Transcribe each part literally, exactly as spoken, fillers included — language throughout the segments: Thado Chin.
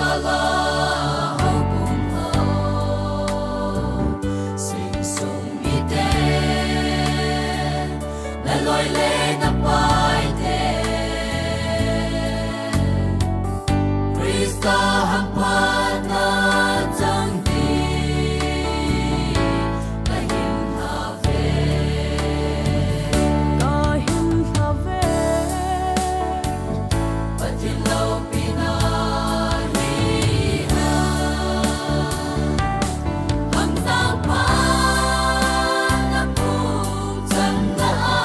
Ala houbung ho, sing sung mite, na loi le na paite, Krista hamphatna chang ding ka hin lhave. Ka hin lhave. Pathen loupina hi a, hamjang pha na phung channa a,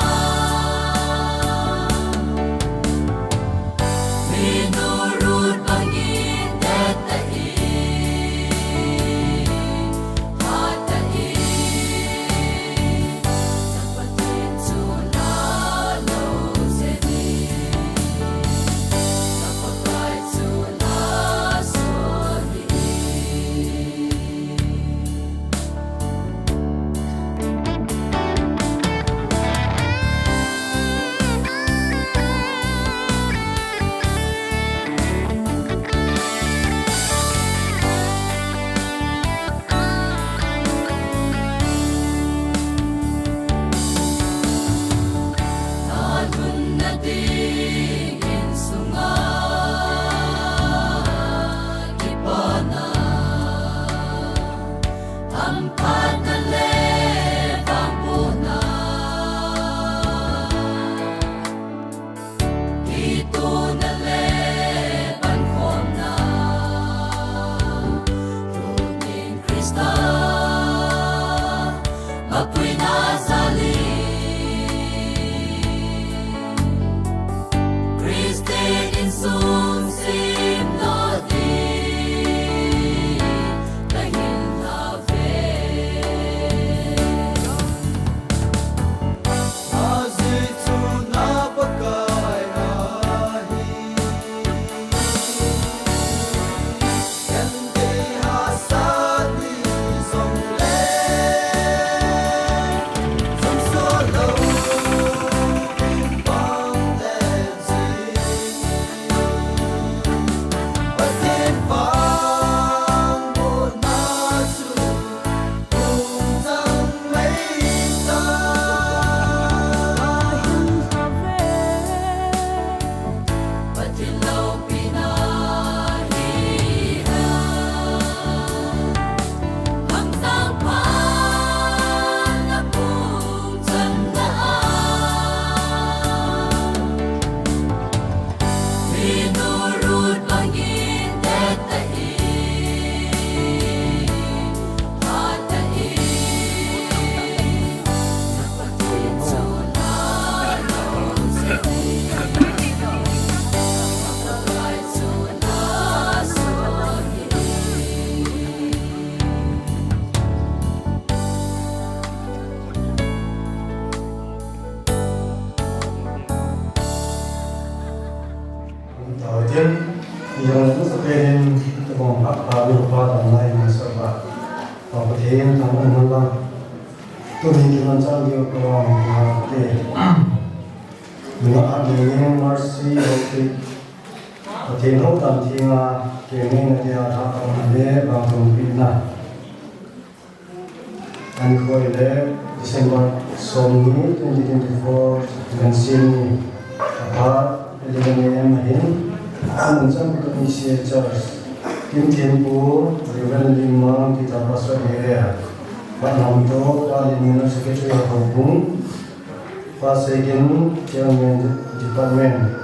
minu Ruth bangin det ta in, pha ta in. Kituna le pankhomna, Lhut ning Krista, mapuina jal in, Christian insung simdoh ding, ka hin lhave. Tao tin, ijong le nasa penin, tabang pha pha, yu pha, tang lai, nasa pha. Tao Pathen, tang lai, nang la. Tuni kimanchah diu ka vang, na te. Nunga a dingin Mercy Haokip. Pathen hou tan thenga, kei ngeina dia tha tang le, vang tum pi na. Anikho ahile December som ni twenty twenty-four, Wednesday ni, aphat eleven A M ahin, amun chang Kutupmi C A Church, Kimthenpu Reverend Limang, guitar pastor area, Patnamtoh Pa Lenmina, secretary of houbung, Pa Seigen, chairman department,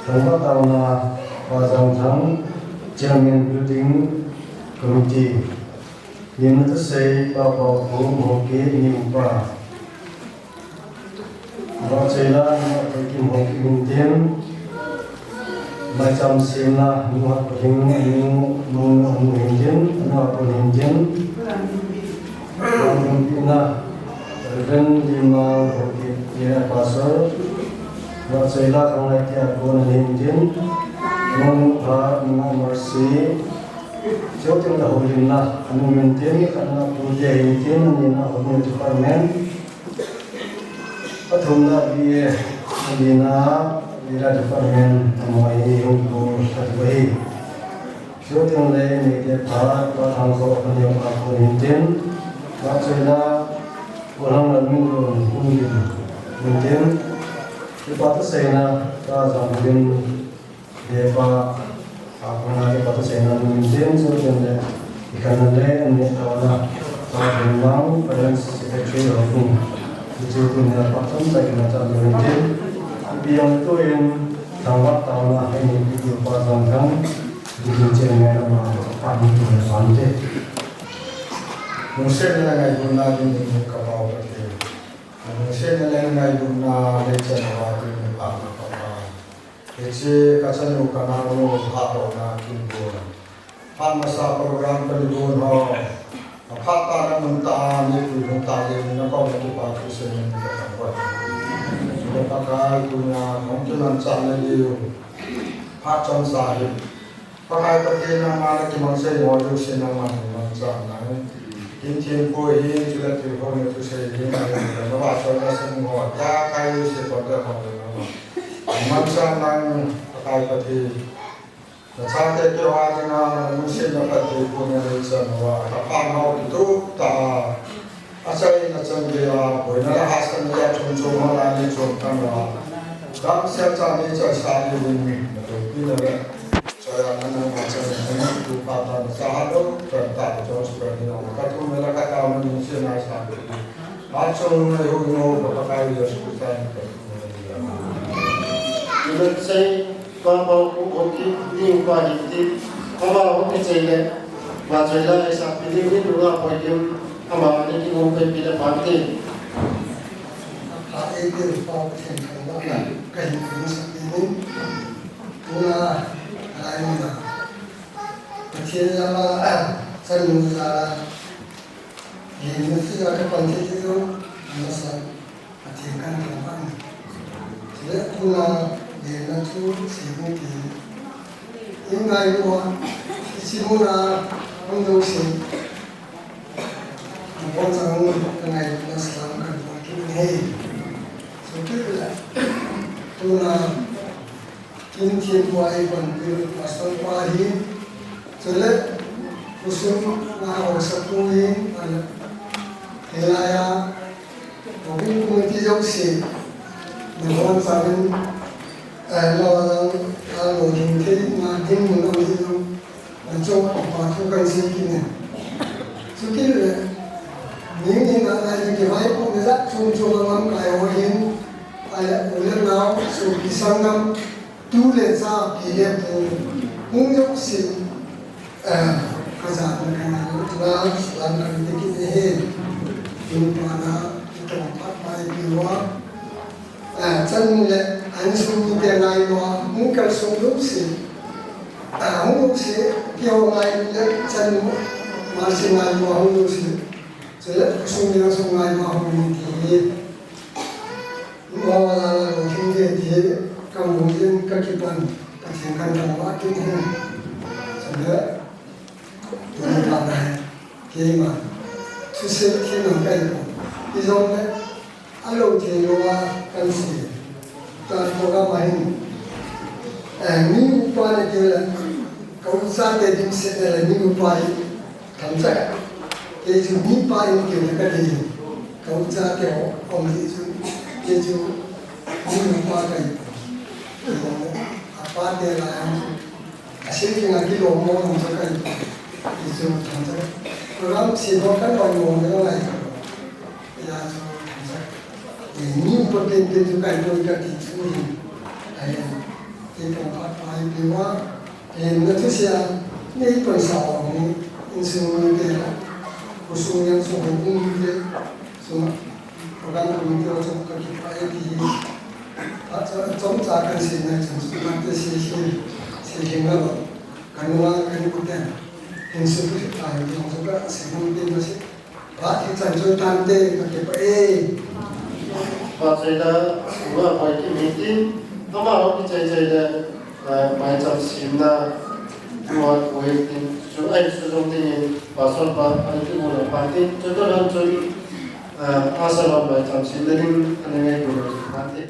Thangvah taona, Pa Jangthang, chairman building committee, Limna Thusei, Pa Paokhum Haokip, ni upa. Vahchoila, Nu Thoikim Haokip hintin. Maicham semna, Nu Hatpahing, Nu, Nu, Nu hintin, Nu Hatpahing hintin. Vangdumpina, Reverend Limang Haokip, area pastor. Vahchoila, Khanglai tia kona hintin. Nu, Nu pha, Nu Mercy. Chuteng le houlimna, anu mintin, khatna Pu Tehintin, anina Home Department, athumna B A, alina Area Department, amoi hi hung pu thatu ahi. Tutin le ni te pha, pa thang ko, pa ni ma ko ni tin. Ba chela, ko lang la mi lo ni tin. Ni tin. Ki pa tu sei na, ka jang din. Deva, a, kona ke patu sena min din so din le, ikan le, ni tawana, sa din lang, Finance Secretary of ni, itu tu ni patu sa kena sa din din, ipi yang tu in, tangwa tawana, ini itu pa sang sang, itu ceng ni nama, pa ni tu ni sante. Nusena ngai guna din ni kabau pati. Nusena ngai guna, le cena wa din ni pa, pa, pa. Hiche kachanu kanao nu phatdohna kin bol. Phat masa program kani bol ho. Aphat tah na mun tah ni pui mun tah ni na koma kipa thu seiyin kathangvah. Sule Pakai tunia hung kimanchah na diu. Phat chomsa hi. Pakai Pathen nangma na kimang sei ho jouse nangman manchah nai. Kin thim pu hi chule thil ho ni thusei hi nangma na vahchoi na sum ho. Tia kai jouse kon te ho nangma. Manchah nang Pakai Pathen. Na chate keu a dinga na lungsetna Pathen pu na neichan uva. Ka phat ho kitup tah a. Achaina chan geiya, boina le hahsatna a chom chom ho la neichom tan uva. Damsel cha neichaisah diuvin, na loupi na le. Choiya na nangma chan na neitu pa ta na cha ha lou, tan ta ka chom chu ka ni na ka thum le ka tao na nungsetna sa. Ma chom na hu no ka Pakai Jesu Christa in ka thum na. Amen. Sei, pa pa ku oti, ni pa hi ti, pa pa oti sei le. Ba choi la, esa pili ni tu la poi kim, ama ni ki mo pe pile pa ti. Pa e ti pa theng kan la, ka hi ni sa ni. Tuna, ai na. Pathen lama, chanu lama. Ni ni si ka pan ti ti tu, na sa. Pathen kan thangvah in. Chule tuna, gena thu, sei hung ti. I ngailu a, hiche muna, hung jouse. Nabon chang, ka ngailutna salam kan bol kit in ahi. Chukit le, tuna, Kin thim pa hi panpina pastor pa hi. Chule, khosung a haosapu hi, a, hilai a, kum kum ti jouse. Nabon chang in, eh, lo lang, a lo ding thei, na ding mun a ding. Ancho pa thu kan sei kit in. Chukit le, ni ni na na kivaipohna jat chom chom a lamkai ho hin, ale u le nao, sopi sanggam, tu le cha, pi le pu, hung jouse, eh, ka jana ka ngailutna, salam kan ti kit in ahi. Tun pa na, kitong phat pai pi uva. Ah, chanu le, insung mite ngailu a, hung kalsong jouse. Ah, hung jouse, keiho ngailu le, chanu, Mercy ngailu a, hung jouse. Chule, khosung le khosung ngailu a, hung ni ti hi. Mo la la lo hung ni ti hi, ka mu jin ka kipan, Pathen kan thangvah kit in. Chule, Tuni pa na hi, keima, thusei thei nang kahi poi. Ijongle, alo thei lou a kan sei. Tua program a hin, eh, mi upa le keu le, ka u chate dimset le mi upa hi, thangcha. Kei chu mi pa in keu le ka dei. Ka u chate ho, om hi chu, kei chu mi upa kahi poi. Ijongle, apa te la a, Asei kinga kilom mo nang chu kahi. Hichu thangcha. Program sei ho kan oi mo ngai. Hijeh chun thangcha. Ni upa penpen chu kahi poi kati chu hi. Ahi. Ti pong phat pai pi uva. Ni na thusei a. Ni pon sa o ni. Insung ni te la. Khosung yang sung ni te. Sung. Program committee ho chu kakipah e ti hi. Achom, chomcha kan sei nai chun, chun te sei, sei, sei hing lou. Kan nunga kan kuten. Hin su pu ta hi jong chu ka sei hung tin ma sei. Ba ti chan chu tan te kakipah e. Pa sei la, wa poi ki meeting. Ama ho ki chai chai le. Eh, maicham semna, tua koi tin, chu ai chu jong tin, pastor pa, ai chu mo la pa tin, chu to lam chu, eh, asa lam maicham semna ding, ana ngai ko la pa tin.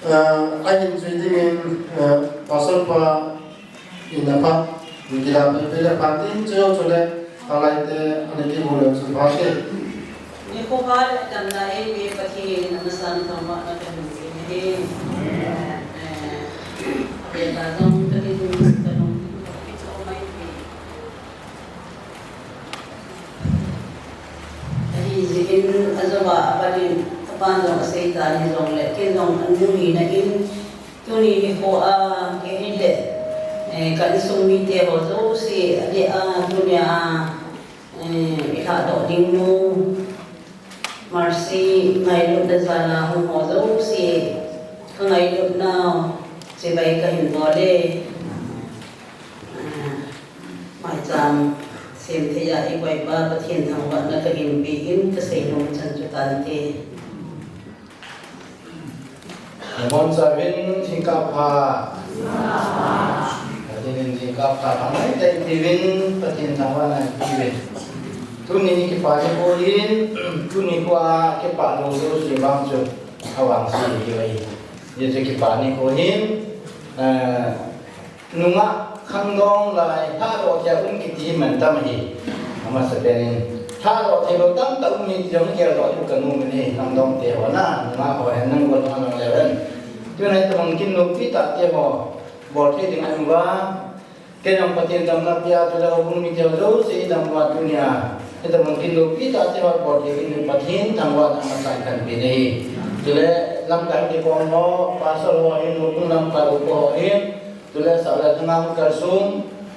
Ah, ahin jui dingin, ah, Pastor pa in apha, kila pe pe le pha tin chu chu le, alai te, ani ki bu le chu pha te. Nikho pha le damna ei pe Pathen in amasan thangvahna kahin pe e. Eh, eh, pe ta jong Pathen in ka nung mai pe. Ahijeh in ajou a apat in, apan jong asei tan hijongle, ken jong anu hina in, tuni nikho a, kei hile, eh, ka insung mite ho jouse, adeh a, tunia, eh, ilhahdoh ding nu, Mercy, ngailutna jal a hung ho jouse, ka ngailutna, chibai kahin bol e. Ah, maicham sem thei a i Paipa Pathen thangvahna kahin pe in, kasei nom chan chu tante. Nabonchauvin jingkah pha. Pathen in jingkah pha pha mai tei tiuvin, Pathen thangvahna pe uvin. Tuni kipa nikho hin, tuni nikho a kipa lou jouse vang chu avangse hiuve. Hiche kipa nikho hin, eh, nungah khangdong lai, lhahdoh thei a um kiti hi mantam ahi. Amasapen in, lhahdoh theilou tamtah um hi ti jong geldoh diu kanom in ahi, khangdong te ho na, nungah ho hen nang gon ho nang leu hen. Tuna hitobang kin loupi tah te ho, bol thei ding ahi uva. Kei jong Pathen damna pia, chule houbung mite ho jouse idam uva tunia. Hitobang kin loupi tah te ho bol thei ding in Pathen thangvahna amasan kahin pe ahi. Chule lamkai kikhom ho, pastor ho hin, houbung lamkai upa ho hin, chule sahlam lhanga hung kalsong,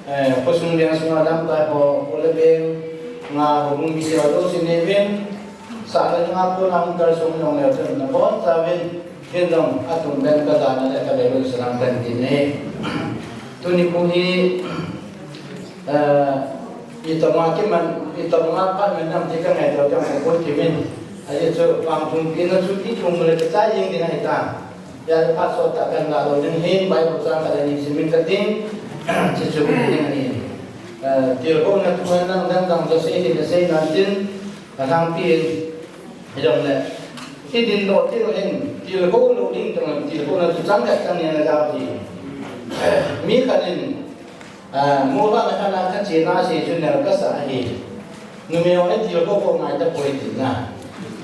eh, khosung veng sunga lamkai ho, kho le veng, nga houbung mite ho jouse neuvin, sahlam lhanga kona hung kalsong jong leu chun nabonchauvin, ken jong atum pen ka jana le ka lelun salam kahin pe ahi. Tuni nikho hi, eh, itobanga kiman, itobanga phat man ham ti kangaito jong kapoi ti min. Ajeh chu vangthum pina chu ithum le kichai jeng ding ahitai. Hia phat sot tah kahin lah lou ding ahin, Bible chang khat le ni simin kating, chuchu ding ahi. Eh, tilkhouna thu hen lang dang dang chu sei ding asei nan tin, alhangpi in, hijongle, idin lou ti lou hin, tilkhou lou ding tong, tilkhouna chu chang khat chang ni ana jao ti. Mi khat in, ah, mola na khat na khat chena sei chu nel kasa ahi. Numei ho hi tilkhou khou ngai tapoi tina.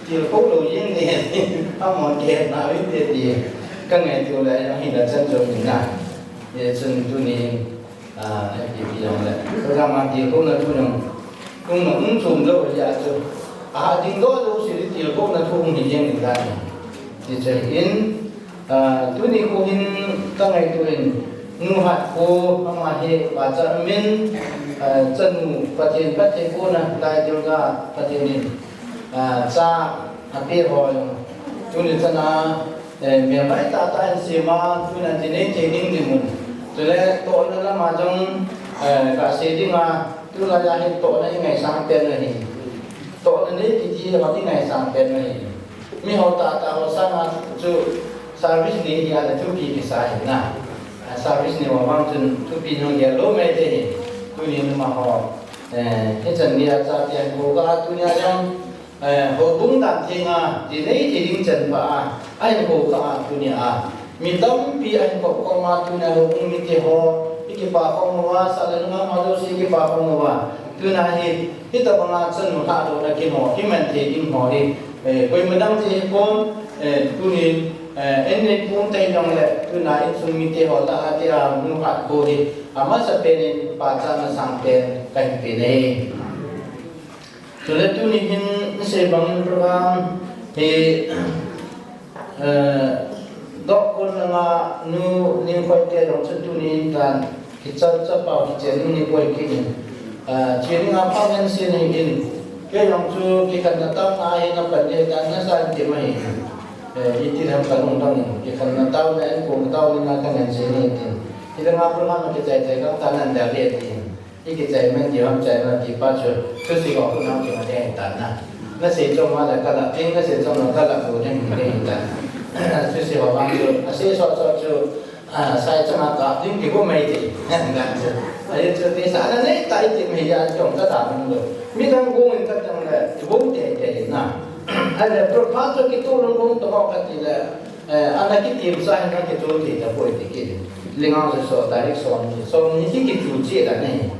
Tilkhou lou jeng ni, amahon kihetna uvin te ti. Kangaito le, ahina chan jong tina. Hichun tuni, ah, ipi ipi jong le. Program a tilkhouna thu jong. Hung na hung chom lou ahi a chu. Ahah ding lou lou seh tilkhouna thu hung hi jeng ding ahi. Ti chu ahin, ah, tuni nikho hin kangaito in, nu Hatkho ama hi pacha min, ah, chanu Pathen phatthei bohna lai ding a Pathen in, ah, cha apeh ho jong. Tuni chana, eh, melmai tahtah in sema, tuna ti nei thei ding dinmun. Chule tohna lama jong, eh, kasei dinga, tulai a hi tohna ingaisang pen u ahi. Tohna nei kiti ho ingaisang pen u ahi. Miho tahtah ho sanga chu service nei hi a le thupi kisa ahi na. Ah, service nei ho vang chun thupi nung gel lou mai te hi. Tuni numa ho, eh, hichan geiya chate ahin kho kah a tunia jong, eh, houbung dan thenga, ti nei ti ding chan pa a, ahin kho kah a tunia. Mi tampi ahin kho kho ma tunia houbung mite ho, i kipa khom uva, sahlam lhanga ho jouse i kipa khom uva. Tuna hi, hitobanga chanu lhahdohna kin ho, iman thei ding ho hi, eh, koima dang ti hi pon, eh, tuni, eh, eini pon tei jong le, tuna insung mite ho lah a tia nu Hatkho hi, amasapen in pachatna sangpen kahin pe ahi. Chule tuni hin isei bangin program hi, eh, Dohkon langa nu Ningkhoi te jong chu tuni hin tan kichal chapau kichen nu ni boi kit in. Eh, chi dinga pang hen sin hin in. Kei jong chu kikhenna taona hi na pan ni tan nasa in ti mai. Eh, iti ham ka lungdong in. Kikhenna taona en kong taona na kan en sin hin tin. Hi dinga program kichai chai kan tan an da le tin. I kichai men diu ham chai na ti pa chu, thusei ho khu nang kimat ding ahi tan na. Nasei chom a le kalah ding, nasei chom lou kalah lou ding ahi tan. Thusei ho vang chu, asei sot sot chu, ah, sai chang a kap ding ti khu mai ti. Ngan chu. Ahi chu ti sa na nei tai ti mai ya chom ka ta mong lou. Midang gong in ka chang le, gong te te na. Ahile, prophet chu kitoh lou gong to ho ka ti le, Eh, ana kitim sa hin ana kichol thei tapoi ti kit. Lingang se so, tarik som ni, som ni ki kichol che da nei.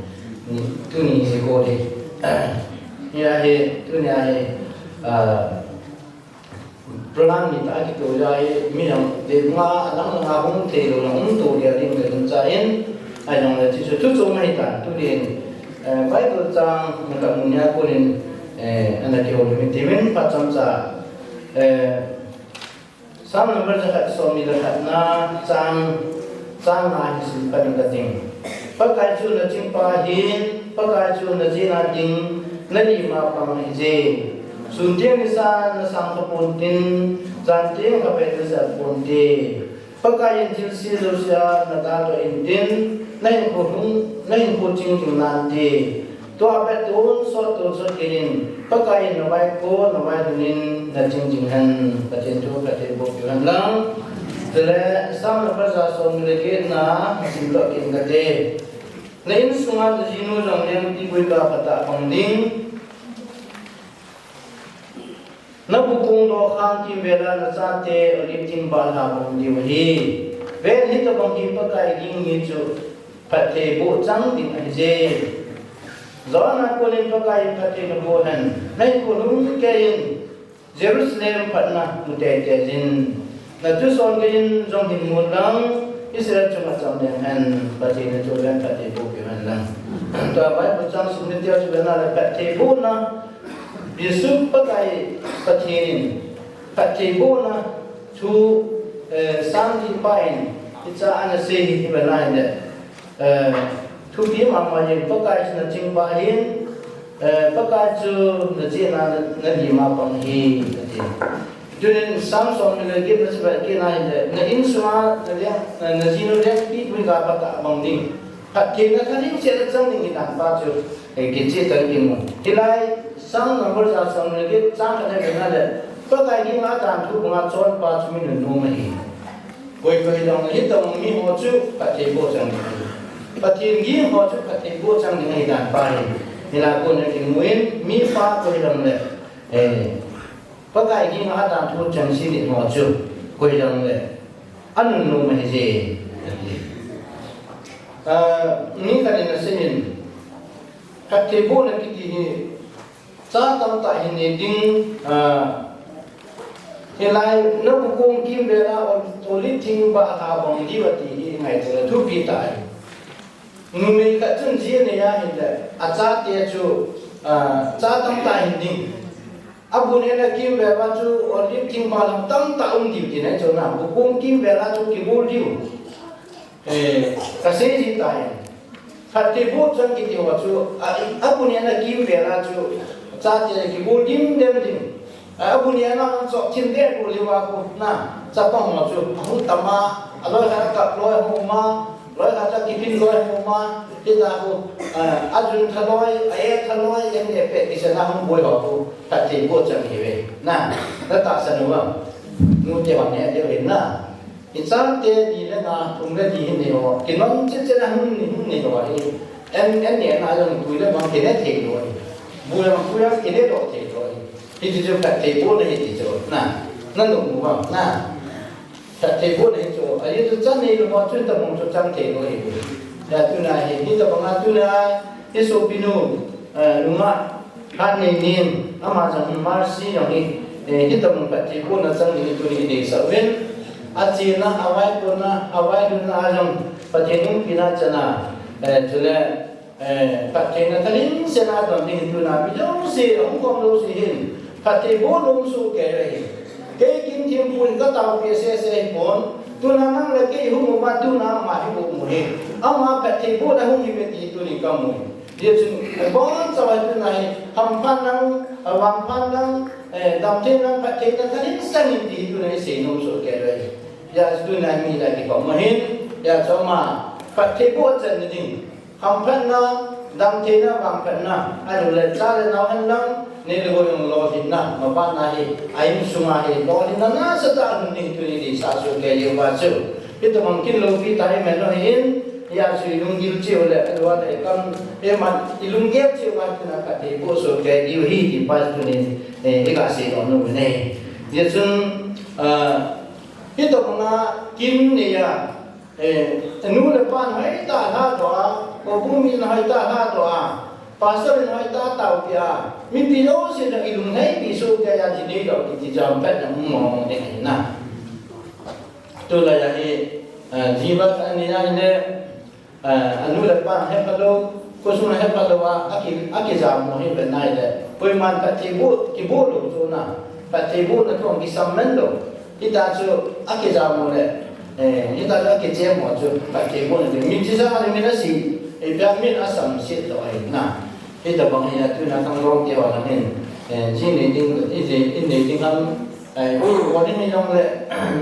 Ni, tuni ni ko de. Ni a he, tuni a he, ah, program ni ta kito ja he, mi yang de nga, lang nga hung thei lou, lang hung to dia ding le ding cha in, ai jong le chi su thu chu mai ta, tu din, eh, Bible chang, mun ka mun ya ko nin, eh, ana kihou mi ti min pa chang cha, eh, Psalm number jakhat somni le khatna chang, chang nga hi sim pan ka ting. Pakai chu na chingpa hin, Pakai chu na jina ding, na lima pang hi je. Sun tiang ni sa na sang ka pon tin, jan tiang ka pe na sa pon te. Pakai in thil si lo sia na ta to in tin, na hin ko hung, na hin ko ching ching nan te. Tua pet tun sot tun sot kinin, Pakai in na vai ko, na vai dunin, na ching ching hen, Pathen thu Pathen bok yu hen lang. Tule, Psalm number ja somni le get na, sim to kin ka te. Na insunga na jinu jong leng ti bui ka pata pang ding. Na bukung do khang kimvela na chate, olive thing bal ha bang diu hi. Ven hitabang hi Pakai ging hi chu, phatthei boh chang ding ahi je. Johan a konin Pakai in phatthei na boh hen. Na in ko lung kei in Jerusalem phatna mu tei tei jin. Na thuson kei in jong hin mu lang Israel chunga cham leng hen. Pathen na chu len phatthei boh kei hen lang. Tua Bible chang sim ni tia chu len na le phatthei boh na. Jesu Pakai Pathen in phatthei boh na thu, eh, sang ti pa in, hicha ana sei hi hi ba lai le. Eh, thupi mama yin, Pakai chu na chingpa hin, eh, Pakai chu na chena na, na lima pang hi, na ti. Tunin Psalm somni le get na sibai kina hin le, na insunga, na leng, na, na jinu leng pi tui ga pata bang ding. Phatthei na thaning se na chang ding hi dan pa chu, eh, kiche tan kimu. Hilai, Psalm number ja somni le get chang ka na le na le, Pakai ging a dan thu banga chon pa chu mi nu nu ma hi. Koi koi dang le, hitabang mi ho chu phatthei boh chang ding ahi. Pathen ging ho chu phatthei boh chang ding ahi dan pa hi. Hila kon a kimu in, mi pa koi dang le, eh, Pakai ging a dan thu chang si ni ho chu koi dang le, anun nu ma hi je. Ah, mi khat in asei in, phatthei boh na kiti hi, Cha tamtah hin nei ding, ah, hilai na bukung kimvela olive thing bal ha bang diu ati hi ngaito le thupi tah ahi. Numei khat chun ji anei a hin le, achate chu, ah, cha tamtah hin ding. Abun in akimvel a chu olive thing bal tamtah um diu ti nei chu na, bukung kimvel a chu kibul diu. Eh, ka sei ji tai. Phatthei boh chang kiti ho chu, a, abun in akimvel a chu, chate kibul dim dem dim. A, abun in a chok thim de bu liu a khu, na, chapang ho chu, ahung tam a, aloi khat a kap loi hung um a, loi khat a kipin loi hung um a, hita khu, a, ajun thaloi, a e thaloi, en e pe, kisen a hung boi ho khu, phatthei boh chang hi ve. Na, na tahsan u am. Nu te ho ne de hin na. Hichate ni le nga, thum le ni hin nei ho. Kinom chet chet a hung ni, hung nei ho hi. En, en ne na jong tui le bang kine thei lou hi. Bu le bang tui a kine doh thei lou hi. Hiti chu phatthei boh na hiti chu. Na, na nung mu bang, na. Phatthei boh na hi chu. Ahi chu chan nei lou ho chu tabang chu chang thei lou hi. Ya tuna hi, hitabang a tuna, hi sopinu, eh, nunga, Khat nei nin, ama jong hi Mercy jong hi, eh, hitabang phatthei bohna chang ding hi tuni i deisah uvin. Achena, avaikonna, availutna a jong Pathen umpina chana, eh, chule, eh, phattheina thalim sela don ding hi tuna mi jouse ahung khom jouse hin phatthei boh nom soh kei ahi. Kei Kimthempu in ka taopi sese hi pon, tuna nang le kei hung um a, tuna ama hi um u hi. Ama phatthei bohna hung hi ve ti tuni ka mu hi. Hijeh chun, eh, abonchauva tuna hi, hamphat lang, eh, vangphat lang, eh, damthei lang, phattheina thalim sangin ti tuna hi seinom soh kei lou ahi. Hijeh chun tuna hi mi lah kikhom u ahin, hijeh chun ama phatthei boh channa ding. Hamphatna, damtheina, vangphatna, ahilou le cha le nao hen lang, nei le gou jong lolhinna, mabana hi, a insunga hi, lolhinna nasatah a lhun ding tuni deisah soh kei leu va chu. Hitabang kin loupi tah hi men lou hin, hijeh chun i lunggil cheh u le, alua le kam, Amen. I lunggel cheh uva tuna phatthei boh soh kei diu ahi ti pa tuni, eh, i ga seinom u ahi. Hijeh chun, ah, Hitobanga kin neiya, eh, nu le pan hoitah lhadoh a, houbung min hoitah lhadoh a, pastor in hoitah taopi a, mipi jouse in ilunglhaipi sohkei a ji neidoh kiti jam pet na um mong ding ahi na. Tulai a hi, eh, jiva khat neiya hile, eh, anu le pa hepha lou, khosung hepha lou a, aki, akijam mo hi ven nai le. Koiman phatthei boh, kiboh lou chu na. Phatthei bohna thu kisam men lou. Hita chu akijam mo le. Eh, hita chu akichem mo chu phatthei bohna chu. Min chisa a min asi, eh, pia min asam sit lou ahi na. Hitobang hi a tuna khanglom te ho na hin, eh, ji nei ding, i ji, i nei ding ham, eh, ui, wa ding ni jong le,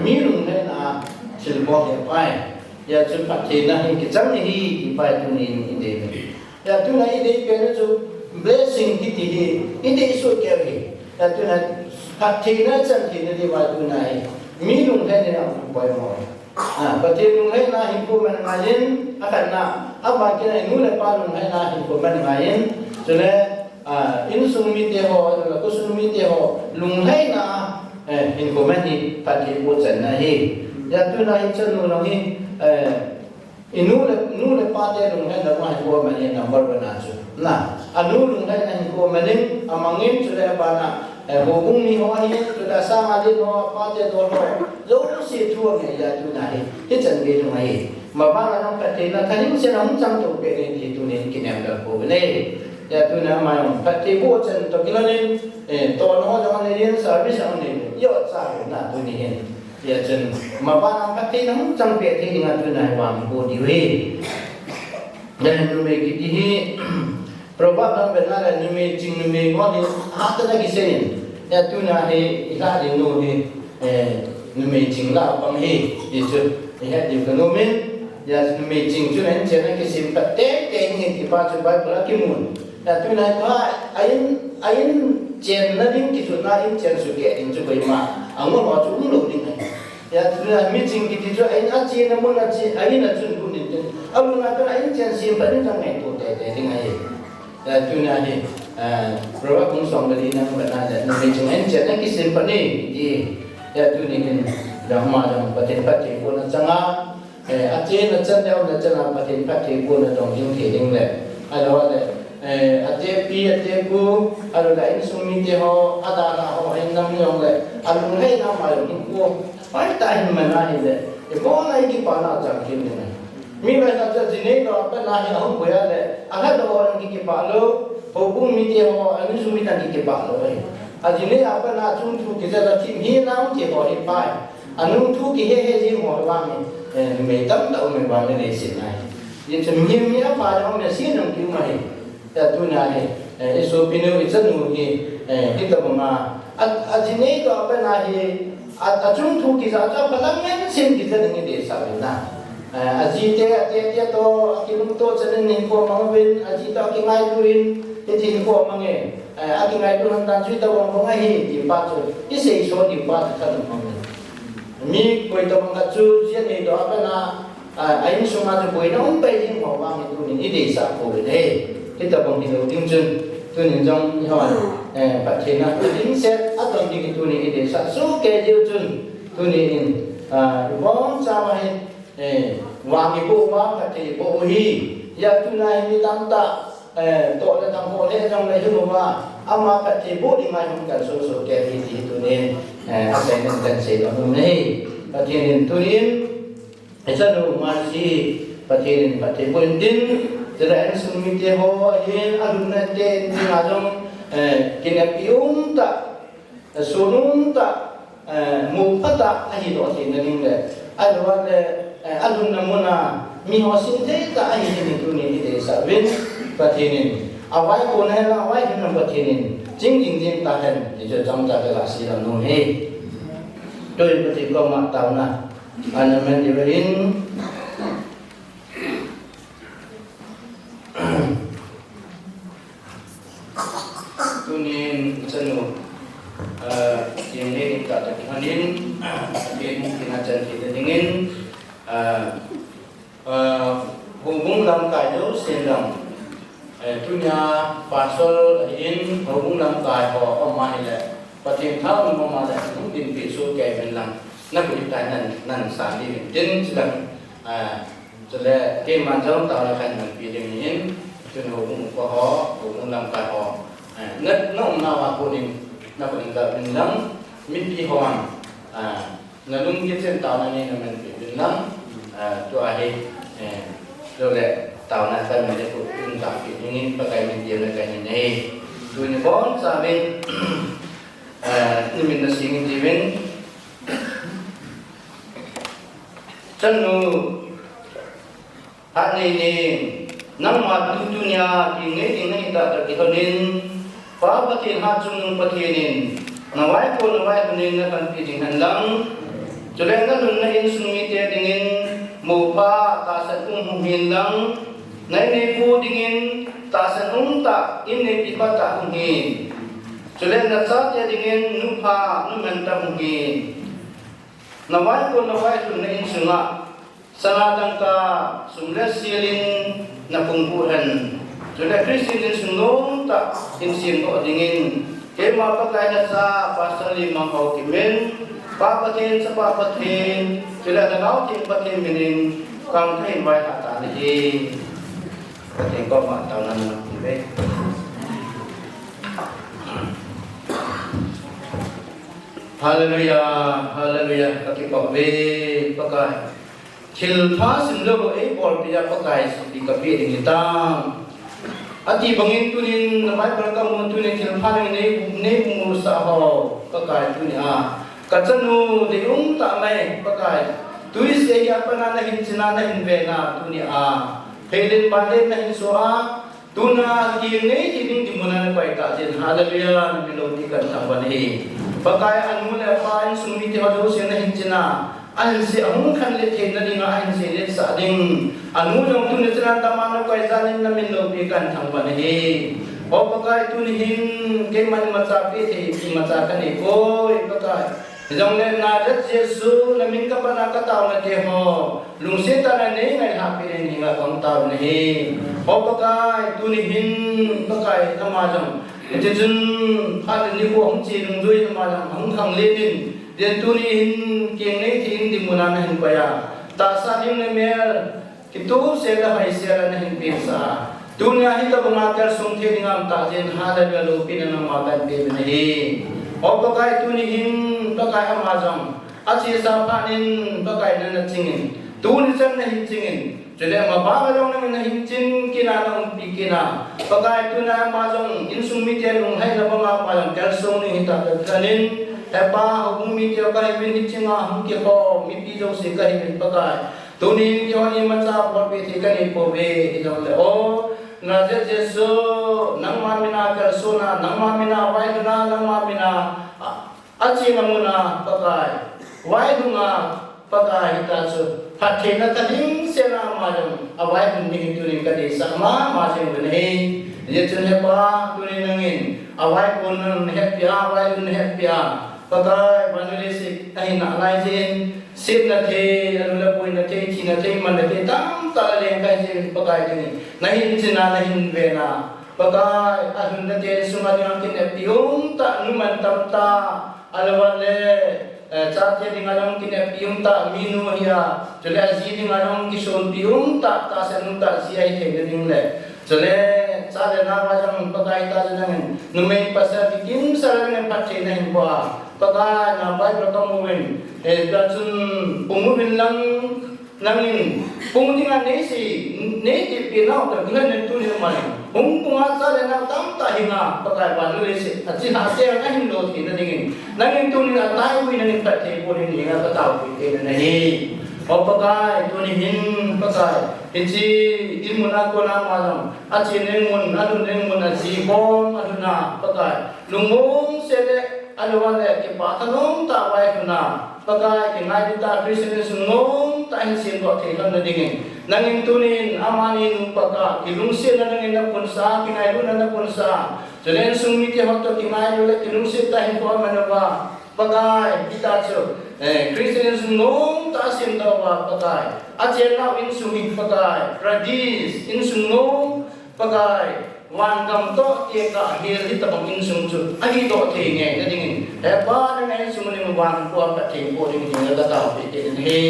mi lunglhaina thil bol hi apai. Hia chun phattheina hi kichang hi, kipai tunin i dei. Hia tuna i dei pen chu blessing kiti hi, i dei sohkei hi. Hia tuna phattheina chan theina diuva tuna hi. Mi lunglhaina a poimo. Ah, Pathen lunglhaina hinkho man ngaiyin, akhatna, aban kit a nu le pa lunglhaina hinkho man ngaiyin. Chule, ah, insung mite ho, ahilouleh khosung mite ho, lunglhaina, eh, hinkho man hi, phatthei boh channa hi. Hia tuna hi chanu lang hi, eh, i nu le, nu le pa te lunglhaina hinkho man hi number one a chu. Na, anu lunglhaina hinkho man in, amangin chule abana, eh, houbung mi ho ahin, chule asanga din ho, apate dol ho, jouse thu angai a tuna hi, hichan gei jong ahi. Mabana jong phattheina thaning sena hung chang to peh in ti tunin kinem dal pou ve. Hia tuna ama jong phatthei boh chan toh kilhonin, eh, tona ho jong anei in, service jong anei in, ijat cha ve na tuni hin. Hia chun, mabana phattheina hung chang peh thei dinga tuna hi vang boh diu hi. Hia numei kiti hi, Proverb lang vet na le numei ching numei ngol hi hatah a kisei in. Hia tuna hi i lah ding nu hi, eh, numei ching lah a pang hi, ti chu i het diu ka nom in. Hia numei ching chu in chen a kisem phat teitei in ti pa chu Bible a kimun. Hia tuna hi pa a in, a in chenna ding kijotna in chen sukeh ding chu koima angol ho chu um lou ding ahi. Hia tuna mi ching kiti chu a in a chena mun a che, a in a chun lut in tin. Alunna pen a in chen sem phat in jong ngaito teitei ding ahi. Hia tuna hi, eh, Proverb bung som le li na vet na le, numei ching a in chen a kisem phat in ti. Hia tuni hin, dama jong Pathen phatthei bohna chang a, eh, a chena chan le aumna chan a Pathen phatthei bohna dong jing thei ding le. Ahilouleh, eh, atepi, atepu, ahilouleh insung mite ho, adalhah ho, ahin nam jong le, alunglhaina ma jong hinkho hoitah a hin man a hile, ibol a i kipana chang kit ding ahi. Mi lai sa chu ji neidoh a pat a hi ahung boi a le, alhadoh ho jong kikipah lou, houbung mite ho, insung mite jong kikipah lou ahi. A ji nei a pat a chung thu kijat a thim hi nam ti ho hi pai. Anung thu kihe he jing ho vang hi, eh, numei tamtah um e vang le leiset a hi. Hijeh chun mi, mi apha jong um e, si jong kium ahi. Hia tuna hi, eh, i sopinu, i chanu hi, eh, hitobanga, a, a ji neidoh a pat a hi, a, achung thu kijat chu aphalang ngen sin kijat ding i deisah u ahi na. Eh, ajite, ate, ate toh, akilungto chan in hinkho mang uvin, aji toh akingailun, hiti hinkho mang e. Eh, akingailu lhon dan chu hitobang bang ahi, ti pa chu, i seiso diu pa chu thanom mong in. Mi koi tobang khat chu, ji aneidoh a pat a, a, a insung a chu boina um pai jing ho vang hi tunin i deisah pou ve. Hitobang hilou ding chun, tunin jong, i hon, eh, Pathen a, tunin set, aton ding hi tunin i deisah sohkei diu chun, tunin, ah, ibonchauva hi, eh, vang i boh uva, phatthei i boh u hi, hia tuna hi mi tamtah, eh, toh le thang ho le jong le hin uva, ama phatthei boh ding a hin kan sohsoh kei hi ti tunin, eh, aseina kan seidoh nom e. Pathen in tunin, i chanu Mercy, Pathen in phatthei boh in tin, chule insung mite ho, ahin alhunna te in tin a jong, eh, kineppi umtah, eh, sunung tah, eh, mopha tah ahidoh theina ding le, ahilouleh, eh, alhunna mun a mi ho singthei tah ahi ding hi tunin i deisah uvin, Pathen in avaikon hen lang, avaikon hen lang Pathen in ching jing jing tahen, ti chu chomcha kaga seidoh nom e. Tuin Pathen koma taona ana man diu ahin. Tunin i chanu, ah, Pathen nei ding tah tah kilhonin, Pathen in tina chan thei dingin, ah, ah, houbung lamkai jousen lang, eh, tunia pastor ahin, houbung lamkai ho um ahile, Pathen thanom um a le, hung dinpi sohkei uvin lang. na koi tai nan, nan san diuvin tin, chule, ah, chule, keiman jong taona kahin manpi ding ahin, tun houbung upa ho, houbung lamkai ho, ah, na, na umnauva konin, na konin ga uvin lang, mipi hon, ah, na lung kichen taona nei na manpi uvin lang, ah, tua hi, eh, chule, taona kahin manpi uvin lang, Pakai min tiam na kahin nei. Tuni bonchauvin, eh, nimin na sing in tiuvin, Chanu, phat nei nin, nangma tutu nia, kinei ding nahi tah tah kilhonin, Pa Pathen, Hatchungnung Pathen in, na vaipon, na vailhun in na panpi ding hen lang. Chule na lhunna insung mite dingin, mopha, tahsan um hung hen lang. Na inneipu dingin, tahsan um tah, inneipi khat tah hung hen. Chule na chate dingin, nupha, numan tah hung hen. Na vaipon, na vailhunna insunga, sana tangka sum le sel in na pungpu hen. Chule Christian insung nom tah in semdoh dingin, keima Pakai nacha Pastor Limang Haokip in, Pa Pathen, Chapa Pathen, chule Lhagao Theng Pathen minin, kangthah in vaihah tan ahi. Pathen koma taona neive. Hallelujah, hallelujah, kakipah uve, Pakai. Thilpha simlou bou eibolpeh a Pakai, soppi kapeh ding ahitai. Ati bangin tunin, na Bible kamun tunin, thilpha nangin nei, neimusah ho, Pakai, tunia. Kachanu, deium tah mai, Pakai. Tuiseh a pat a nahin chin a, nahin ven a, tunia. Pheilen banlen nahin so a, Tuna kinei thei ding dinmun a nakoi tah jeh in, hallelujah, namin loupi kahin thangvah e. Pakai, anu le apa insung mite ho jouse nahin chin a, ahinsei ahung khanlet theina dinga, ahinsei letsah ding. Anu jong tuni chan a dam a nakoi jal in namin loupi kahin thangvah e. O Pakai, tuni hin keiman imacha peh thei, imacha kanei poi, Pakai. Hijongle Nazareth Jesu, namin kapan a kataona te ho, lungset tah a neingailhah peh in, hinga kahung taona ahi. O Pakai, tuni hin, Pakai, ama jong, hiti chun, phat le nikho hung che nungjui in ama jong, hung khanglen in, den tuni hin, kinei thei in dinmun a nahin koi a. Tahsa ding le mel, Kitup sel le hoisel a nahin pehsah a. Tunia hitobanga kalsong thei ding aum tah jeh in, hallelujah, loupina nangma kahin pe uve. O Pakai, tuni hin Pakai ama jong achesa phat in Pakai nana ching in. Tuni chan nahin ching in. Chule mabana jong nangin nahin chin kit a, naumpi kit a. Pakai, tunia ama jong insung mite lunglhaina banga ama jong kalsong ding hita kahin, He Pa, houbung mite kahiuvin, hiche a hung kikhom mipi jouse kahiuvin Pakai. Tunin keiho imacha bolpeh thei kanei pouve, hijongle o Nazareth Jesu, nangma mina kalson a, nangma mina vailhun a, nangma mina a, achena mun a Pakai, vailhun a Pakai, hita chu phattheina tah ding sel a ama jong availhun ding tunin kadeisah mama jing uvin ahi. Hijeh chun He Pa, tunin nangin avaikon nahetpi a, availhun nahetpi a, Pakai, vannoi leiset ahin nalai jeh in, sepna thei, alu le boina thei, thina thei, manna thei, tamtah aleng kahi jeh in Pakai, tuni nahin chin a, nahin ven a, Pakai, alhunna te sunga dinga kineppi um tah, numan tamtah, ahilouleh, eh, chate dinga jong kineppi um tah, minu hi a, chule aji dinga jong kisonpi um tah, tahsan um tah, ji ahi theina ding le. Chule, cha le nao a jong Pakai, hita chu nangin, numei pasal kikim sah le nangin phattheina hin boh a. Pakai, na Bible kamu uvin, eh, hita chun pung uvin lang, nangin pung dinga neisei, neiteppi nau toh kilhon in tuni man. Hung pung a cha le nao tamtah hinga, Pakai, vannoi leiset a chilhah te a ahin lo theina dingin, nangin tunin atai uvin, nangin phatthei boh in hinga kataopeh theina nahi. O Pakai, tuni hin Pakai, hiche dinmun a kona ama jong, ache ding mun, alhun ding mun, aji bom, alhun a Pakai, lungmong sel le, ahilouleh kipah thanom tah a vailhun a, Pakai, kingailut tah a Christian insung nom tah ahin semdoh thei lhon na dingin, nangin tunin amani nungpaka, kilungsetna nangin napunsah a, kingailutna napunsah a, chule insung mite ho toh kingailu le kilungset tah a hinkho aman uva, Pakai, hita chu, eh, Christian insung nom tah a semdoh uva, Pakai, achennau insung hi Pakai, Paradise insung nom, Pakai, Vangam toh tekah hel hitabang insung chu ahidoh thei ngeina dingin, he Pa, nangin insung a ding vangam phatthei boh ding hinla kataopeh kit in ahi.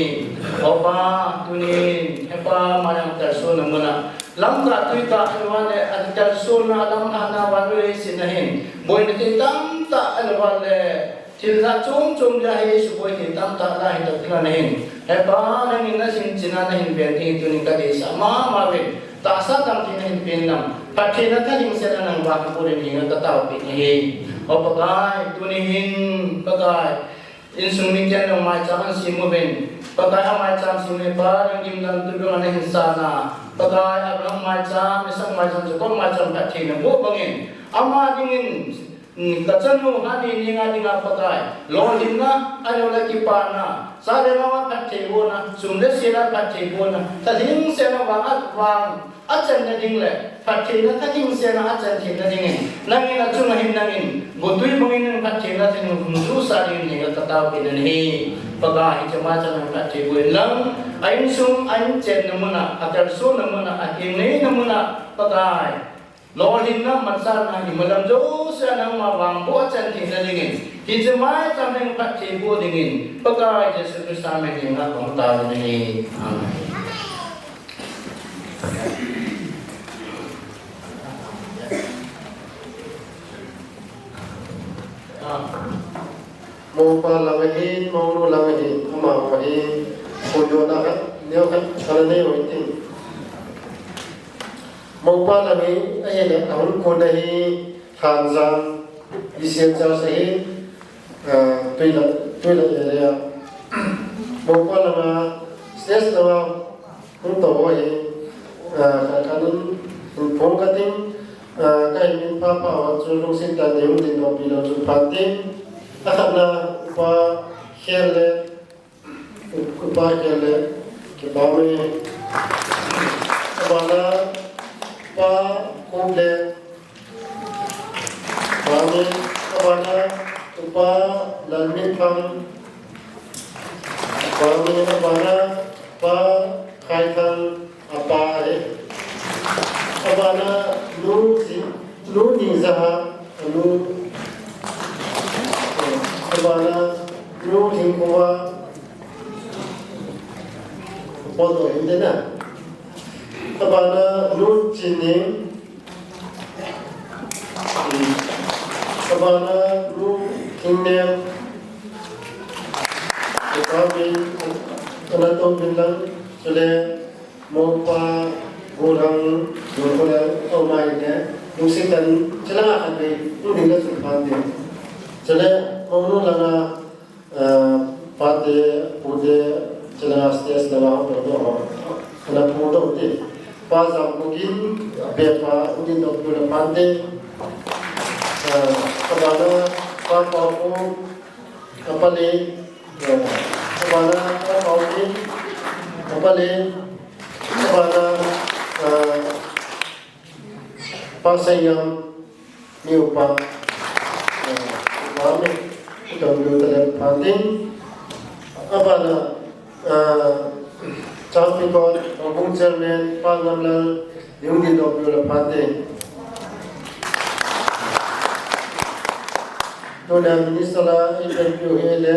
O Pa, tunin, he Pa, ama ding kalsonna muna lamkah tuikah ahilou le, akalsonna, alamlhahna, vannoi leiset a hin boina thei tamtah ahilou le, thil jat chom chom jeh a hi suboi thei tamtah la hita thil a nahin, he Pa, nangin nahin chin a nahin ven ding hi tunin kadeisah mama uvin, tahsa dang thei nahin pen lam, phattheina thalhingsetna nang vang kaboh ding hinla kataopeh nahi. O Pakai, tuni hin Pakai, insung miten jong maicham ahin sem uvin, Pakai, amaicham sem hi Pa, nang gimnamtui banga nahin san a, Pakai, Abraham maicham, Isaac maicham, Jacob maicham phattheina boh bangin, ama dingin, Hmm, kachanu Hani Ninga dinga Pakai, lolhinna, ahilou le kipana, sa le nao a phatthei bohna, sum le sil a phatthei bohna, thalhingsetna vang a, vang achanna ding le, phattheina thalhingsetna achan theina dingin, nangin achunga hin nangin gotwi bangin nang phattheina thalhing hung jusah dingin hinla kataopeh nahi. Pakai, hiche maicham a phatthei boh in lang, a insung, a inchenna mun a, akalsonna mun a, atheng neina mun a, Pakai, lolhinna mansahna hi malam jousea nangma vang boh achan theina dingin, hiche maicham a phatthei boh dingin, Pakai Jesu Christa min in kahung taovin ahi. Amen. Mopa lang ahin, mounu lang ahin, amaho hi, puidohna khat, neokhat, khat anei u hitin. Mopa lang hi, ahile, ahung kon ahi, Thangjang, B C F Church ahi, ah, Tuilai, Tuilai area. Mopa langa, stage langa, hung tou ho hi, ah, khat khat in, hung phong kating, ah, kahin min phapha ho chu lungset tah in hung dingdoh pi leu chun phan ting. Akhatna, Upa Khel le, Upa Khel le, kipah e. Abana, Pa Khup le, Pa Min, abana, Upa Lalminthang, Pa Min, abana, Pa Khaithang, apa ahi. Abana, Nu Ji, Nu Ningjaha, anu. Abana, Nu Lhingkhoa, Poto hinte na. Abana Nu Chinning. Abana Nu Kingnem. Abana Anato Binlang. Chule Mopa Gurang Gurang Omai ne. Lungset tah in chule nga khat vei. Lungding le chun phan ding. Chule Monu langa Ah, pate, pute, chule stage langa ho, ho, ho. Ana pu doh te. Pa Jamkhokin, abepa, hung dingdoh pi le phan te. Ah, abana, Pa Paokho, apa le, ah, abana, Pa Paokhin, apa le, abana, ah, Pa Seinyam, mi upa, eh, upa mi, dom lu ta le phan ding. Abana, eh, Changpikot, Houbung Chairman, Pa Ngamlal, hung dingdoh pi le phan ding. Tuna minister la, interview hi le,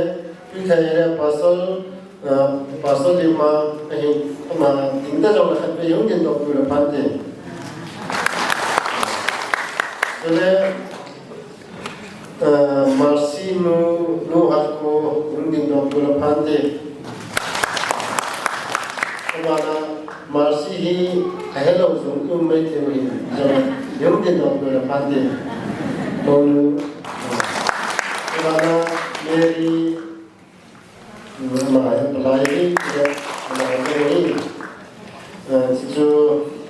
pi khai le, pastor, Ah, Pastor Lima, ahin, ama, ding ta jong le khat vei hung dingdoh pi le phan te. Chule, ah, Mercy nu, Nu Hatko, hung dingdoh pi le phan te. Abana, Mercy hi, ahelou jong, um mai thei u hin, jong, hung dingdoh pi le phan te. Monu, abana, Mary, Ama, palai hi, ama, ama hi. Eh, chu,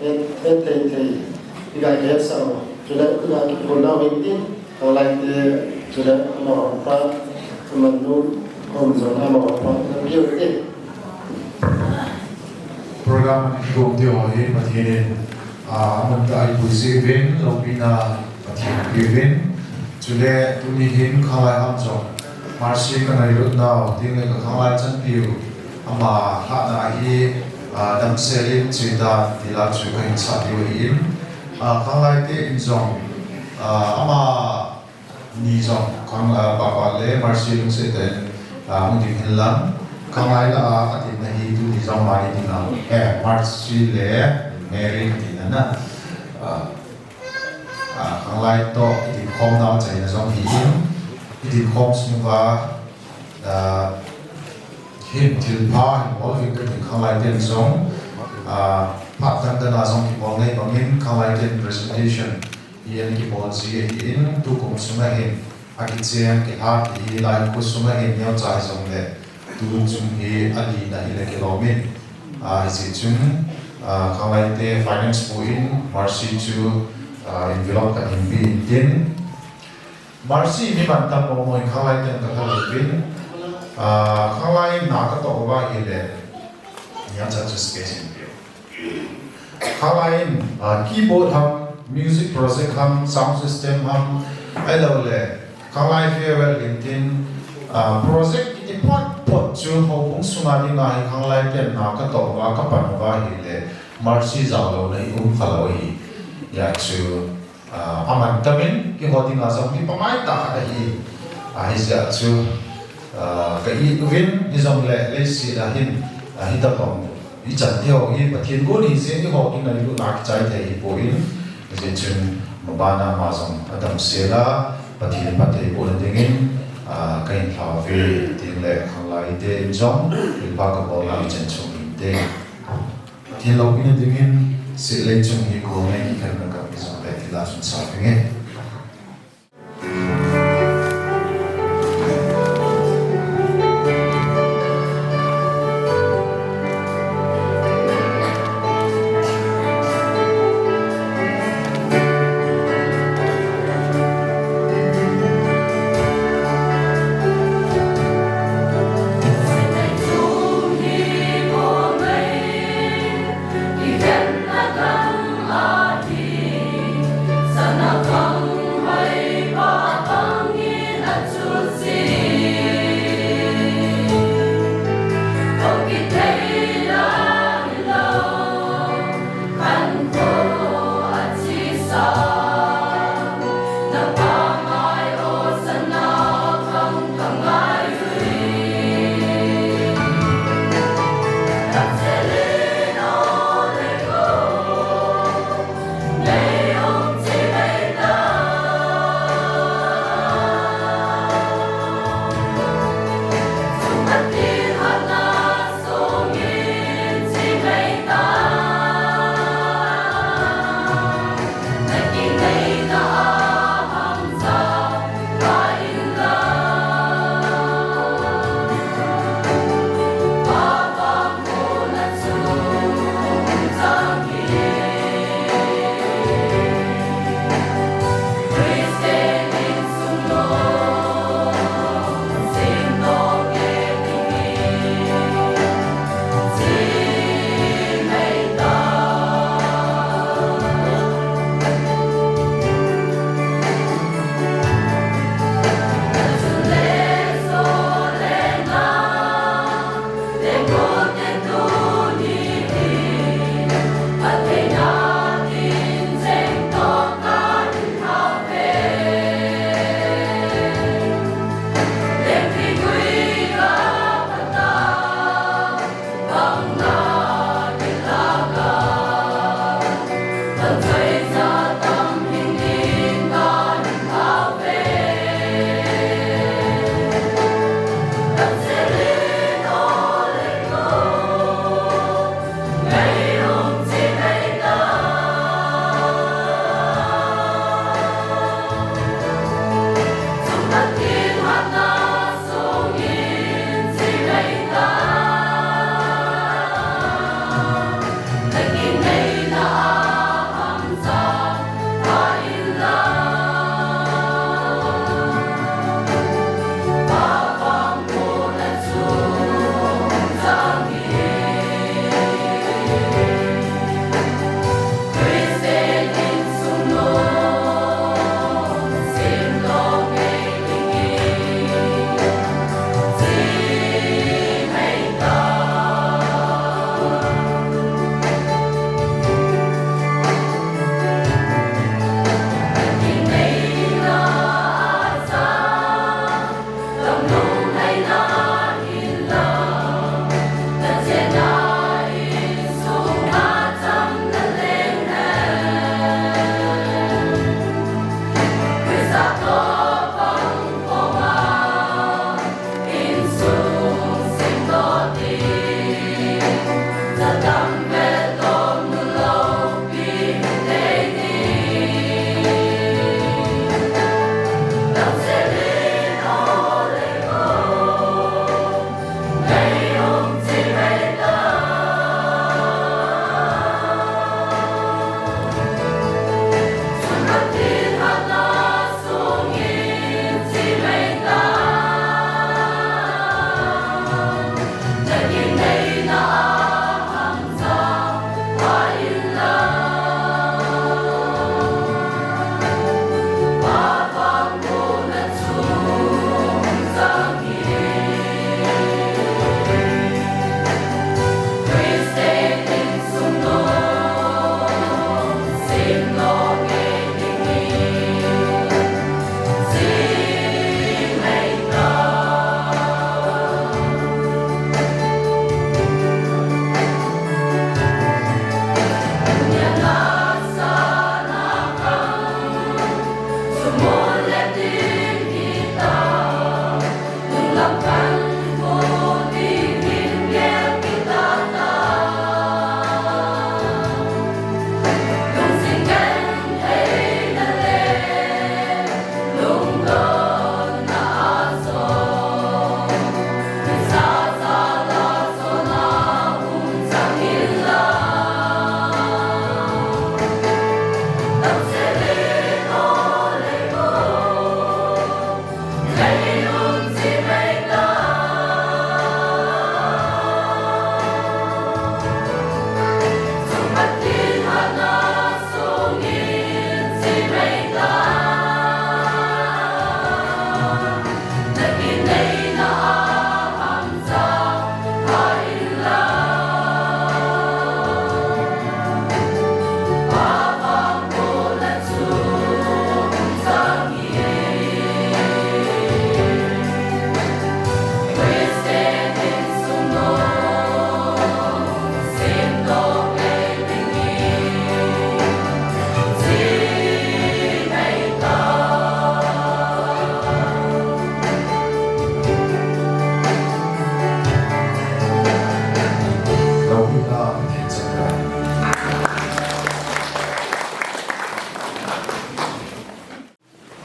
eh, eh, thei, thei. Iga ke sa. Chule, iga ke ko lau hin tin. Palai te, chule, ama, pa, ama nu, kom jong, ama, pa, na biu te. Program kikum diu hi, Pathen in, ah, amun tah a eipui jiuvin, loupina Pathen peuvin. Chule tuni hin khanglai ham jong, Mercy ka ngailutnau, ding le ka khanglai chanpiu, ama lhahna hi, ah, damsel in chun dan, ti la chu kahin sah diu ahin. Ah, khanglai te in jong, ah, ama ni jong, khang, ah, Papa le Mercy lungset in, ah, hung ding hen lang. Khanglai la, ah, atin na hi tuni jong mani ding a. Eh, Mercy le Mary atin na na. Ah, ah, khanglai to itin khom na chaina jong hi in. Itin khom sunga, ah, hin thilpha hin bol vin ka tin khanglai ten jong, ah, phat dang dang a jong kibol nei bangin khanglai ten presentation hi an kibol ji ahi in tukum sunga hin akicheng kihla hi lai khu sunga hin neocha hi jong le tu chung hi ali na hi le kilom in, ah, hi si chung, ah, khanglai te finance pu in Mercy chu, ah, envelope kan hin pi in tin Mercy mi mantam mo mo in khanglai ten ka thalo vin, ah, khanglai na ka to ba hi le. Nia cha chu space in pio. Khanglai in, ah, keyboard ham, music project ham, sound system ham, ai lo le. Khanglai farewell in tin, ah, project iti pot pot chu ho kung sunga ding a hi khanglai ten na ka to ba ka pan ba hi le. Mercy jao lo na hi um kha lo hi. Ya chu, ah, aman tamin, kihou ding a jong hi pamai ta khat ahi. Ah, hi jeh chu, ah, ka i uvin, hi jong le, lei si la hin, ah, hi ta pang. I chan thei ho hi, Pathen gon hi jeh hi ho ding na i lu na kichai thei hi po in, hi jeh chun, mabana ma jong, adam se la, Pathen phat thei po na ding in, ah, ka in thau ve, ding le, khanglai te in jong, in pa ka bol na i chan chung in te. Pathen loupina dingin, sehlei chung hi kol nei kikhenna kap hi jong le ti la chun sa penge.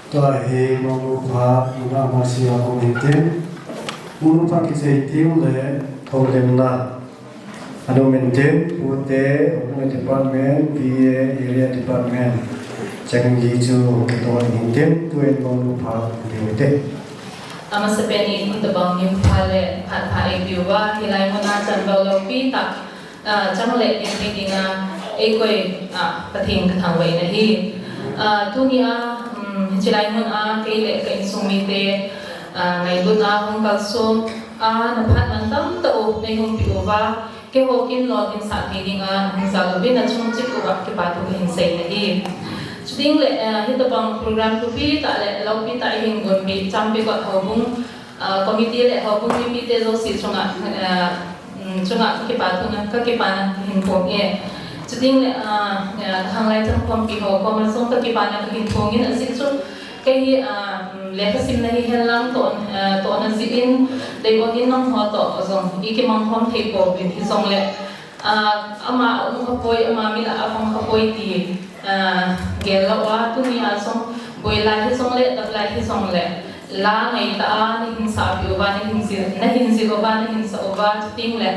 Tua hi Monu pha, nuna ma sia ko mintin. Monu pha kichei tiu le, thau lemna. Anu mintin, pute, Homeland Department, P A, Area Department. Chang gi chu, kito mintin, tu en Monu pha, pute. Amasapen in tabang Monu pha le, phat pha e piu va, hilai muna chan bau lo pi tak. Ah, chang le ding ding ding a, ei koi, ah, Pathen ka thangvah in ahi. Ah, tuni a, um, hiche lai mun a, kei le ka insung mite, ah, ngailutna hung kalson a, na phat man tamtah u nei hung pe uva, keiho kin lolhin sah thei ding a, hung jal uvin na chung cheh uva kipa thu kahin sei in ahi. Chuteng le, ah, hitabang program thupi tah le loupi tah ihin gonpi, Changpi Kot Houbung, Ah, committee le houbung mipite jouse chunga, ah, um, chunga ka kipa thu na, ka kipana kahin phong e. Chuteng le, ah, ah, khanglai changkhompi ho koma jong ka kipana kahin phong in ajeh chu kei hi, ah, um, lekha simna hihen lang toh, ah, tohna jeh in, deibang in nangho toh jong i kimang khom thei pouvin hijongle, Ah, ama a um khapoi, ama min a vang khapoi ti, ah, gel lou a, tuni a jong, boi lai hijongle, dap lai hijongle, la ngaitah a, nahin sah peh uva, nahin jil, nahin jil uva, nahin sah uva, chuteng le,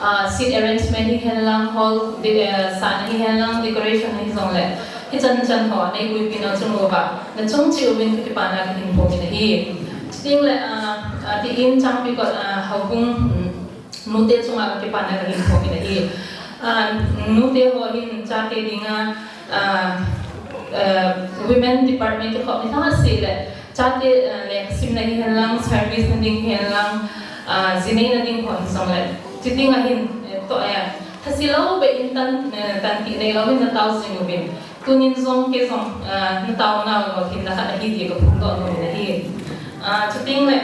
ah, seat arrangement hihen lang, hall, de-, eh, sahna hihen lang, decoration hijongle, hichan chan ho, nei boipi nau chung uva, na chung cheh uvin ka kipana kahin phong in ahi. Chuteng le, ah, ah, ti in Changpi Kot, ah, houbung, mm, Nute chunga ka kipana kahin phong in ahi. Ah, nute ho hin chate dinga, ah, ah, women department kikhop ni thang ase le, chate, ah, lekha simna hihen lang, service na ding hihen lang, ah, ji neina ding ho hijongle. Chuteng a hin, eh, toh, eh, thase lou beh in tan, eh, tan ti neilou hin na tao jing uvin. Tunin jong kei jong, ah, na tao nau lou hin na khat ahi ti ka phongdoh nom in ahi. Ah, chuteng le,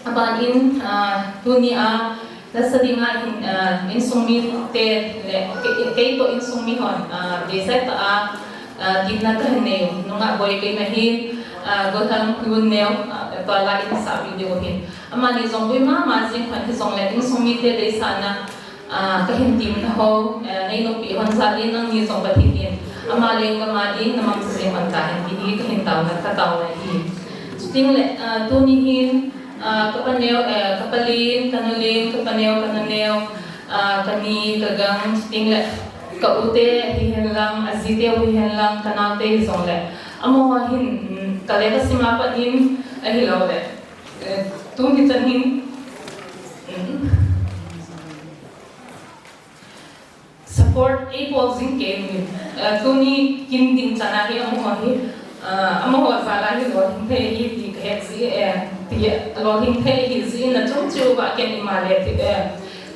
Aban in, ah, tuni a, nasa dinga hin, ah, insung mite le, kei, kei toh insung mi hon, ah, deisah tah a, ah, gimna kahin nei u, nungah boi kei nahin, ah, Golhang Lunneo, ah, tua la in sa video hin. Amani jong boi mama jing hon hijongle insung mite deisahna, Ah, ka hin temna ho, eh, nei nopi hon jal in nangni jong Pathen in ama leng gam a ding na mang jing hon tahen ti hi ka hin taona, ka taona ahi. Chuting le, ah, tuni hin, ah, ka paneo, eh, ka palen, ka nulen, ka paneo, ka nuneo, ah, ka ni, ka gang, chuting le ka u te hihen lang, aji te hihen lang, ka nao te hijong le, amaho hin, mm, ka le ka sim a pat in ahilou le, eh, tuni chan hin, mm, support ei bol jing kei uvin. Eh, tuni kin ding chan a hi amaho hi, eh, amaho jal a hi lolhing thei ahi ti ka het jeh, eh, ti lolhing thei ahi jeh in achung cheh uva ken ima le ti, eh,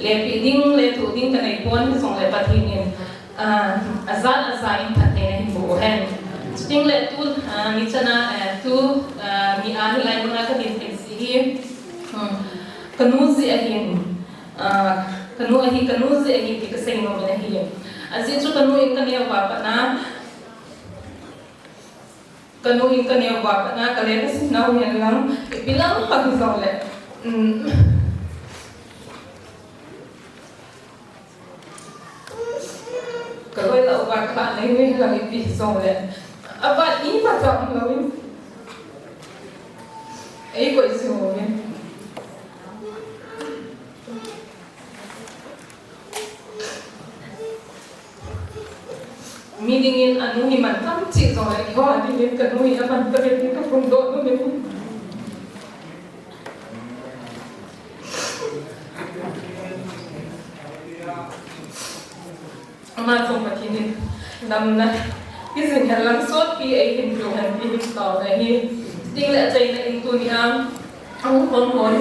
lepi ding, lethuh ding ka nei pon hijong le Pathen in, eh, ajat aja in phatthei na hin boh hen. Chuting le tu, eh, ni chan a, eh, tu, eh, ni a hilai mun a ka din thei jeh hi, hmm, ka nu jeh ahin, Ah, ka nu ahi, ka nu jeh ahi ti ka sei nom in ahi. Ajeh chu ka nu in ka neo uva pat na, ka nu in ka neo uva pat na, ka le ka sim nau hihen lang, ipi lang pat hijong le, um, ka loi lah uva ka ha nei hihen lang ipi hijong le, aban ima cha um lou in, ei koi jing uvin. Mi dingin anu hi man tam cheh jong le, eiho a dingin ka nu hi aman tabeh in ka phongdoh nom e. Ama jong Pathen in damna pi jing hen lang sotpi ei hin peh hen ti hi taona ahi. Chuting le achaina in tuni a ahung khom hon,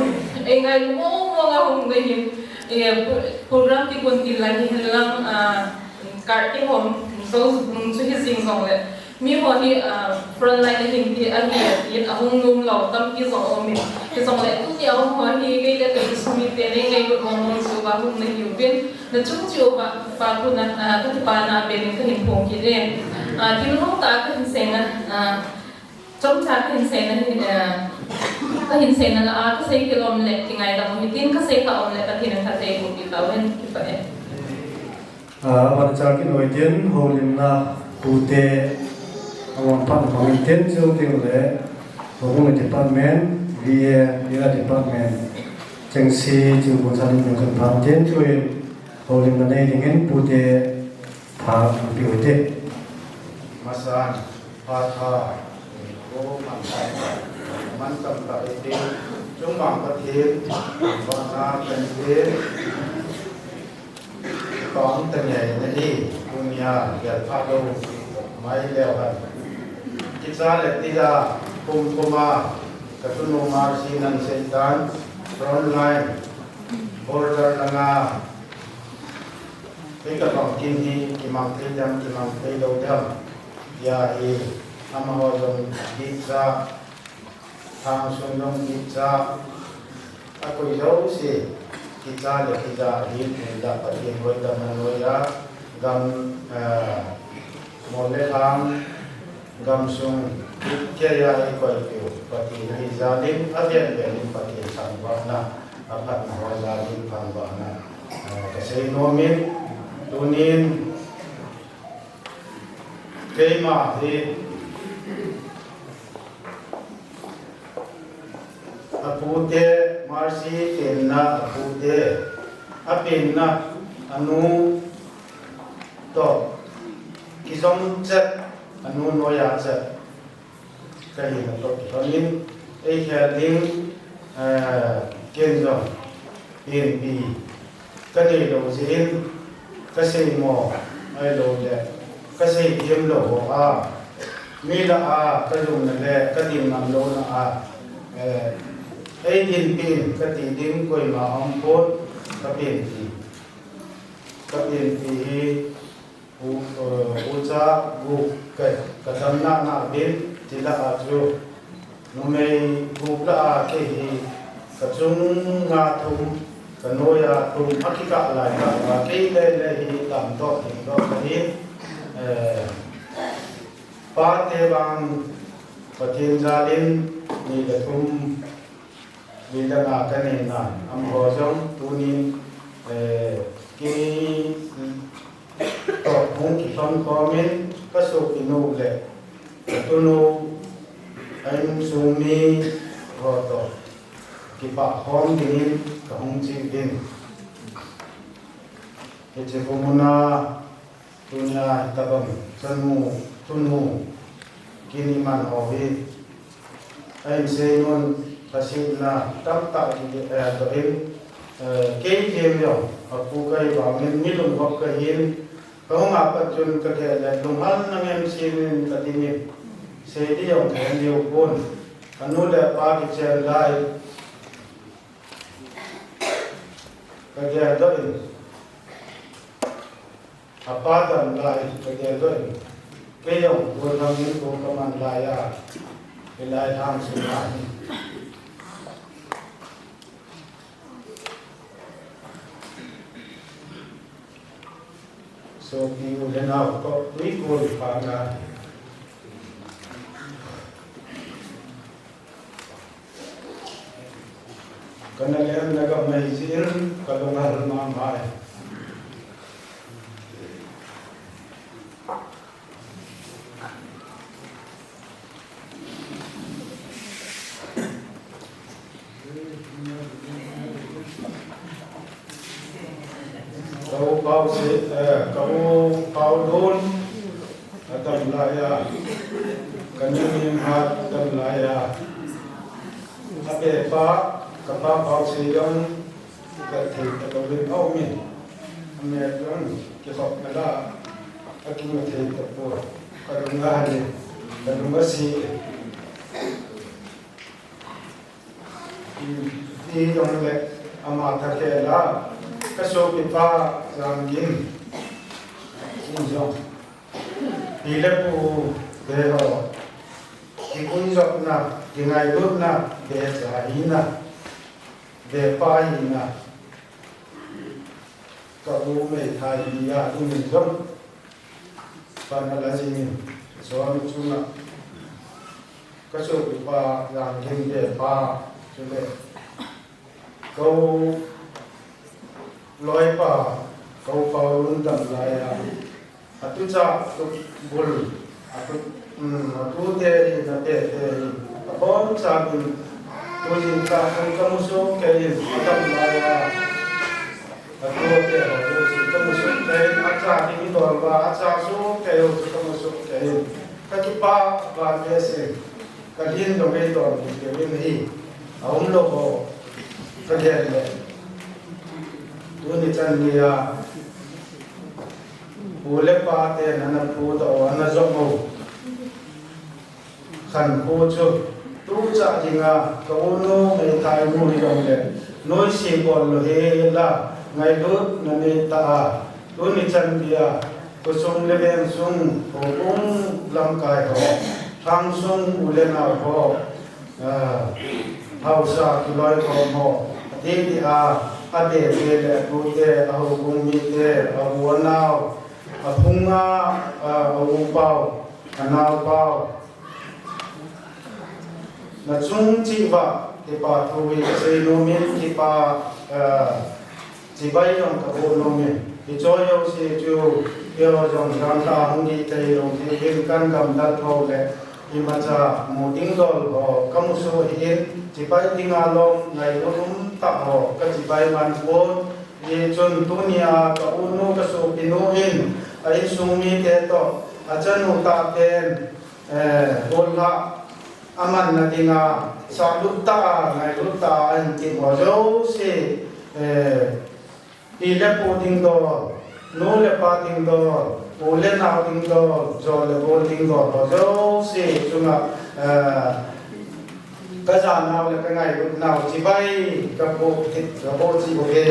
ei ngailu mong mong a hung na hin, eh, pro-, program kigon til lai hihen lang, ah, card kihom, jou, um, chu hi jing jong le, miho hi, ah, front line a hin ti ahi, tin ahung nom lou tampi jong um in. Hijong le, tuni a um ho hi, kei le ka insung mite nei ngailut mong mong jeh uva hung na hi uvin, na chung cheh uva, Pa Khun a, ah, ka kipana bel in ka hin phong kit e. Ah, thinglhang tah a ka hin seina, ah, chomcha ka hin seina hi, ah, ka hin seina lah a, ka sei kit lom le, kingaidam u hitin, ka sei kha um le, Pathen in phatthei boh peh tahen, kipah e. Ah, aban cha kin oi tin, houlimna pute, awan pan hong in tin, chu tin le, Houbung Department, V A, V A Department, chengse, chu bun sa lim kan pan tin, chu in, houlimna nei dingin pute, pha, pi u te. Masan, pha tha, ko man sai, man tam ta e te, chung mang Pathen, vana kan te, Tong tangei na hi, tunia, gel pha lou, mai leu han. Kicha le tija, kum kuma, ka tunu Mercy nan seitan, front line, border langa, kei ka bang kin hi, kimang thei dam, kimang thei lou dam. Ya hi, amaho jong, kicha, Thang sung jong kicha, akoi jouse, kicha le kicha ahin, hinla Pathen hoitah na noiya, gam, eh, mol le thang, gamsung, kicha a ikoi peh u, Pathen hi jalin, aven ven in Pathen thangvahna, aphatna ho jalin thangvahna, eh, kasei nom in, tunin, keima hi, Apute, Mercy penna apute, apenna, anu toh, kijom chet, anu noiya chet, kahina toh kilhonin, eikhel ding, eh, ken jong, penpi, Ka neilou jeh in, ka seimo, ahilou le, ka seithem lou ho a, mi lah a, ka lungna le, ka ding ngam louna a, eh, ei dinpi in, ka ti ding koima aumpon, ka penpi. Ka penpi hi, U, eh, ucha gup ka, ka damna na bin, ti lah a chu, numei gup lah a kei hi, ka chunga thum, ka noiya thum, akikah lai kah uva, kei le le hi damdoh, dingdoh ka hi, eh, pate vang, Pathen jalin, ni le thum, Midang a ka neina, amaho jong tunin, eh, Kei toh hung kilhon khom in ka sopinu le ka tunu a insung mi ho toh kipah khom dingin ka hung chi ding. Hiche kum muna tunia hitabang chanu tunu kin iman ho hi a insei nun ka sihna tamtah kigeldoh in, eh, kei jeng jong a pu kahi vangin mi lungkhop kahin, ka hung a pat chun ka gel le lunghalna ngen simin ka dingin sei ding jong ka he diu pon. Ka nu le pa kichen lai ka geldoh in, a pa dam lai ka geldoh in, kei jong gollhang in kum ka man lai a, hilai lhang sunga hi sopi u le nao toh tui kol pha nga ka na lem na ka mai jin ka lunghal mama e. Ka u Pau se, eh, ka u Pau Lun a dam lai a, ka nu Nimhat a dam lai a, a pe pa, ka pa Pau se jong ka thei ta lou in a um in, a me jong kikhop na la, a kimu thei ta poi, ka lung a hal in, ka lung a si. Ti jong le ama tha khel a, ka sopipa Janggin in jong, pi le pu ve ho, kiguijopna, kingailutna ve cha hina, ve pa hina, ka u Meithai hi a dingin jong pan a la jingin, John chunga ka sopipa Janggin ve pa, chule ka u loipa, ka u Pau Lun dam lai a, a tucha tu bul, a tu, um, a tute hi, a tete hi, a bomcha in, tu jing ta, ka mu soh kei in, a dam lai a. A tute ho chu ka mu soh kei in, a cha ding i dol uva, a cha soh kei u chu ka mu soh kei in. Ka kipah val behseh, ka lhin jong ei dol kei in hi, a um lou ho ka gel le. Tuni chan geiya, pu le pa ten ana phudoh u, ana jom u. Khankho chu tucha dinga ka unu Meithai nu hi jong le, noise bol lou hel a, ngailutna nei ta a, tuni chan geiya, khosung le vengsung, houbung lamkai ho, lhangsung u le nao ho, ah, haosa kiloikhom ho, ati tia, a tete le a tute, a houbung mite, a u a nao, a phunga, ah, a u pau, a nao pau, na chung cheh uva, kipa thu hi ka sei nom in, kipa, eh, chibai jong ka boh nom in. Hiche jouse chu, keiho jong gamla hung ding tei lou, ti hin kan gamla tho le, imacha mu ding dol ho, ka mu soh hi in, chibai dinga lom, ngailut um tah ho, ka chibai man pon, hichun tunia ka unu ka sopinu in, a insung mite toh, a chanu tah pen, eh, gollhang a manna dinga, salut tah a, ngailut tah a, ahin ti ho jouse, eh, pi le pu ding dol, nu le pa ding dol, u le nao ding dol, jo le gol ding dol ho jouse chunga, eh, ka janau le ka ngailutnau chibai ka boh, ka boh cheh uve.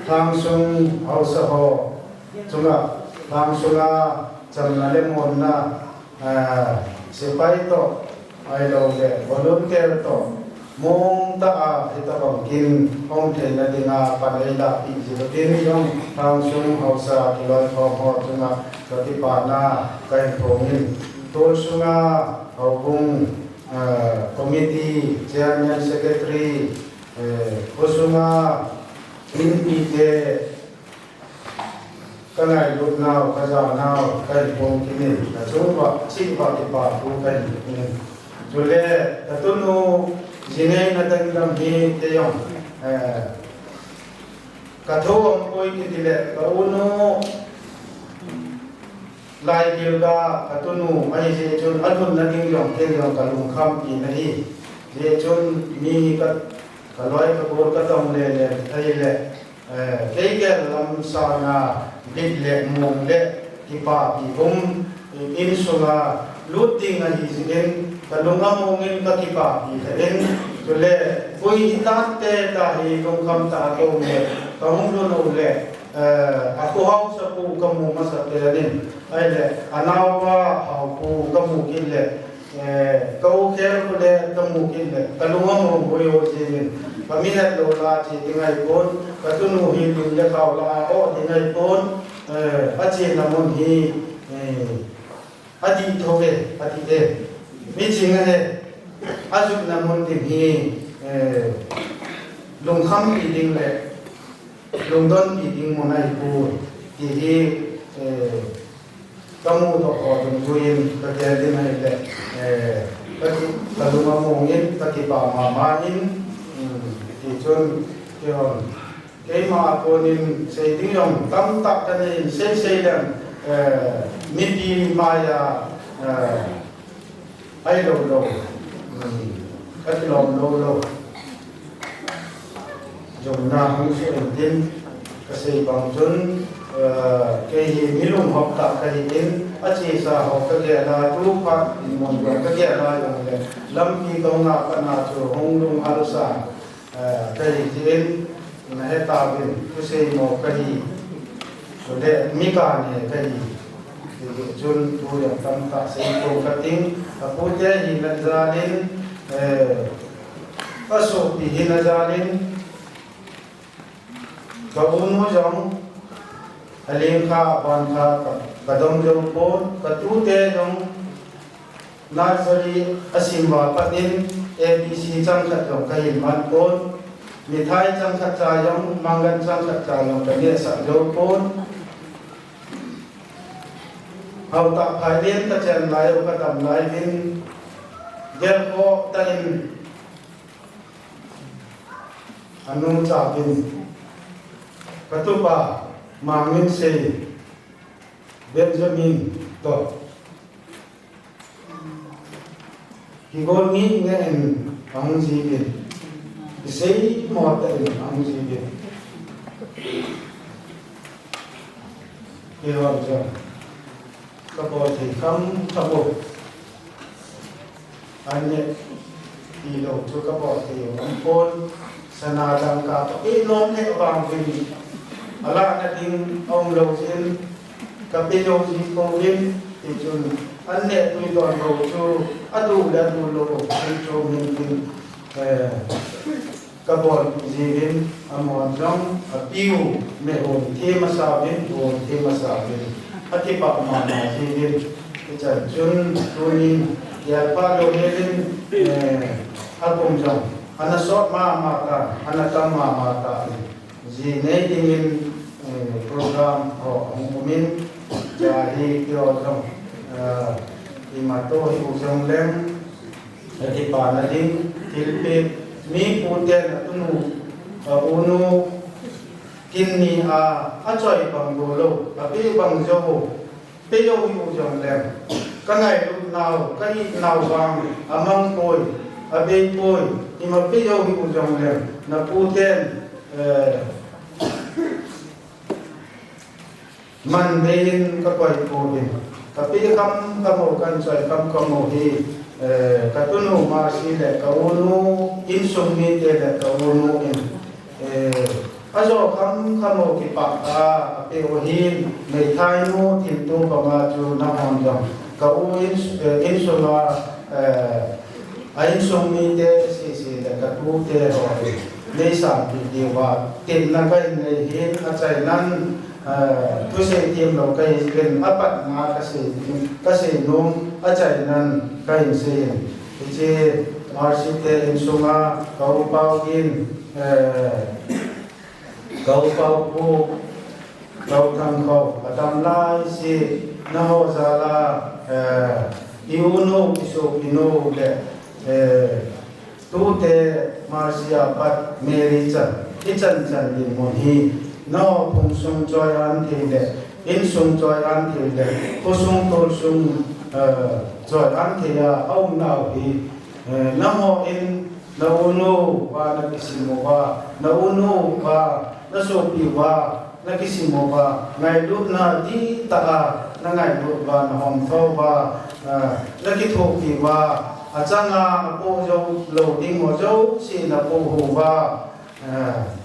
Lhangsung haosa ho chunga, lhangsunga chamna le muanna, ah, sepai toh, ahilou le volunteer toh, mong tah a hitabang kin hung theina dinga pan eilahpeh jeh uvin jong, lhangsung haosa kiloikhom ho chunga ka kipana kahin phong in, tolsunga houbung, ah, committee, chairman, secretary, eh, khosunga Inpi te, ka ngailut nau, ka ja nau, ka hin pom kit in, na chung uva, chih uva kipa thu ka hin nei in. Chule, ka tunu, jinei na dang dang hi, kei jong, eh, ka tho um poi kiti le, ka u nu, Lai Gilga, ka tunu, ahi jeh chun, a lhunna ding jong, kei jong ka lungkham pi na hi. Jeh chun, mi ka, ka loi ka gol ka tong le le, ahi le, eh, kei gel lam sanga, bit le, mong le, kipapi um, insunga, lut ding ahi jeh in, ka lung among in ka kipapi le in, chule, koi hi tante ta hi lungkham ta ka um le, ka hung lhun u le, eh, a kho haosapu ka mu masa pen in, ahile, a naopa haopu ka mu kit le, eh, ka u khel khu le ka mu kit le, ka lung among hoi hoi jeng in, ka mi het lou la che ding ahi pon, ka tunu hi lim le khao la a o ding ahi pon, eh, a chena mun hi, eh, a dih tho ve, a ti e. Mi ching ahi, a jutna mun ding hi, eh, lungkham pi ding le, lungdon pi ding mun ahi pon, ti hi, eh, ka mudoh ho dungjuiyin ka gel ding ahi le, eh, ka ki, ka lung among in, ka kipa mama in, um, ti chun, kei hon, keima a konin sei ding jong tamtah ka nei in sei sei leng, eh, mipi mai a, eh, Ai lo lo. Hmm. Ka kilom lo lo. Jong na hung su in tin, ka sei bang chun, eh, kei hi mi lunghop tah ka hi in, a chesa ho ka gel a, tu phat in mun ka gel a jong le, lampi kong a pat na chu hung lunghal sa. Eh, ka hi jeh in, na he tauvin, thusei mo ka hi, chule mi kane ka hi, ti chun thu jong tamtah sei pou ka ting, a pute hina jal in, eh, a sopi hina jal in, ka u nu jong, a leng kha, a ban kha, ka, ka dong jou pon, ka tute jong, Nursery a sim uva pat in A B C chang khat jong ka hin man pon, mithai chang khat cha jong, mangan chang khat cha jong ka nehsah jou pon. Hao tah phai len ka chen lai u ka dam lai uvin, gel khoh tah in a nung cha uvin, ka tupa Mangminsei Benjamin toh. Kigol ngei ngei in ahung ji uvin. Kisei mo tah in ahung ji uvin. Kihon jong. Ka bol thei kham kham u. An neh ti lou chu ka bol thei u um pon. Sana dangka ka pe nom lheh vang uvin. A lahna ding a um lou jeh in. Ka pe jou ji pouvin, ti chun an neh tui don lou chu, a duh le a duh lou, an chom hin tin, eh, ka bol ji uvin, amahon jong, a piu, me hom thim asa uvin, hom thim asa uvin, a kipah mama ji uvin, hichan chun, tunin, gel pha lou helin, eh, a kum jong, ana sot mama ta, ana tam mama ta, Ji nei dingin, eh, program ho hung umin, tia hi keiho jong, eh, imacha hi u jong leng, eh, kipana ding, thilpeh, mi pute na tunu, eh, unu, kin ni a, achoi bang bou lou, apeh bang jou, Pe jou hi u jong leng. Ka ngailut nau, ka it nau vang, amang poi, abei poi, ima pe jou hi u jong leng. Na pu ten, eh, man dei in ka koi pouvin. Ka pe kham kham u, kan choi kham kham u hi, eh, ka tunu Mercy le ka unu, insung mite le ka unu in. Eh, ajo kham kham u kipah a, apeh u hin, meithainu thilto banga chu nahon jong. Ka u in, eh, insunga, eh, a insung mite sese le ka tute ho hi. Nei sanpeh diuva, tepna ka hin nei hin, achainan, eh, thusei themlou ka hi jeh in, apatna ka sei, ka sei nom, achainan ka hin sei in. Hiche Mercy te insunga ka upa u hin, eh, Ka u Pau Pu, ka u Thangkhou, ka dam lai si, naho jal a, eh, i u nu, i sopi nu le, eh, tute Marcia pat Mary chan, i chan chan dinmun hi, naho phung sung choi an thei le, insung choi an thei le, khosung tolsung, eh, choi an thei a, a um nau hi, eh, naho in, na u nu uva na kisim uva, na u nu uva, na sopi uva, na kisim uva, ngailutna dihtah a, na ngailut uva, na homtho uva, ah, na kithopi uva, achang a, apoh jou lou ding ho jouse na pohou uva, ah,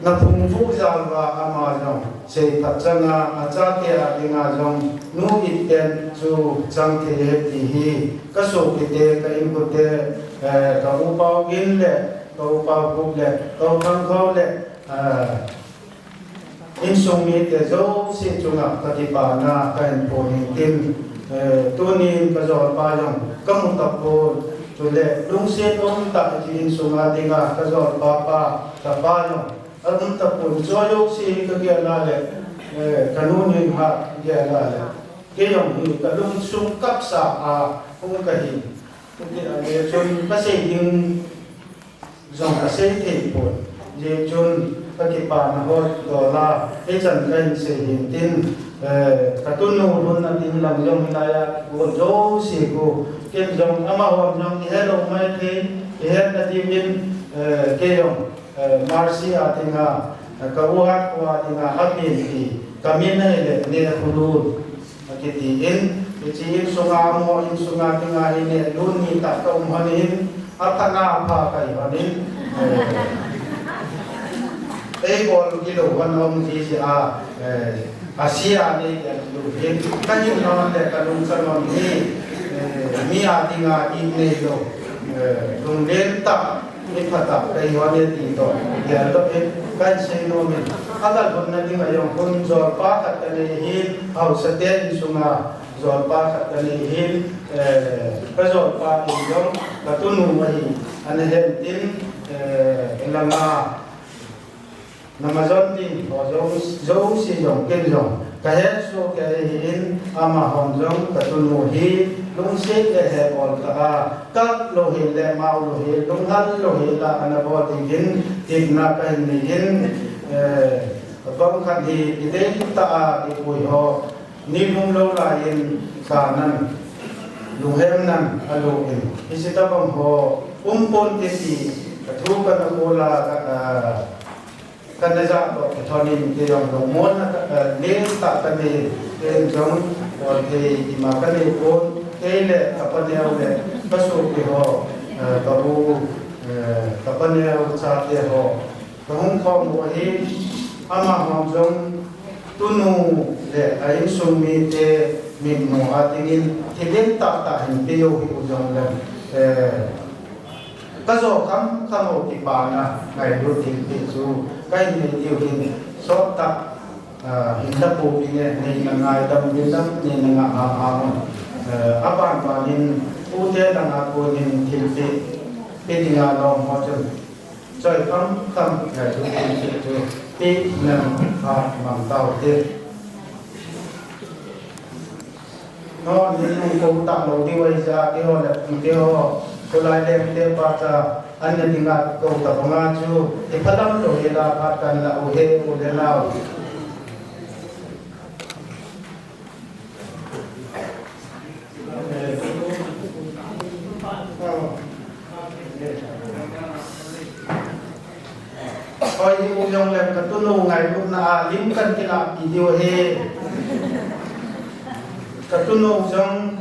na phung vuh jal uva, ama jong seiphat chang a, achate a ding a jong nu it ten chu chang thei ahi ti hi, ka sopite, ka inkote, eh, ka u Pau Gin le, ka u Pau Kup le, ka u Thangkhou le, eh, insung mite jouse chunga ka kipana ka hin phong in tin, eh, tunin ka jolpa jong ka mu tapon, chule lungset umtah a insung a dinga ka jolpa pa, ka pa jong a um tapon, choi jouse ka gel a le, eh, ka nu nin ha gel a le, kei jong hi ka lungsung kapsa a hung ka hi. Hiti a le chun ka sei ding jong ka sei thei pon. Hijeh chun ka kipana ho dol a, hichan ka hin sei hin tin, eh, ka tunu lhunna ding lang jong hilai a, kol jouse khu, ken jong amahon jong i helou mai thei, i hetna diuvin, eh, kei jong, eh, Marcia dinga, eh, ka u Hat kho a dinga, a min hi, ka min ahile, Nekhulun. Akiti in, hiche insunga amaho insunga dinga hi Nehlun ni tah ka um lhon in, aphatna apha ka hi lhon in, eh, eibol kilou lhon um jiji a, eh, asia nei tia kilou hin, ka hin lhon le ka lungchang lhon hi, eh, mi a dinga i neilou, eh, lunglen tah, mi phatah ka hi lhon e ti toh, gel toh in, ka hin sei nom in, agal lhunna dinga jong hun jolpa khat ka nei ahin, haosate insunga jolpa khat ka nei ahin, eh, ka jolpa in jong ka tunu ahi, ana hen tin, eh, langa na majon ding ho jouse jong ken jong ka hesoh kei ahin, amahon jong ka tunu hi lungset le hebol tah a, kap lou hel le mao lou hel, lunghal lou hel a ana bol ding hin, tipna ka hin nei in, eh, bang khat hi i dei tah a i pui ho, ni lhum lou lai in ka nan, lunghem nan alo in, hiche tabang ho um pon te ti, ka thu ka na bol a, ka, ah, ka na ja toh ka thon in, kei jong lungmonna ka, ah, nel tah ka nei, ken jong bol thei ima ka nei pon, kei le ka paneo le ka sopi ho, ah, ka u, eh, ka paneo chate ho, ka hung khom u ahi, amahon jong tunu le a insung mite mitmu a dingin thil len tah tah hin pe jou hih u jongle, eh, ka jo kham kham u kipana ngailut ding ti chu ka hin nei diu hin sot tah, ah, hin la pu pi nge, nei na ngaidam, nei na ngaidam, nei na ngah ham ham. Eh, aban ban in ute langa kon in thil pe, pe dinga lom ho chun. Choi kham kham, eh, chu, chu, chu, chu, ti, nam, pha, mang tau, ti. No, ni nung ko ta lo, di wai ja, ti ho, le, ti ho, ko lai le, ti pa cha, an ne dinga, ko ta banga chu, ti pha lam lo, ye la, pha kan la, u he, u le nau. Hoi, u jong le ka tunu ngailutna a lim kan kila pi diu ahi. Ka tunu jong,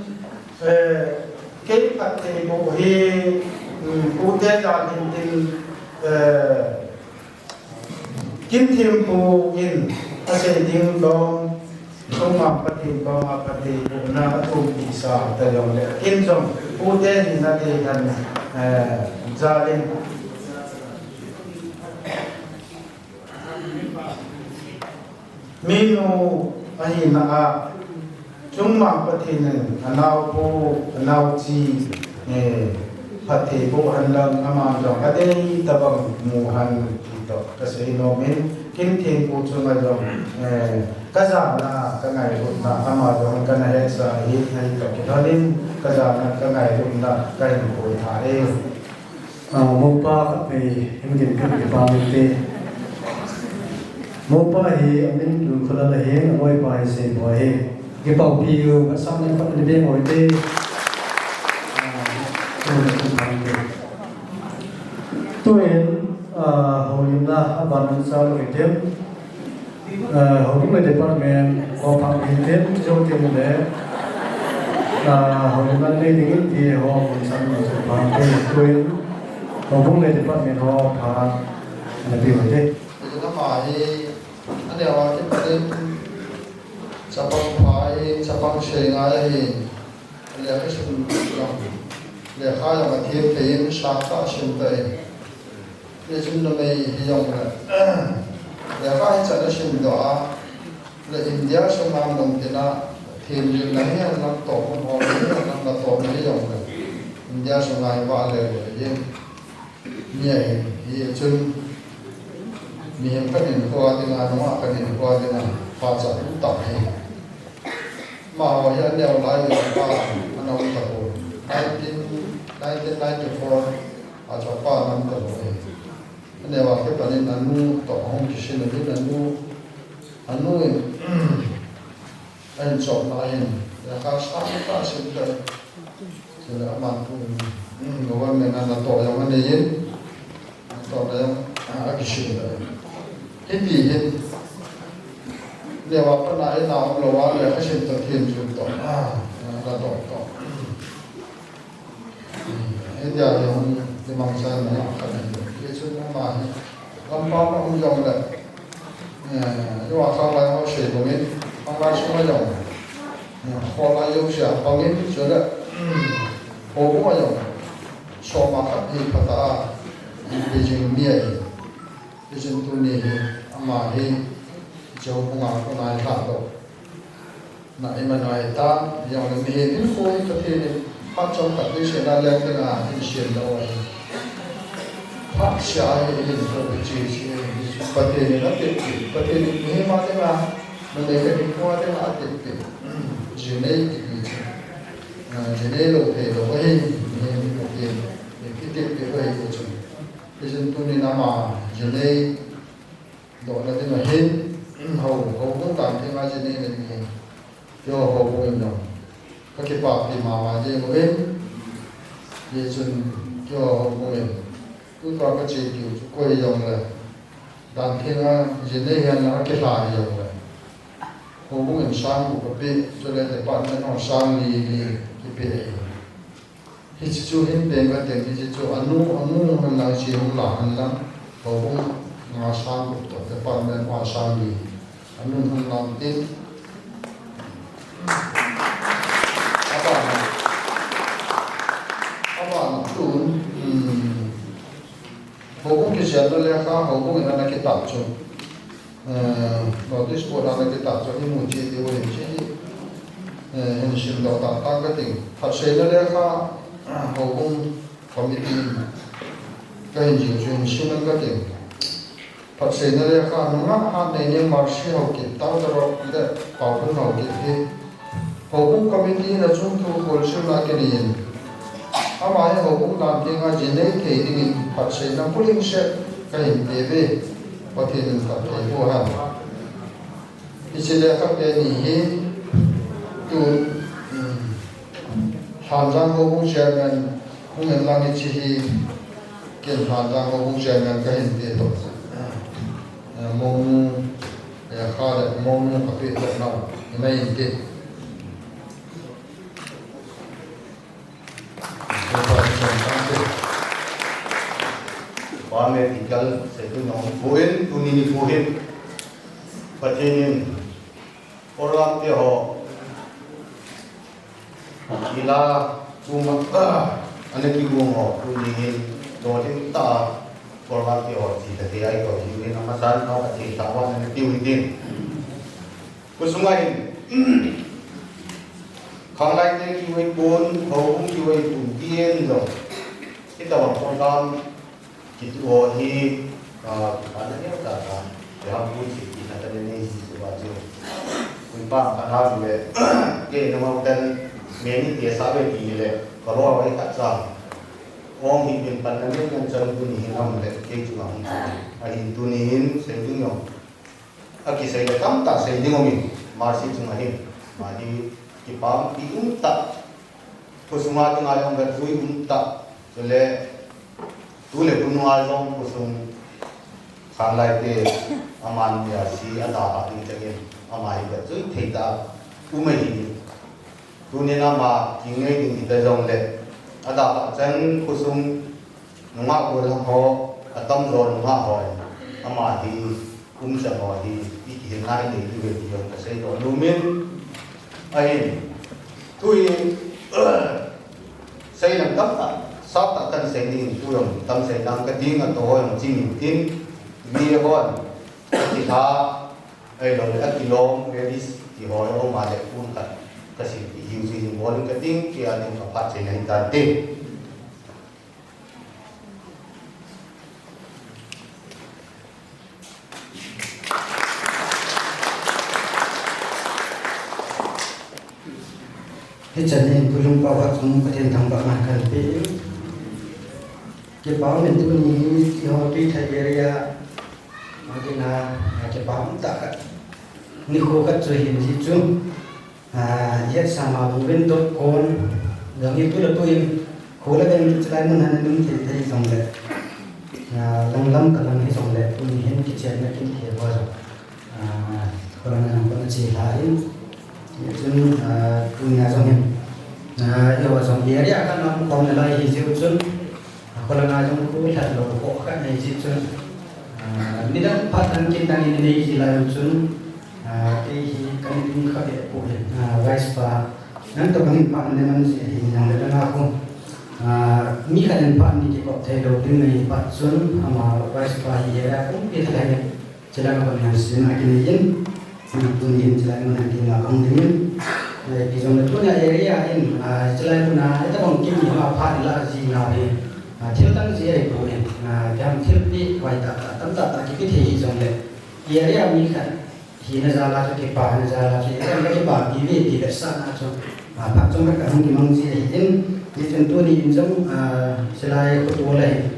eh, kei phatthei bou ahi, um, ute ja hin tin, eh, Kin thempu in asei ding dong, Chungmang Pathen koma phattheibohna athum tisa ta jongle, kin jong pute hina ding han, eh, jalin. Minu ahina a, Chungmang Pathen in anaopu, anaochi, eh, Phatthei boh hen lang, aman jong adei tabang mu hen ti toh kasei nom in, kin thempu chunga jong, eh, kajana, kangailutna, ama jong kana hetsa ahi, hitoh kilhon in, kajana, kangailutna, kahin pui tha e. Ah, mopa khat vei hin gin kahin pui tha e. Mopa hi amin Lulkholal ahin, amoipa hi Seiboi ahi. Kipahpi u, asang ni khat ni beng hoi te. Ah, tuin, ah, houlimna aban in sa lou hitin. Ah, houbung le department ho pha hitin, jou tin le. Ah, houlimna nei ding in ti ho mun san lou chu pha hitin. Tuin, houbung le department ho pha na pi hoi te. Ina ma hi, aneo a kipat in, chapang pha hi, chapang sei ngai hi, lekha sim jong, lekha jong athem thei in, sangtah sim thei. Hichun numei hi jong le, lekha hi chan asim doh a, le India sunga mun tina, themjilna hi henlang tohmun ho hi henlang natohna hi jong le, India sunga hi vahle le, le jeng. Mi ahin, hichun mihem khat in kho a dinga, nungah khat in kho a dinga, pachat um tah ahi. Amaho hi aneo lai uva, ana um tapoi. Nineteen, nineteen ninety-four a chu apa ana um tapoi. Aneo a kipat in anu toh ahung kisin uvin, anu, anu in, ahin chopna ahin, lekha sangtah asim tai. Chule aman pu, mm, government a natoh jong anei in, natohna jong, ah, akisim tai. Hiti hin, aneo a pat a ina umlou a, lekha sim toh themjil toh, ah, natoh toh. Hitia hi hung kimangchan na khat ahi. Hichun ama hi gampam a um jong le, eh, hiva khanglai ho sei bangin, khanglai sunga jong, eh, kholai jouse a pangin, chule, houbung a jong, soma khat hi phatah a, ipi jing mi ahi. Hichun tuni hi, ama hi, hiche houbung a kona hi lhahdoh na iman u ahitan, hijongle mihem hinkho hi Pathen in phat chomkhat leiset a leng dinga ahin semdoh u ahi. Phatseh a hi hinkho hi hiche hiche ahi. Pathen in atepeh, Pathen in mihem a dinga, numei khat hinkho a dinga atepeh. Jinei kiti chu, ah, jinei lou thei lou ahi, mihem hi Pathen in atepeh u ahi chu. Hichun tunin ama jinei dohna ding ahin, hou, houbung dan thenga jinei na ding ahin. Keiho houbung in jong kakipahpi mama jeng uvin. Hichun keiho houbung in tutua kache diu chu koi hijongle, dan thenga jinei hihen lang akilha hijongle, houbung in sang gup apeh, chule department ho sang li li kipeh ahi. Hiche chu hin peng kating, hiche chu anu, anu hen lang, hiche hung la hen lang, houbung nga sang gup toh, department nga sang li, anu hen lang tin. Abana, abana tun, um, houbung kichenna lekha, houbung in ana kitah chu. Eh, notice board a ana kitah chu imu cheh diu ahi, hiche hi, eh, hin simdoh tang tang kating. Phatseina lekha, houbung committee in kahin jih chu hin sim in kating. Phatseina lekha nungah Hatnei Niang, Mercy Haokip, Tangtarok le Paophung Haokip hi Houbung committee in achung thu kholchilna kinei in, ama hi houbung dan thenga jinei thei dingin phatseina bulhing set kahin pe uve, Pathen in phatthei boh hen. Hiche lekha pe ni hi tun, um, Lhanjang houbung chairman hung in lang, hiche hi ken Lhanjang houbung chairman kahin pe toh. Eh, monu, eh, kha le monu kapeh toh nau, imai inte. Department in kal, secretary nong pu in, tuni nikho hin Pathen in program te ho ila, tuma, ah, ana kigong ho, tuni hin, doding tah a, program te ho, chi ta te ai ko, chi min amasan, no, ka chi ta wan, ana kiu tin. Khosung a hin, khanglai te kiu pon, houbung kiu pon, ti en jong. Tabang program kitu ho hi, ah, kipana neo tah tah, kiham pui thei kit na tah nei ji tu ba jiu. Kun pa ka na le, ke na mau tan, me ni te sa ve ti le, ka lo ai khat sa. Ong hi bin pan na neo yan chan tu ni hin am le, ke chu ang. A hin tu ni hin, sei ding yong. A kisei le tamtah sei ding um in, Mercy chunga hin. Ama hi kipah pi um tah. Khosunga dinga jong vet jui um tah. Chule, tu le khonunga jong khosung khanglai te aman nia si a da ha ding changin. Ama hi vet jui thei tah um ahi. Tunin ama kingai ding hita jongle, adang a chan khosung nungah gollhang ho, atamjo nungah ho, ama hi, umchan ho hi, i kihilna hi dei diu ve ti jong kasei doh nomin, ahin, tui, seilang tamtah, saptah kasei ding, tu jong tam seilang kading a to ho jong chim intin, mi hon, akilha, Ahilou le, akilom, ladies, ti ho, um a le, un khat, ka sim, i hiu si, hiu bol, ka ding, ki a ding, ka phat, sei na hi ta te. Hichan hin, tu lung pa wa chung, Pathen thangvahna kan pe. Kipah in tuni hi, Tihol Tuithei area, a, kina, a, kipah tah khat. Nikho khat chu hin ji chu. A, hetsa ma bung vin dot kon. Jong hi tu le tu in, kho le veng chu chulai mun han um thei thei jong le. A, lang lam ka lang hi jong le, tuni hin kichenna kin thei bo jong. A, kholanga jong kona che lha in. Chun, a, tunia jong hin. A, eiho jong area khat a um khom nalai hi jeh u chun. A, kholanga jong kho lhat lou kho khat nei jeh chun. A, nidang phat dang kin dang in nei ji lai u chun. A, kei hi kan ding kha ve poi. A, Vice pa. Nang tabang in phat na nei man ji hi nang le dang a khu. A, mi khat in phat ni kikop thei lou ding nei phat chun. Ama Vice pa hi area pumpi thei. Chulai mun a hin sin a kinei in, tuni hin chulai mun a hin a kong ding in, eh, ipi jong le tuni a area in, ah, chulai mun a, eh, tabang kim ni ma phat la ji na hi, ah, thil dang ji ai poi, ah, jam thil pi vai ta ta, tam ta ta kipe thei hi jong le, area mi khat, hina jal a chu kipana jal a chu, area mi kipah pi ve ti vetsahna chu, ah, phat chom khat ka hung kimang ji ahi in, hichun tuni in jong, ah, chulai khoto le hin,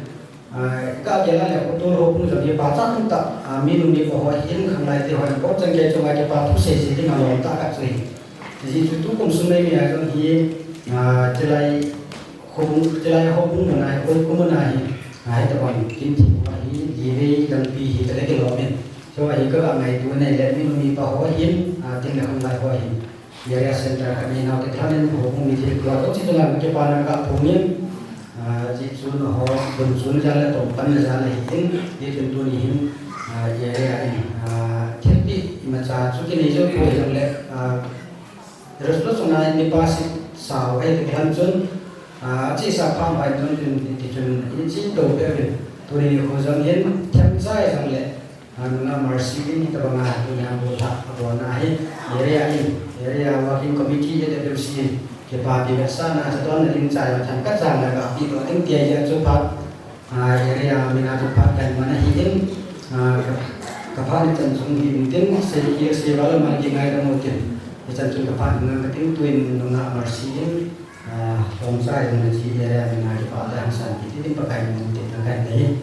Ah, ka gel a le, khoto le houbung jong hi pachat um tah, ah, minu mipa ho hin, khanglai te ho hin, bou chan gei chunga kipa thu sei ji ding a lom tah khat chu hi. Ji chu tukum sung nei mi a jong hi, ah, chulai houbung, chulai houbung mun a hi, hoi kum mun a hi, ah, hitabang kin thei a hi, ji vei lampi hi, tale kilom in. Chu a hi ka ga ngaito nei le, minu mipa ho hin, ah, tin le khanglai ho hin. Area center khat nei nau te thanin houbung mi thil tua to chi tunga kipana ka phungin, ah, ji chu na ho, bun chun jal le tom pan na jal le hin, ji chun tuni hin, ah, area in, ah, thilpi imacha chu kinei jou poi jong le, ah, resolution a in deposit sao ai te khan chun, ah, chi sa pham bai chun chun ti chun in chi to pe rin. Tuni ho jong hin, them chai jong le, Nunga Mercy in hitabanga tunia gollhang abolna hi area in, area working committee, A W C in kipa pi vetsahna chadonna ding chai mathan kachan laga pi to ding tia chu phat, ah, area mina chu phat kan mana hi in, ah, ka, ka phat ni chan chung hi in tin, sei ki sei vala mal ki ngai da mo tin. Ni chan chung ka phat ngang ka tin tuin Nunga Mercy in, ah, hom chai na chi area mina kipa ta hang san ki tin pa kai mo tin na kai nei.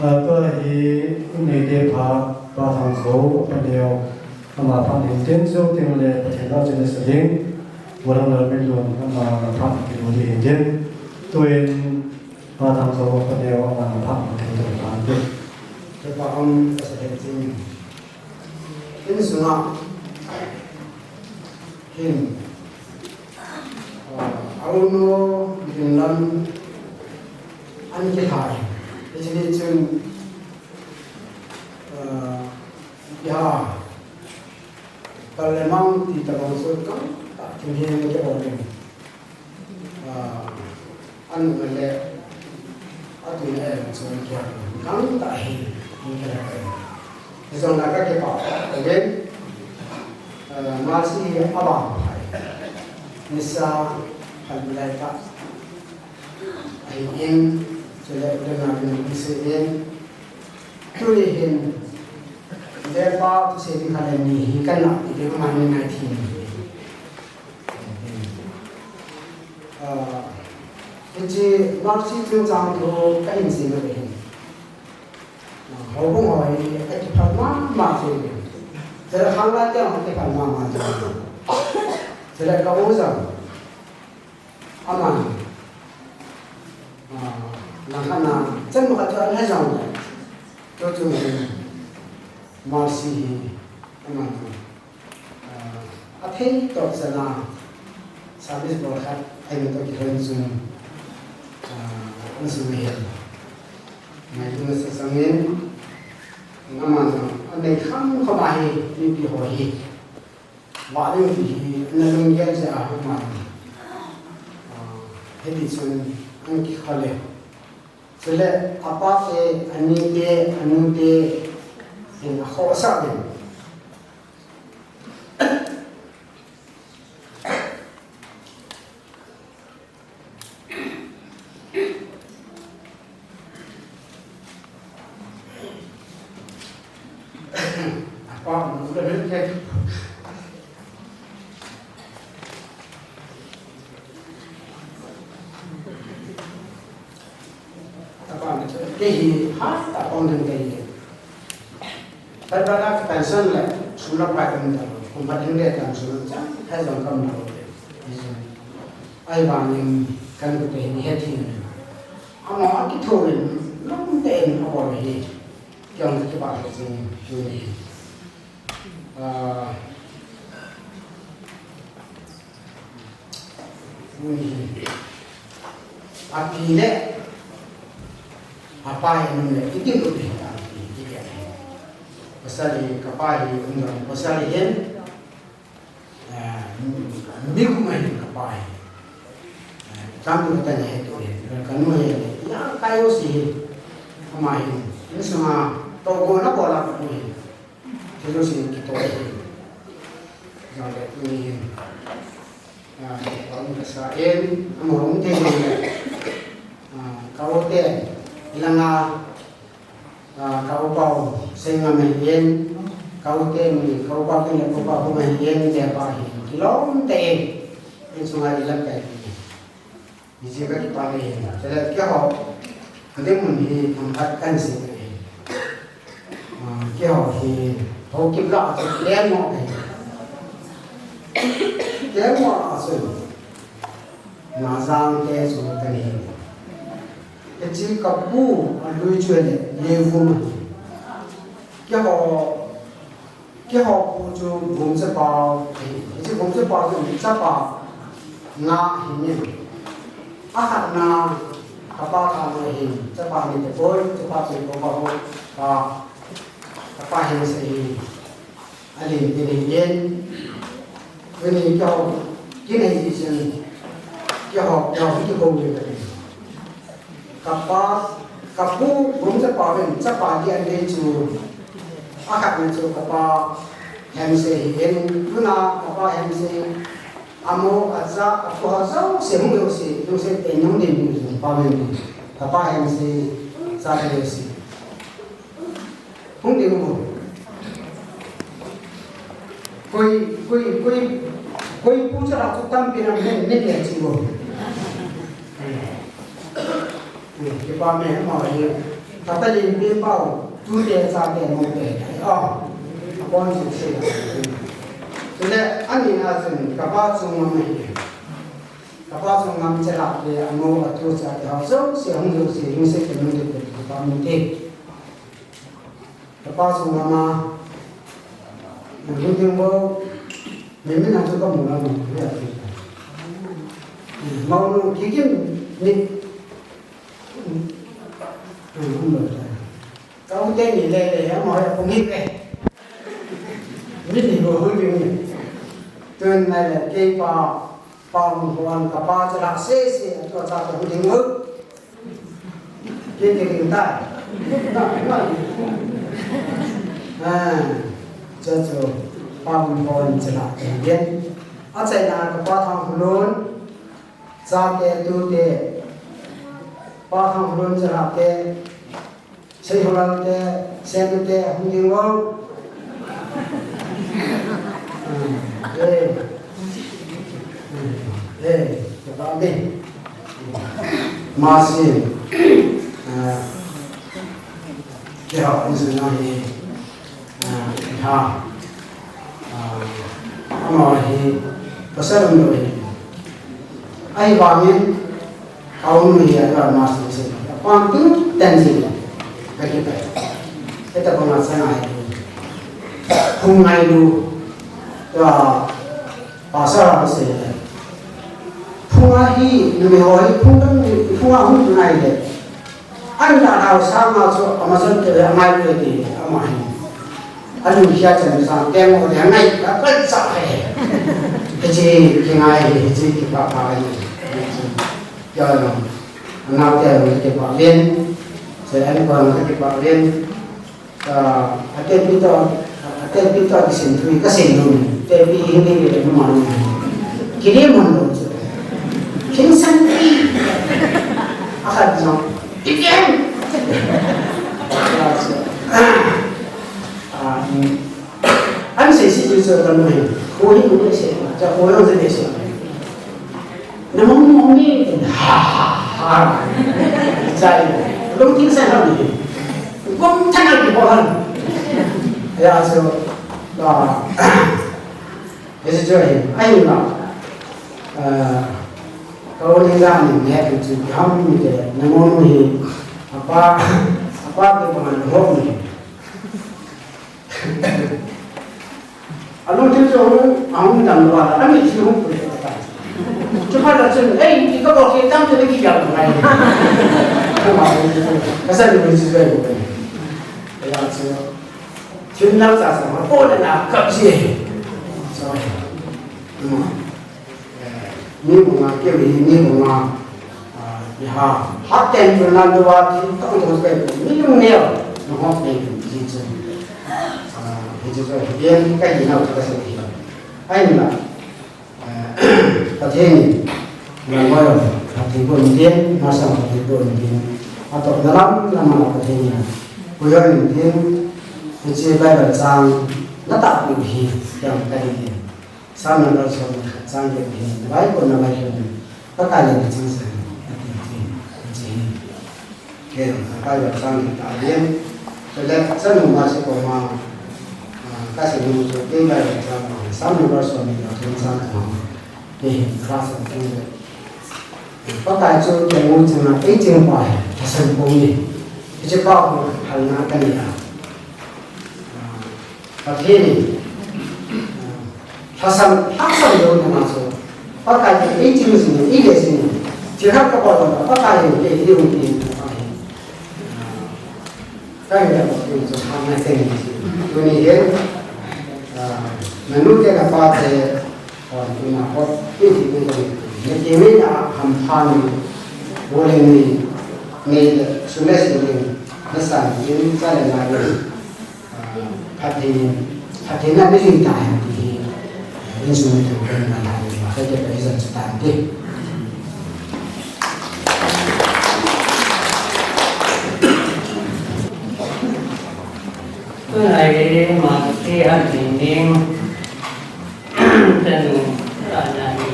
A, tua hi, um neite pha, Pa Thangkhou, Pa Neo, ama pha nin tin, Zoting le Pathen lau chun sa ding, Valang Lalminlun, ama pha kilu ding tin, tuin, Pa Thangkhou, Pa Neo, ama pha kilu ding tin. Kipah um, ka sa ding tin. Insunga, hin, ah, a u nu, Binlam, an kilhai. Hiche ni chun, ah, iha, Parliament ti tabang chu tamtah thil hi kibol in. Ah, an le, atui na em chu kia, tamtah hi, kila. Hijong le kakipah, again. Mercy hi abang phai. Nisa khat lai ta. Ahin, chule u le nau in sei in. Tuni hin, le pa thusei ding khat le ni hi kana ti ding, amani ngai thim. Ah, hiche Mercy chungchang thu kahin sei na hin. Houbung ho hi akiphal mama jeng e. Chule khanglai te jong akiphal mama jeng e. Chule ka u jong, aman, ah, langkhat na, chan khat chu ana jong le. Chu chu Mercy hi, aman, ah, athei toh chana service bol khat ahi toh kilhon chun, ah, ana sum ahi. Ngailutna sasangin, aman jong anei kham kham ahi, mipi ho hi. Vah ding ti hi ana lunggel jeh a aman, ah, hiti chun ana kikhol e. Chule apa te, ani te, anu te, in akhohsah in. Kei hi hatah a pang ding kahi. Pai pai a ka pension le sum la pai ka um ta lou. Kum khat ding le tam sum la chang khai jong ka um lou. Ahivangin ka nu te hin hethem in, amaho akithouvin lungtah in abol hi. Kei jong ka kipah lheh jing tuni. Ah, tuni hi. Api le apa in um le, iti lut ding ahi, iti ahi. Pasal hi, kapa hi, um jong, pasal hi, eh, mi kum ahi kapa hi. Eh, tangtu khat in ahet u ahi, ka nu ahi, ya, kai u si hi. Ama hi, insung a, tohgon abol a kapa hi. Thil jouse kitoh ahi. Jong le tuni hin, ah, ka um kasa in, amaho um thei jong le, ah, ka u te, ilanga, ah, ka u pau, Seingam ahi in, ka u te mi, ka u pau te le, ka u pau hung ahi in, te pa hi, kilom te in, insung a ilam te. Hiche ka kipah e, chule keiho, ka dinmun hi themkhat kahin sei e. Ah, keiho hi, Haokip lah a chu Lemngoh ahi. Lemngoh lah a chu, Najang te chu kahi. Hiche ka pu, alui chu le, Levum ahi. Keiho, Keiho pu chu Vumchapao, hiche Vumchapao chu chapa nga ahin. Akhatna, kapa Thanoi ahin, chapa ni te poi, chapa chu Kopa ho, pa, kapa Hemsei ahin, alen tin ahin. Tuni keiho, kin ahi jeh chun, keiho, keiho, keiho, keiho, Kapa, kapu, Vumchapao in, chapa kiti ahi chu. Akhatna chu kapa Hemsei ahin, tuna kapa Hemsei, amo, acha, apu ho jouse, hung jouse, jouse, te nung din, pa min, kapa Hemsei, chate jouse. Hung ding u. Koi, koi, koi, koi pu chara chu tampi na men, men le chi u. Kipa me ma ye. Kapa len pe pau, tute chate mote. Ah. Apon chu se. Tule ani na chun kapa chung ma me. Kapa chung ngam chara ke amo atu chate ho jouse, hung jouse, hung se ke mun de pa mun te. Kapa chung ngam a, mun ding bou, min min a chu kamu la mun, ya chu. Mau nu kikim ni. Ka u te ni le le, ya mau ya kum hi pe. Min ni bou hu ding ni. Tun na le, kei pa, Pa hung hon kapa chara sese, atua chate hung ding u. Kiti ding tai. Ah, cha chu. Pa Bun Pon chela te den. Achaina ka Pa Thang Hulun, chate tute, Pa Thang Hulun chela te, Sei Hulal te, Sen te, hung ding o. Eh, eh, ka ding. Masi, eh, kihou insung na hi. Ah, ha. Ah, amaho hi pasal umlou ahi. Ahivangin, aum hi a ka master se. Apang tu ten se. Ka kipe. Eta ko na sana ahi. Phung ngailu. Tua, pasal se. Phung a hi, numei ho hi, phung kan, phung a hung tu nai le. An da hau sang a chu, ama jon te, a ngai le ti, ama hin. An hung khia chan sang, teng o de ngai, ka kal sa he. Hichi, ki ngai, hichi, ki pa pa ni. Ya no. Nau te, ki pa ven. Se an ko, ki pa ven. Ah, ate pi to, ate pi to kisin thui, ka sin nun. Te pi hin ni le ma nun. Kili mun lo chu. Kin san pi. Akhat jong. Ikem. Ah, mm. An sei si chu ka nu hin. Ko hin ko sei. Cha ko lo sei sei. Na mong mong ni, ha, ha, ha. Chai. Lungthim sa ha ni. Gom thang a ki bol han. Ya, so, ah, ese jo hi. Ai na. Ah, ka o ni la ni ne ki chu ham ni ke. Na mong hi. Apa, apa ke pa ho ni. Alungthim chu ahung, ahung dam lou a, ami chu hung pui ta. Chuphat a chun, "Ei, i ka bol kit tam chu na kigel ngai." Ka sa ni chu ve ko. Ya chu. Thin lang sa sa ma ko na na kap ji. So. Hmm. Eh, mi bunga keu hi, mi bunga, ah, iha, hat ten chu nan tua thi tong tong kai, mi lung neo, na hok ten ji chu. Ah, hi chu chu, hi ten kai hi na chu ka se hi. Ai na, eh, Pathen ni, na mo yo, Pathen ko ni ten, ma sa Pathen ko ni ten. Ato na lam, na ma Pathen ni. Ko yo ni ten, hi chu Bible chang, na ta ku hi, yang kai hi. Sam number som le khat chang get hi, na vai ko na vai ko ni. Pakai le na chang sa, na ti ti, ti. Ke, Pakai le chang get ta yen. So le, sa nu ma se ko ma, ah, ka se nu so, ke vai le chang ma, Sam number som le khat chang ma. Ke hi, class of King le. Pakai chu ke mu chang na, ei ching pa, ta san ko ni. Ke che pa ko, hal na ka ni a. Ah, Pathen in, ah, lhasam, lhasam lou na chu. Pakai te ei ching jing, ei le jing. Thil khat ka bol lou, Pakai in kei hung ti, Pakai in. Ah, ka hin da Pathen chu ham na teng. Tuni hin, ah, na nu te na pa te, ah, tuna hot, ti ti ni. Ni ti ni na ham phan ni. Bowling ni, ni le, sumes ni, na san ni, sa le na ni. Ah, Pathen, Pathen na ni ta hen ti hi. Insung ni tu kan na la ni ma ka ke pai zan chu tan ti. Tunai ma ti han ti ning. Tanu, ra na ni.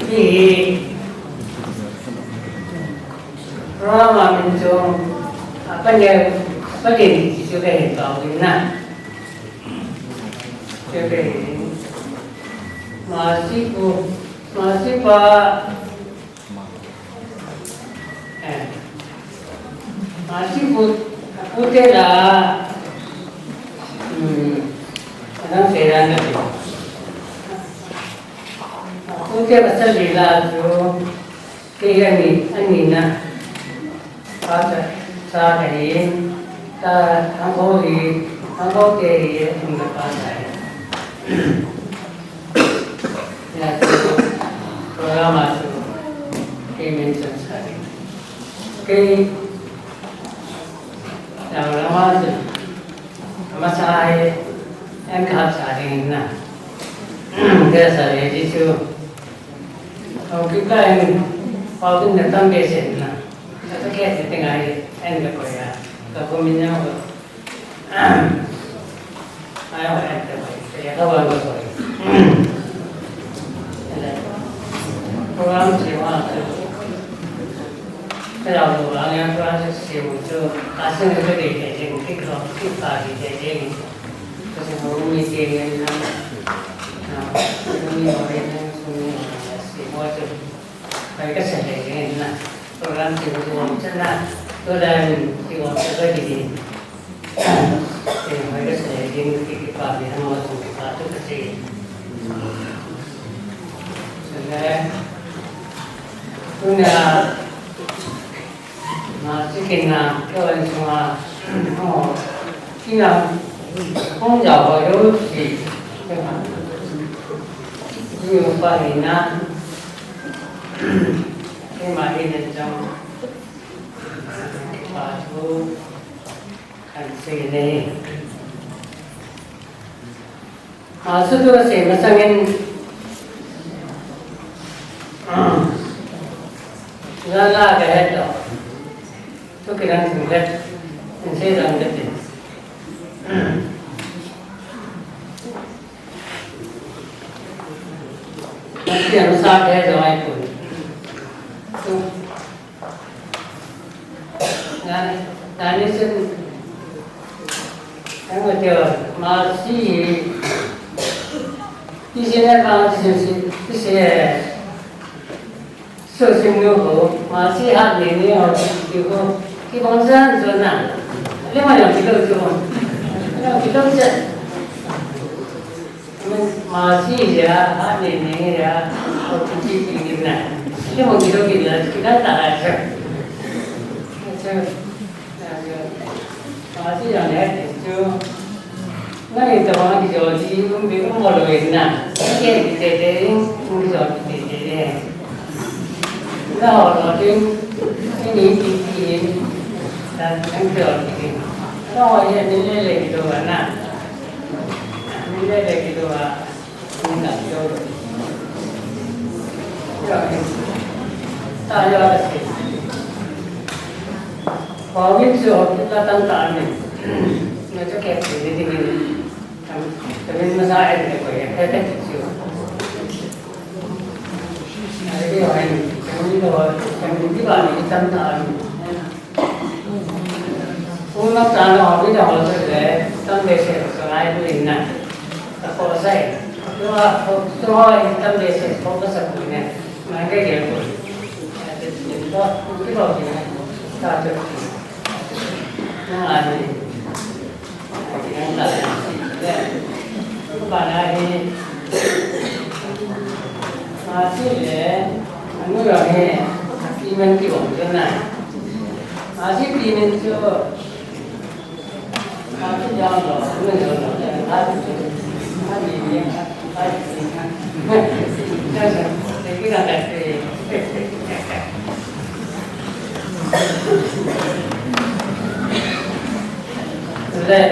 Hi, Rama min chu, apa dia, apa dia ni chu ke tau na. Chu ke. Masi pu, masi pa. Eh. Masi pu, pu te la. Hmm. Anang se la na. Pu te pasal hi la chu. Ke ani, ani na. Pa ta, sa ka hi. Ta, ang ko hi, ang ko te hi, ang na pa sa hi. Ya chu. Ama chu, kei min chun sa ding. Kei, lama chu, amasa hi, enkhat sa ding na. Kei sa le ji chu. Au, kei ka en, pau tin na tam be sen na. Sa to kei se te ngai, en ka ko ya. Ka ko min ya ko. Ai, ai, ai, ai, ai, ai, ai, ai. Program siu a, siu. Ka lau lu a, ngai program siu chu, a siu ka dei dei jing, ki klo, ki pa dei dei jing. Ka siu mi dei jing na. Na, mi mo dei na, mi mo dei na, siu mo chu. Hoi ka sa le jing na. Program siu chu mo chu na. Program siu mo chu ka dei dei. Hoi ka sa le jing, ki, ki pa dei na, mo chu ki pa chu ka si. Sa le, tuna, Masi kin na, kei in sunga, oh, kin na, hung jao ho yo si, ni pa ni na, keima hi ne jong, pa thu, kan si ne. Masi tu si masangin, la la ka het to. Tu ki dang sing het. Sing se dang het. Masi ang sa ka het to ai pun. Tu. Na, na ni sen. Ang mo tio, masi. Ti sen na pa, ti sen si, ti sen. So sen no ho, masi ha ni ni ho, ti ho. Ki bang san so na. Le ma yo ki lo so. Yo ki lo se. Masi ya, ha ne ne ya, o ti ti ti ni na. Ki mo ki lo ki la, ki la ta la cha. Cha. Masi ya ne ti chu. Na ni ta ma ki jo ji, um bi um mo lo na. Ki ki te te, um ki jo ki te te ne. Na ho lo tin, ni ni ti ti ni. Ta nang jo ki. Na ho ye ni le le ki lo na. Ni le le ki lo a. Ni na jo. Jo ni. Ta jo la si. Ko win jo la tan ta ni. Na jo ke ni ni ni. Tam, tamin masa en ne ko ya, he te chu. Ai ke ho en, tamin lo, tamin di ba ni tam ta ni. Kum na ta na ho ni da ho se le, tam be se so ai ni na. Ta ko sai. To ha, to ha tam be se ko ka sa ku ne. Ma ke ke ko. Ai te ni to, ku ki lo ni. Ta te. Na ai ni. Le,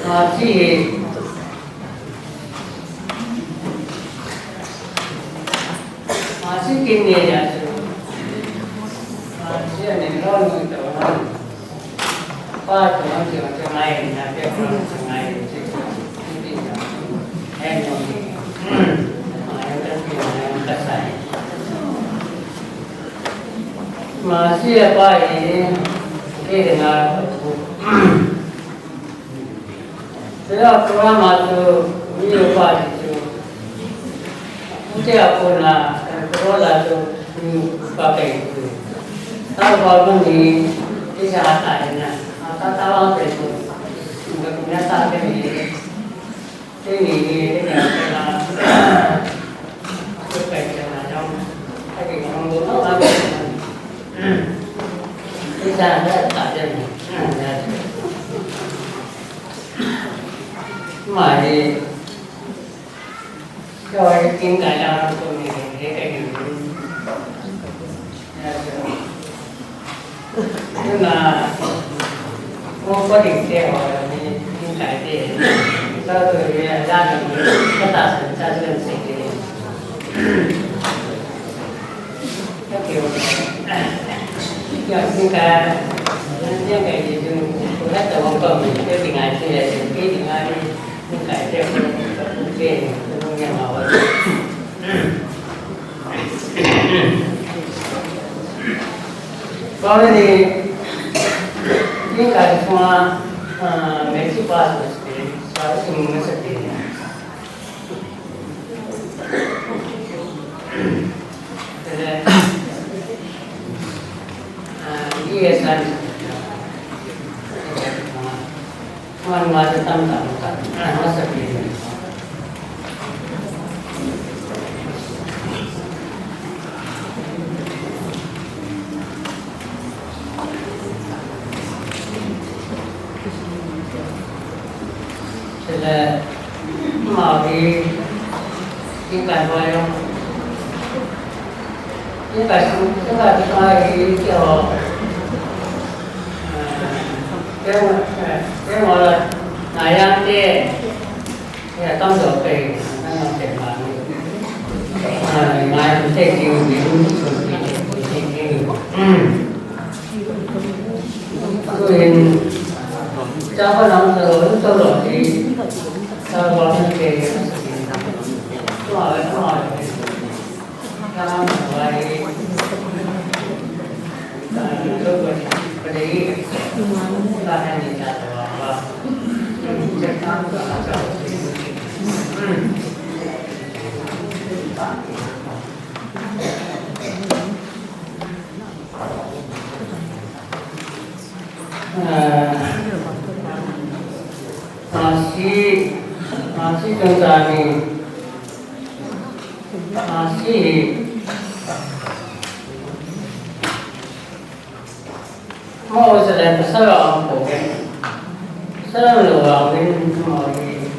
masi, masi kin ne ya su. Masi ne lo nu to na. Pa to na ki to ngai na pe ko ngai. Ni ya. He no ni. Ma ya ta ki na ka sai. Masi a pa e, ke na. Sila program a chu, mi upa ji chu. Ute a kona, kan program a chu, mi upa kai chu. Ta ba ma ni, ti sa ta na. A ta ta ba kai chu. Ni ka na ta kai ni. Te ni ni te ni te na. Te kai te na jong. Te ni jong do na na. Te sa na ta te ni. Mai. Oi, kin kai la ko ni, he kai ni. Tuna, ko ko ding te ho ni, kin kai te. Sa to ye la ni, ka ta san cha san se ke. Ka ke wo. Ya, kin kai, kin kai ye ju, ko la ta wo ko ni, ke ding ai te, ke ding ai ni. Kawini, kin kai sunga, ah, metric pass masa pen, sa sum masa pen. Tele, ah, yes, sir. Mama, mama, tam, tam, tam. Ah, masa pen. Sila, mama, di, di kan boyo. Di kan, di kan, di kan, di kan. Tengok, tengok lah. Nah, yang dia, ya, tanggung jawab, tanggung jawab. Nah, nah, yang dia, dia, dia, dia, dia. Tuin, siapa nama tu, tu loh di, siapa nama ke, tu ada, tu ada. Masi, masi tentang ni. Masi. Mo sa le pasal ang po ke. Pasal lo ang din mo ni.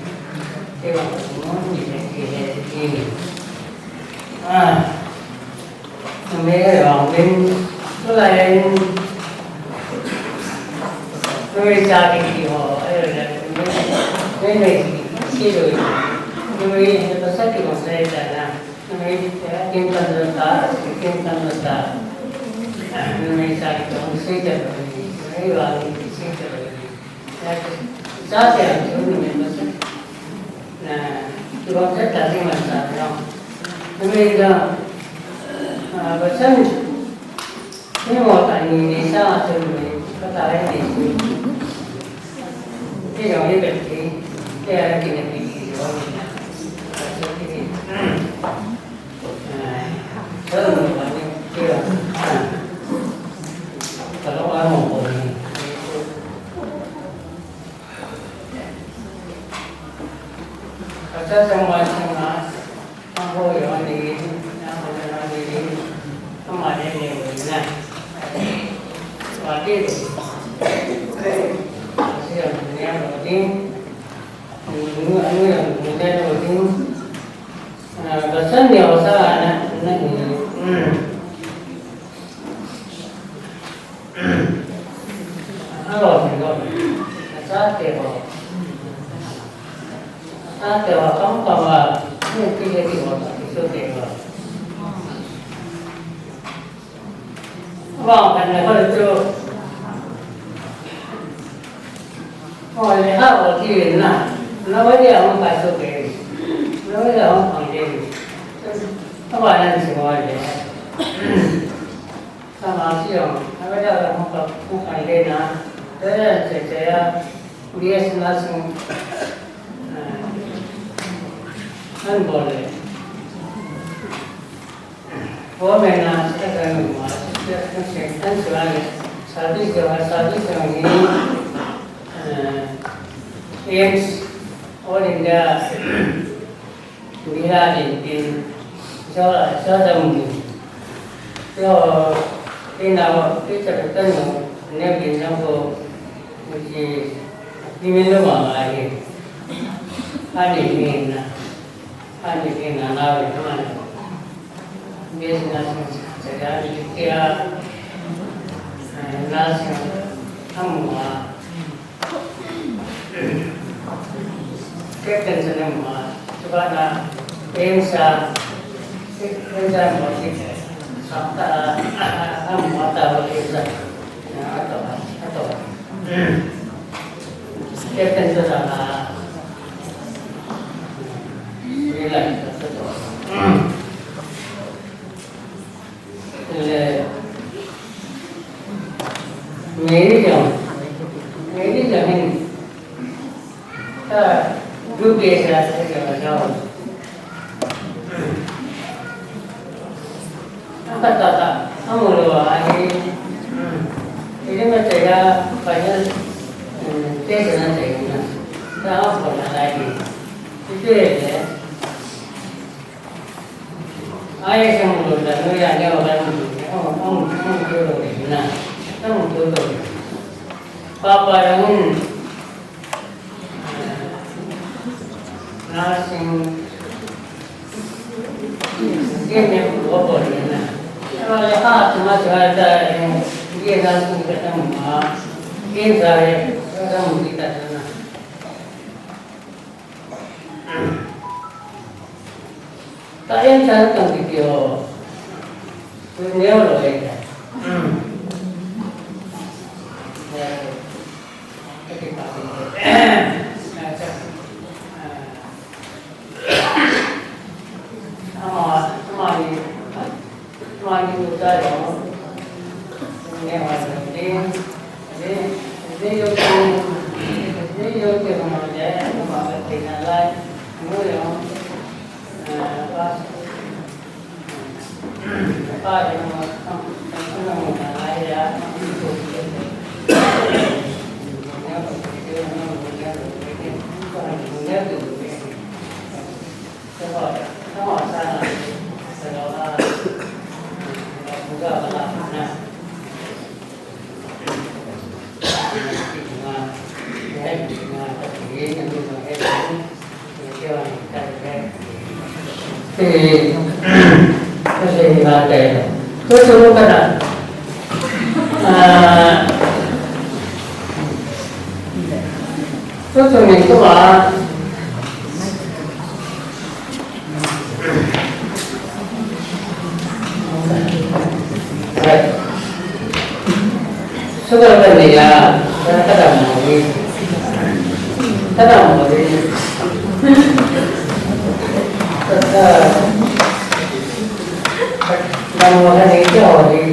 Ke ba mo ni ke ke ke. Ah. Numei a jong min, tulai in, numei cha ding ti ho, ahilouleh, numei, numei, numei, numei, pasal ti ho sei ta na, numei, kin kan lo ta, kin kan lo ta, numei cha ding ho sei ta lo ni, numei vang sei ta lo ni. Chate a chu numei masa. Na, kibang chet ta ding masa no. Numei da, ah, bachan, ni mo ta ni ni sa chu numei, ka ta ni ni. Ni jong ni beti, ni a ni ni ni ni. Aa, ka chan neo sa na, na, mm. Alo, alo. Ka cha te ho. Ka cha te ho, kam kam a. Ni ki ye ki ho, ki so te ho. Vang kan na ho chu. Ho le ha ho ti na. Na wa le hong kai so ke. Na wa le hong pang ke. Ka ba nan si ho le. Ka ma si hong. Na wa le hong pa hong kai le na. Te le che che ya. B S na sung. An bo le. Government na, state government na, state government na, service, service ni, eh, A I M S, All India, Bihar din, din, so, so, so, so, ina, ita, ita, no, ne, din, no, ko, which is, women, no, ma, ma, ye. Ani, ni, na. Ani kina na ve na. Business se ya ni kia. Na se amu a. Captain se amu a. Tuba na pensa. Pensa mo ki. Sa ta amu a ta pensa. Na to to. Captain se na. Relax to. Le, Mary jong, Mary jong hin, ta, U P S C jong jao. Aka ta ta, amu lou a hi, hmm, ile ma te ya, final, hmm, test na te na, ta, amu na lai ni, ite le, Ai, sang lo da, no ya, ya, ba, no, no, no, no, no, na, no, no, no. Papa, yung, na, sing, sing, yung, opo, na. Wala ka, tuma, tuma, ta, yung, hindi na, sing, katama, hindi, sa, katama, kita, na. Ta en chan kan ti kio. Tu neo lo e. Ama, ama ni, ama ni tu ta lo. Neo lo e. Ni, ni yo tu, ni yo tu ma le, ma le te na lai. Neo lo. Eh, kasi nga tayo. So, sunod ka na. Ah, so, sunod ko ba? Sugar ka ni ya, ka da mo ni. Ka da mo ni. Ka da mo ka ni, ka ho ni.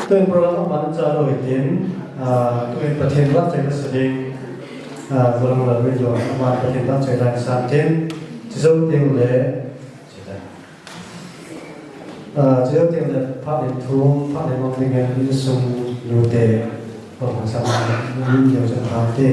Tuin program a pan cha lo hitin, ah, tuin Pathen vahchoi na sa ding, ah, Gulang Lalminlun, aman Pathen vahchoi na sa ding, chujou teng le, ah, chujou teng le, phat le thum, phat le mong ding in, insung nute, phat le thum, min neo chan phat te.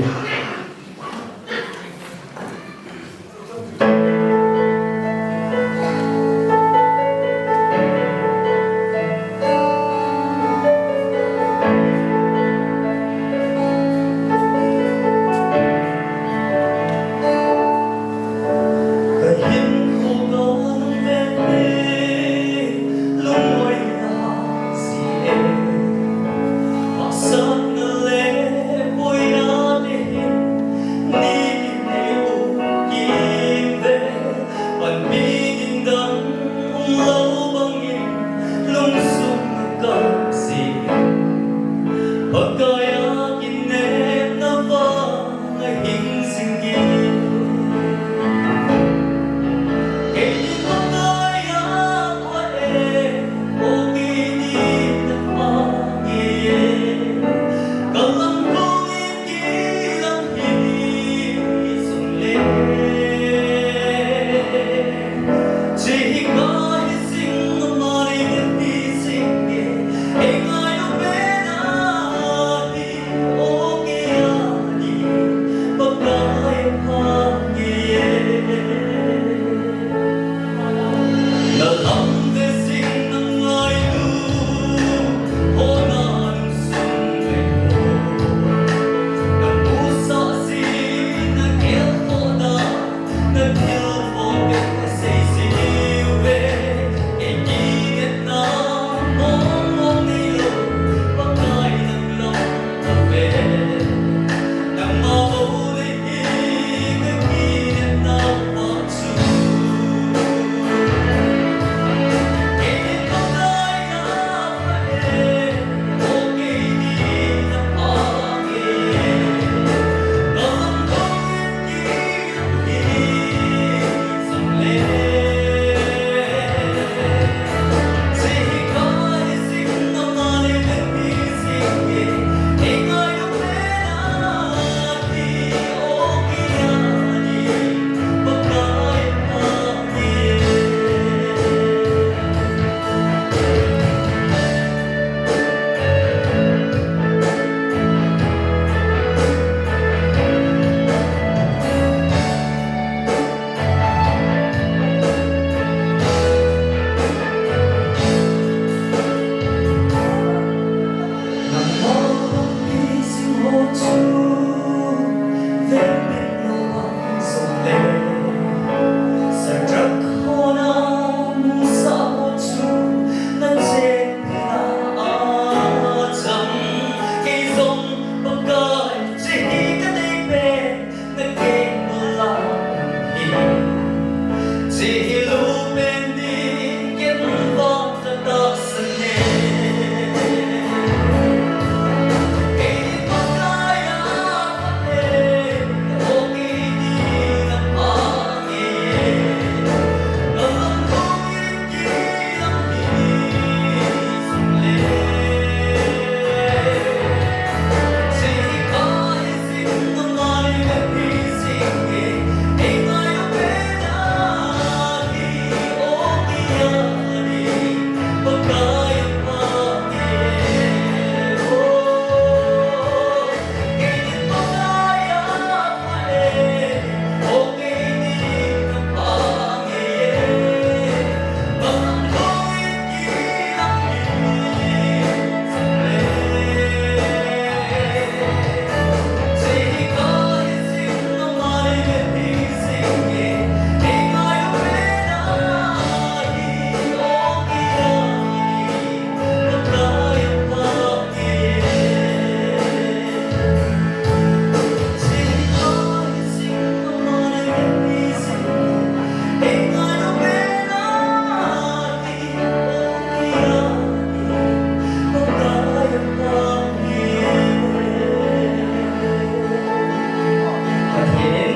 Pathen in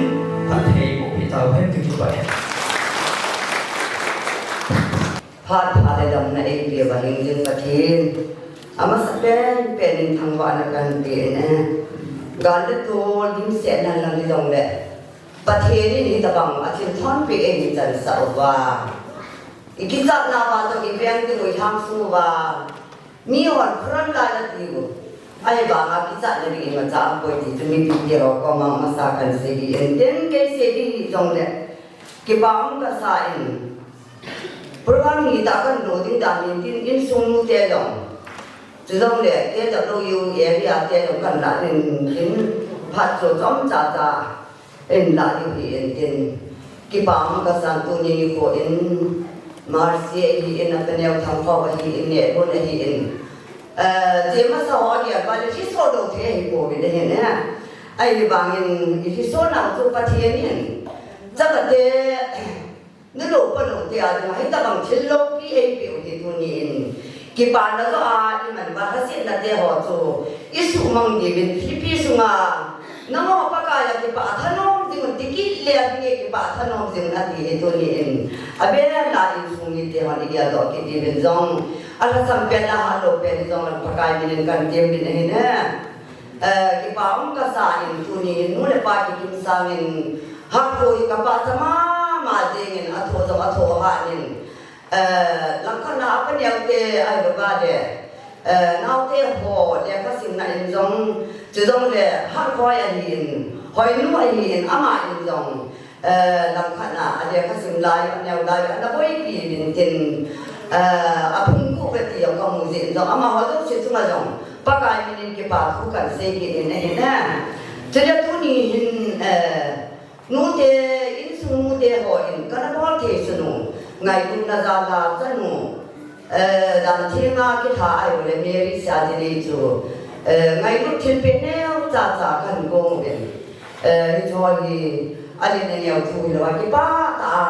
phattheiboh peh tau hen, kakipah e. Phat pha le damna eipeh uva hingjing Pathen, amasapen pen in thangvahna kahin pe in e. Gal le tol dimset nan lang hijongle, Pathen in hitabang a thilthonpeh eihin chansah uva, ikichatna uva jong, iveng ding u, ilhangsung uva, mihon front line a tiu, ahivanga kichatna ding imacha aumpoi ti chu mipite ho koma masa kahin sei hi in tin, kei sei ding hijongle, kipa um kasa in, program hitah kahin lo ding dan in tin, insung nute jong, chujongle K W U area te jong kahin lah in tin, phat chu chomcha cha in lah diu hi in tin, kipa um kasan. Tuni nikho in Mercy ahi in, apa Neo Thangkhao ahi in, Nehbon ahi in, eh, chemasa ho agel uva le lhiso lou thei ahi pouvin ahi ne. Ahivangin ilhiso nau chu Pathen in chapa te nulou palou te a dinga hitabang thil loupi eipeh u hi tuni in kipana joh a iman uva, lhasetna te ho chu isuhmang diuvin, Philippi sunga nangho Pakai a kipah thanom jing un, tikit le ading a kipah thanom jing un ati hi tuni in, abel a insung mite hon igeldoh kit diuvin jong, alhasam pen le ahatlou pen hi jong lang Pakai min in kahin tem uvin ahi ne. Eh, kipa um kasa in tuni in nu le pa kikim sangin, hakho hi kapachat mama jengin, athoh jong athoh hah in, eh, langkhat na apa Neo te ahilouva le, eh, naote ho lekha simna in jong, chujongle Hatkhoi ahi in, Hoinu ahi in, ama in jong, eh, langkhat na alekha sim lai, aneo lai, ana boipi uvin tin, eh, aphungkhuh ve ti jong kamu jeh in jong, amaho jouse chunga jong Pakai min in kipa thu kahin sei kit in ahi ne. Chule tuni hin, eh, nute, insung nute ho in kana bol thei sun u, ngailutna jal a chanu, eh, Danthenga kilha ahiloule Mary Siajinei chu, eh, ngailut thilpeh neocha cha kahin gong uvin, eh, hicheho hi alen aneo thu hilouva, kipah tah a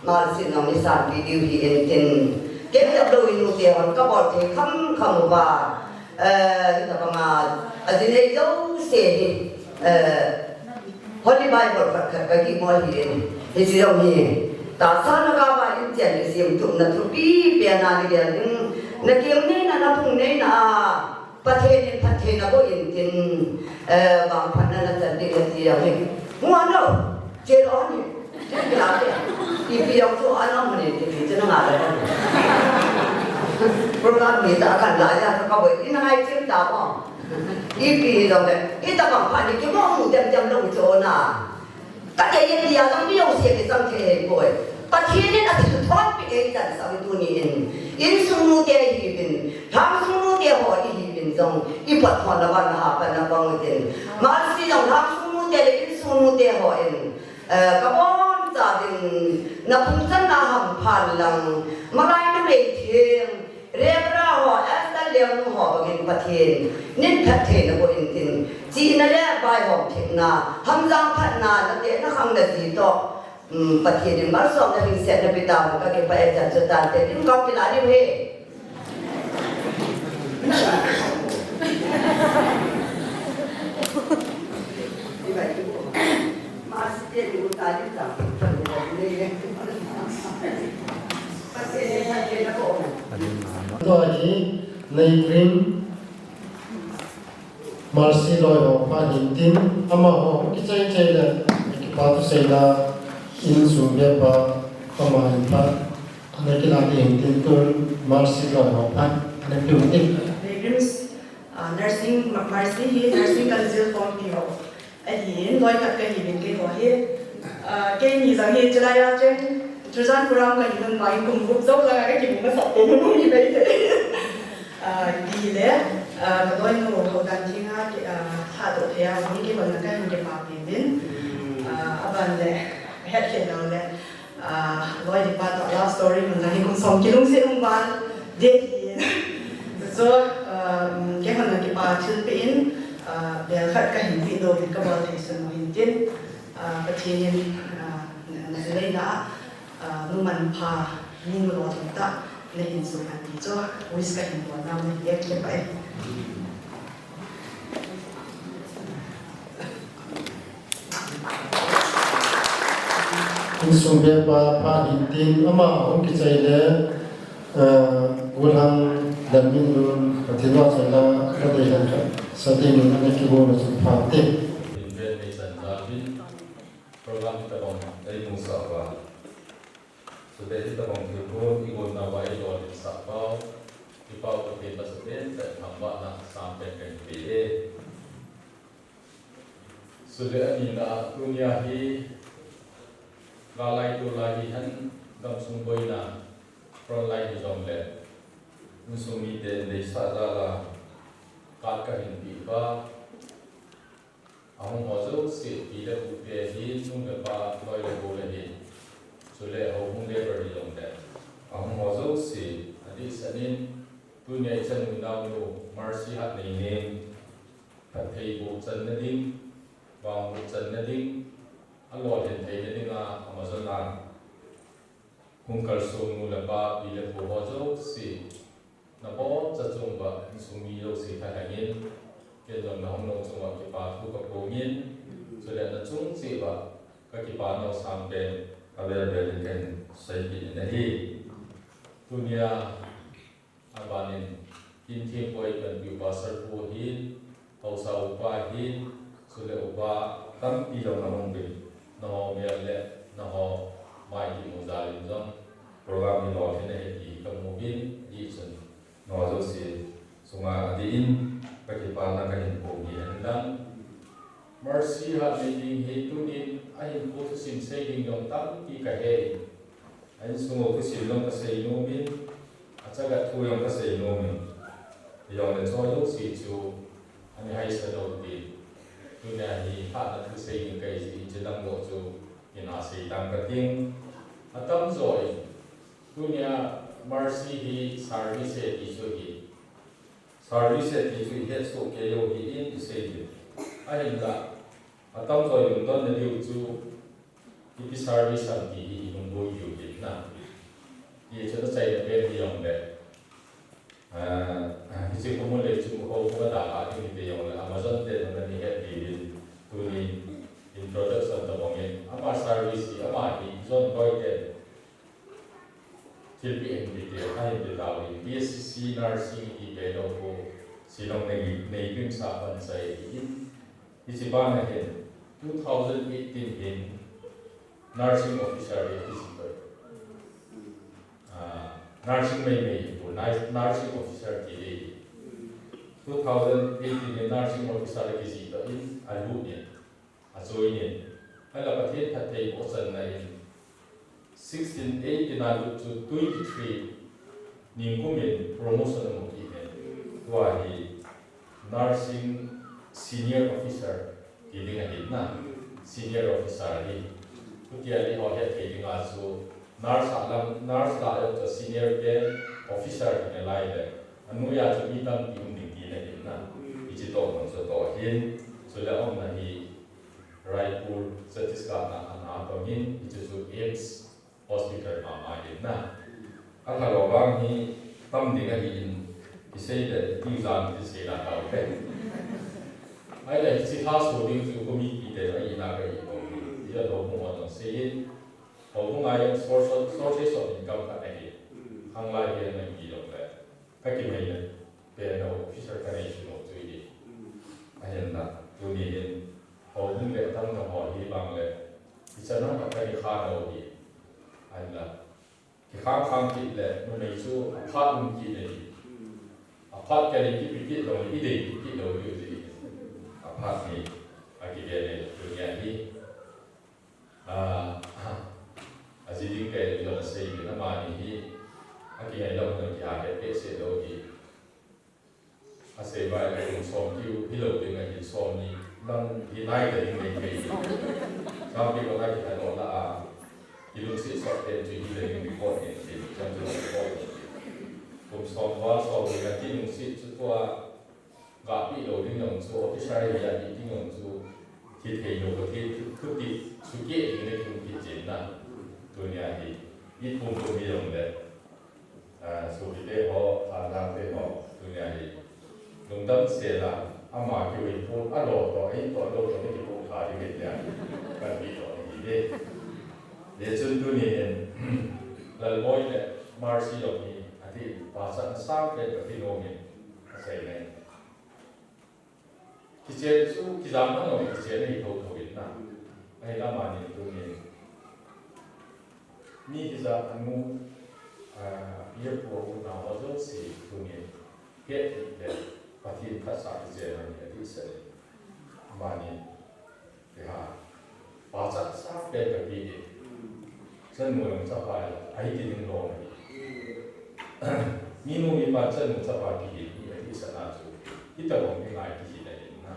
Mercy in jong eisanpi diu hi in tin, kei jep lou in nute hon kabol thei khamkham uva, eh, hitabanga ajinei jouse hi, eh, Holy Bible khat khat kagimo ahi in, hiche jong hi tahsa na gava in chen isem tupna thupi pen a nagel ding, nakeng neina, naphung neina a Pathen in phatthei naboh in tin, eh, vangphatna nachan ding nati jong hi. Mu ano, che lo ni, che kila te. Ipi jong chu ano mani ti ti chu nanga le. Program ni ta kan la ja ka boi, ina ngai chim ta mo. Ipi jong le, itabang phat ni kimo mu tem tem lou chu na. Ka te ye tia jong mi jong sia ke chang thei hih poi. Pathen in athilthonpeh eichansah u hi tuni in. Insung nute ihiuvin, lhangsung nute ho ihiuvin jong, ipot thon na ban na hapan na bang u tin. Mercy jong lhangsung nute le insung nute ho in, eh, kabonchauvin, naphung channa hampha inlang, malai numei theng, Reverend ho, Esther Leonu ho bangin Pathen in phatthei naboh in tin, chihna le vaihom themna, hamjang phatna, nateh nakhang naji toh, um, Pathen in malsomna lhingset napeh tauvin kakipah e, chan chu tante, lim kang kila diu ahi. Tua hi, Nei Green, Mercy loi ho phat hin tin, amaho kichai chai le, kipa thu seina, insung bepa, ama hin phat, ana kila ding hin tin tun, Mercy loi ho phat, ana pe u tin. Pilgrims, ah, nursing, Mercy hi nursing council form pi ho. Ahin, loi khat kahiuvin keiho hi. Ah, keini jong hi chulai a cheng, Churachandpur a kahi nun vangin kum gup jou langa kakimu masat te nu hi bei te. Ah, ipi hile, ah, kaloinu Haodanthenga, ah, lhadoh thei a, vang keihon kahin kipapi uvin. Ah, aban le, het khen lou le. Ah, loi le pa toh love story mun jong hi kum som kilungset um val det hi. So, ah, um, keihon kipa thilpeh in, ah, bel khat kahin pehdoh uvin kabol thei sun u hin tin, ah, Pathen in, ah, na, najileina, ah, numan pha, mi nulou thum tah, nahin suhphat ti chu, wish kahin bol nau nahi e, kipah e. Insung bepa phat hin tin, ama hung kichai le, eh, Abraham Lalminlun, Pathen vahchoila, kadei hen khat, sa dingin ana kigona chu pha te. Inven nei chan jal in, program tabang ei musah uva. Chule hitabang thilgon igon nauva eidonbut sah pau, i Pau Pathen masapena thangvahna sangpen kahin pe e. Chule anina a tunia hi, galai tulai hihen gamsung boina frontline hijongle, insung miten deisah jal a card kahin peh uva, ahung ho jouse, pi le pu te ahin, nu le pa, loi le gol ahin, chule houbung labour hijongle, ahung ho jouse, adehset in, tunia ichanu naonu, Mercy Hatnei neng, phatthei boh channa ding, vangboh channa ding, alolhin theina dinga, Amazon a hung kalsong nu le pa, pi le pu ho jouse, naboncha chung uva, insung mi jouse thalheng in, ken jong nahung nau chung uva kipa thu kaphongin, chule nachung cheh uva, kakipa nau sangpen, avel vel in kahin seipeh in ahi. Tunia, abanin, in thempu eipanpiu Pastor pu ahin, haosa upa ahin, chule upa tampi jong nahung uvin, naho mel le, naho mai kimu jal in jong, program hi lolhin ahi ti kamuvin, hijeh chun, nangho jouse chunga adeh in, kakipana kahin phongin ahi lang. Mercy Hatnei neng hi tunin ahinkho thusim sei ding jong tampi kahe in, a insung u thusim jong kasei nomin, achaga thu jong kasei nomin, hijongle choi jouse chu ana haisa lou tin, tunia hi lhahna thu sei ding kahi jeh in, hiche lang joh chu ina sei tang kating. Atamjo in, tunia Mercy hi service e ti chu ahi. Service e ti chu ihet soh kei u ahin isei ding. Ahinla, atamjo in lungdonna diu chu, ipi service ham ti hi ilungboi diu ahi na. Hiche chu achaina pen hijongle, ah, hiche khomun le chung ho khu adalha ding hite jongle, Amazon te nangni het diuvin, tuni introduction tabang in, ama service hi, ama hi, John Boy te thilpeh ahin pe te, ahin pe tauvin, B S C Nursing ipi pe lou khu, Shillong nei, nei pimsa panchai ahin, hiche bana hin, two thousand eighteen hin, nursing officer hi kijih toh. Ah, nursing meimei hi pu, nurs-, nursing officer ti ding. Two thousand eighteen hin nursing officer kijih toh in, alut in, ajoin in. Ahinla Pathen phattheiboh channa in, sixteen eighteen a lut chu twenty-three ningkum in promotion amu kit in. Tua hi nursing senior officer ti ding ahi na, senior officer hi. Chutia hi ho het thei dinga chu nurse a lam, nurse lah a jong chu senior pen officer hi nalai le, anoiya chu mi tampi um ding tina ahi na. Hiche toh jong chu toh ahin, chule aumna hi Raipur, Chhattisgarh na ana tong in, hiche chu AIIMS Hospital mama ahi na. Akhalou vang hi tam ding ahin, isei le, tiu jang kisei la tau te. Ahile hiche lhaso ding chu committee te jong ina kahi bou hi. Ijat houbung ho jong sei in, houbung a jong source, sources of income khat ahi. Khanglai hi ana hi jongle, kakimei le, pen officer kanei chu lou chu ahi. Ahinla, tuni hin, houbung le atamjo ho hi vang le, ichan ham a kani kha lou hi. Ahinla, kikhang khang kit le, numei chu aphat um kit le hi. Aphat kani kipe kit lou le, idei kit lou diu ahi. Aphat hi, akive le, tunia hi. Ah, aji ding kei jong asei in, amani hi, akingai lou jong kiha het behseh lou hi. Asei vai le kum som kiu hilou ding ahi, som ni lang hi nai ta ding nei kei. Sampi ko nai kithalo la a, kilungset sot ten chu hile ding report nei kei, chan chu report nei kei. Kum som val som ni a kilungset chu tua, gahpi lou ding jong chu, officer hi gahpi ding jong chu, thi thei lou, thi, thi, thi, sukeh ding le thi, thi chen na. Tunia hi, i pum pum hi jong le, ah, sopite ho, thandan te ho, tunia hi. Lungdam sela, ama kiu pum, alo toh, ei toh lou toh, kipu kha ding le, kan pi toh ni le. Le chun tuni hin, Lalboi le Mercy jong hi, ati, pachatna sangpen kape nom e, asei nai. Kichen chu, kijam nalou kichen ahi thotho in na. Ahinla amani tunin mi kijam anu, ah, api apu, unau ho jouse tunin, hetthei le Pathen phatsah kichen ahi, ati sah in. Amani Tia, pachat sangpen kape e. Chanu jong chapa ahi, ahi ti ding lom ahi. Minu mipan chanu chapa kihi, ahi ti sah na chu. Hitobang dinga kihi na hin na.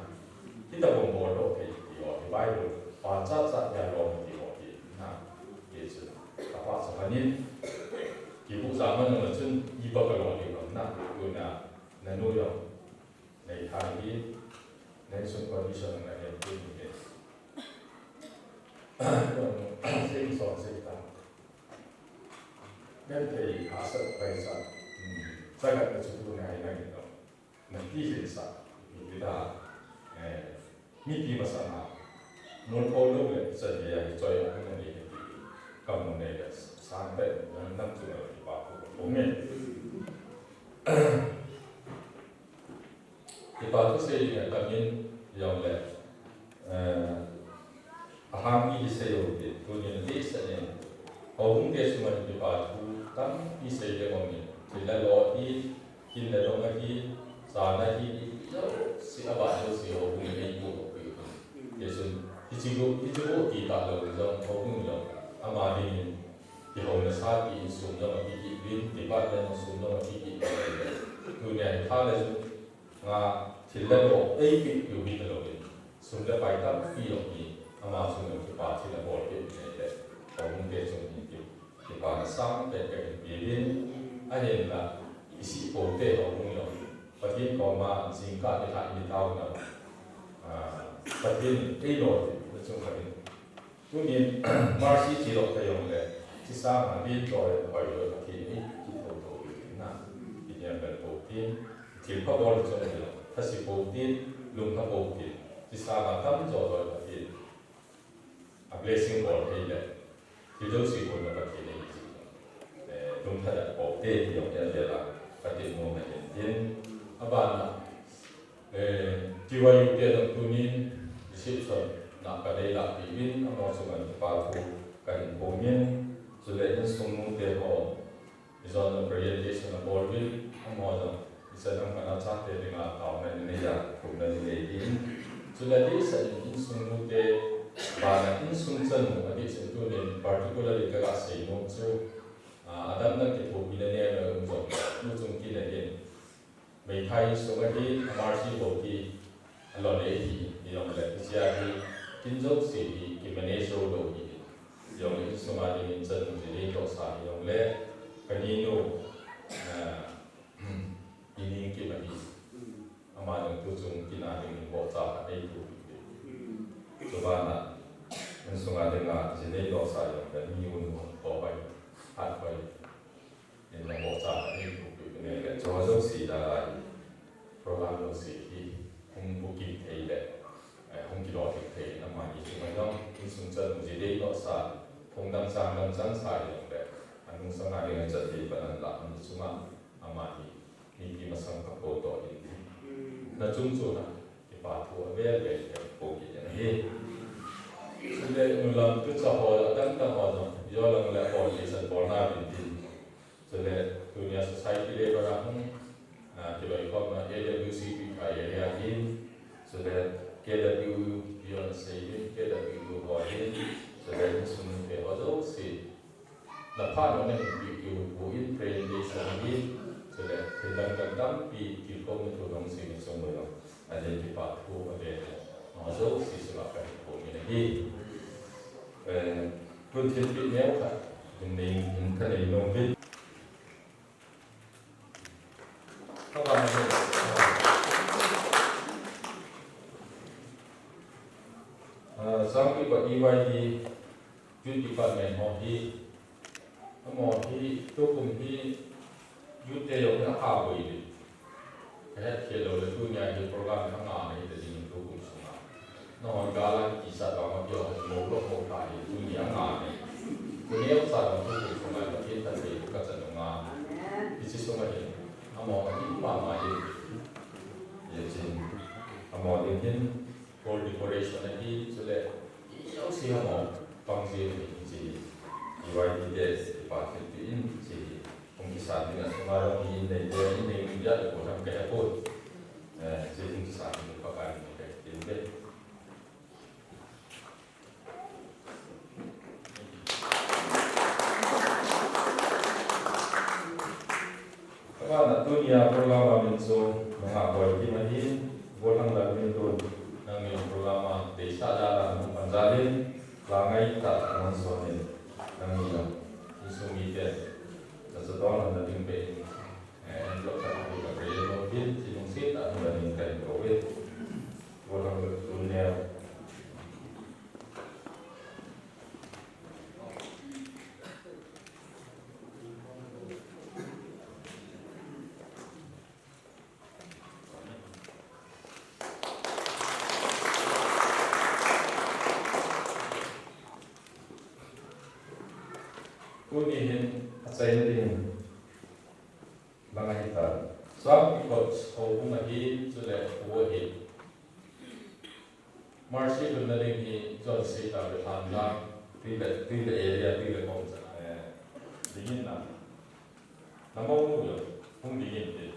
Hitobang bol lou thei ti ho, hi Bible. Pachat sangpen lom ti ho hi na. Ti chu. Apa sa panin. Kibu sa man na chun, iba kalom ding lom na. Tuna, nanu jong. Nei thei hi, nei sung condition na nei tu ni ke. Sei song sei ta. Nei thei ha sa pai sa. Sa ka na chu tu nei na ni to. Na ti hin sa. Ni ta. Eh, mi ti ma sa na. Mun ko lo le sa ni ya ni choi na ni. Kam mo nei le sa pe na na tu na pa ko. Ko me. Kipa thu sei ding a tamin jong le, eh, ahang mi hi sei u te, tunin adeh seh in, houbung te sunga kipa thu tampi sei ding um in, thil le lo hi, kin le dong hi, sana hi, jouse, aba jouse houbung in eipu u pi. Tichun, hichi gu, hichi gu ti talou jong, houbung jong, ama dingin, kihouna sa ti insung jong akikit uvin, department insung jong akikit uvin. Tunia hi tha le jung, Nga thil le lo eipeh u hi talou in, sum le pai tampi jong hi ama chunga kipa thil abol peh u hi le, houbung te chunga hi ki, kipana sangpen kahin pe uvin, ahinla, isih pou te houbung jong, Pathen koma jingkah nilhah in i taona, ah, Pathen in eilolhinna chung khat in, Tunin, Mercy chi lou ta jong le, chi sanga din loi, hoi loi, Pathen in i kithou thou u na, i niam bel pou tin, thil pha bol chun le, thase pou tin, lung pha pou tin, chi sanga tam jo loi Pathen, a blessing bol thei le, thil jouse bol na Pathen in i chi, eh, lung tha da pou te, ti jong le la, Pathen nom na in tin, a ban na, Eh, T Y U te jong tunin, reception na ka dei lah pi uvin, amaho chunga kipa thu kahin phong in, chule insung nu te ho, ijat a presentation abol uvin, amaho jong, ichan ham kana chate dinga taona nei a, khupna nei uvin. Chule adeh seh in insung nu te, bana insung chanu, adeh seh in tunin particularly kaga sei nom chu, ah, adang dang kithopina nei a um jong, nu chung kile hin. Meithai insung ahi, a Mercy bou hi, a lou le hi, hijongle, hichea hi, kin jouse hi, ki manage lou hi. Hijongle, insung a dingin chan jing ding toh sa hijongle, ka ninu, ah, i Ningkim ahi. Ama jong tuchung kin a dingin bohcha khat nei tu hi. Chubana, insung a dinga jing ding toh sa hijongle, mi un un ko bai, hat bai. Nin na bohcha nei tu pi ne le, cho jouse da lai. Program jouse hi, hung booking thei le, eh, hung kilolhin thei le, amani chunga jong, insung chanu jing ding toh sa, hung dang sang dang chang sa hijongle, anung sanga dinga chat thei pan an la, ani chunga, amani, mipi masang khat bou toh hin. Na chung chuna, kipa thu avel vel hi, po kit in ahi. Chule, nulam tucha ho, adang dang ho jong, jo lang le ho, kisan bol na din tin. Chule, tunia society level a hung, ah, kiloikhomna A W C P kha area hin, chule K W U, Beyond Saving, K W U ho hin, chule insung te ho jouse. Na phat nong nahin peh u, bu in presentation hin, chule thil dang dang tampi, kilkhouna thu nong sei na chung u jong. Adeh in kipa thu avel le. Amaho jouse chunga kahin phong in ahi. Eh, tun thilpeh neo khat, hin nei, hin kanei nom uvin. Ka ba na. Ah, Sangpi pa E Y D, Youth Department ho hi, amaho hi, tukum hi, youth te jong hi akha boi le. Kahet khel lou le tunia hi program hi anga na hita ding tukum sunga. Nahon gala kisa banga kio ha mo lo mo ta hi tunia anga na. Tunia sa tukum sunga ka thil ta se ka chan nga. Hiche sunga hi. Amaho hi mama hi. Hichun amaho ding hin gold decoration ahi, chule ijouse amaho pang jing ahi, hiche hi. T Y T te kipa thilpeh in hiche hi hung kisan ding a sunga jong hi in neite, in nei ding dia le gollhang kahe poi. Eh, hiche hung kisan ding Pakai min in kahin pe. Abana tunia program a min chu nungah boi Kim ahin, gollhang Lalminlun, nangni program a deisah jal a nahung pan jal in, la ngaitah nahung son in, nangni jong insung mite nachatong lam nading beh in, eh, envelope khat hung kape nom in, chilungset tah in nangni kahin kou e. Gollhang Lalminlun. Tuni hin achaina ding lang ahitan. Suang kikot houbung ahi, chule pu ahi. Mercy lhunna ding hi chonse tah le lhan lang, twi le, twi le area, twi le kom cha, eh, ding in na. Na monu jong hung ding inte.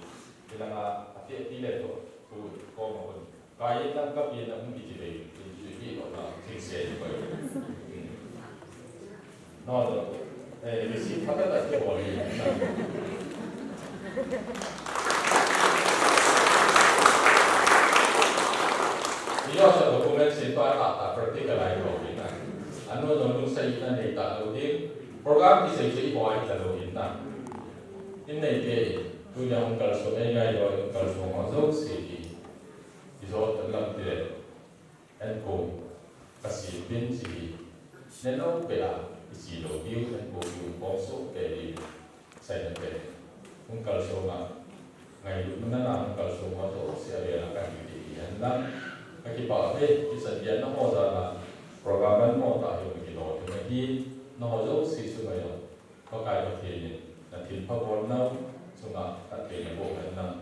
Hilanga ati, ati le toh, tu kom a hung. Ka in lang ka pi na hung kichi ve, kichi ve lo na, chingse ni koi. No, no. Eh, receipt phatah tah kibol in. Ijo sa document sin pa ta ta practical a ibol in na. Anu jong lungset na nei talou ding. Program kisei sei ibol talou in na. In neite, tunia hung kalson, ei ngailu hung kalson ho jouse hi. Ijo tan lam tile. An kong, ka sipin si hi. Neno peh a, isi lou diu, an kong diu, kong so peh diu. Sai na peh. Hung kalson a. Ngailutna a hung kalson a jouse a le a kan kiti hi hen lang. Ka kipah e, kisan dia naho jal a. Program an mo ta hi hung kilo hi na hi. Naho jouse sunga jong Pakai Pathen in na thilpha bolnau chunga phatthei naboh hen lang.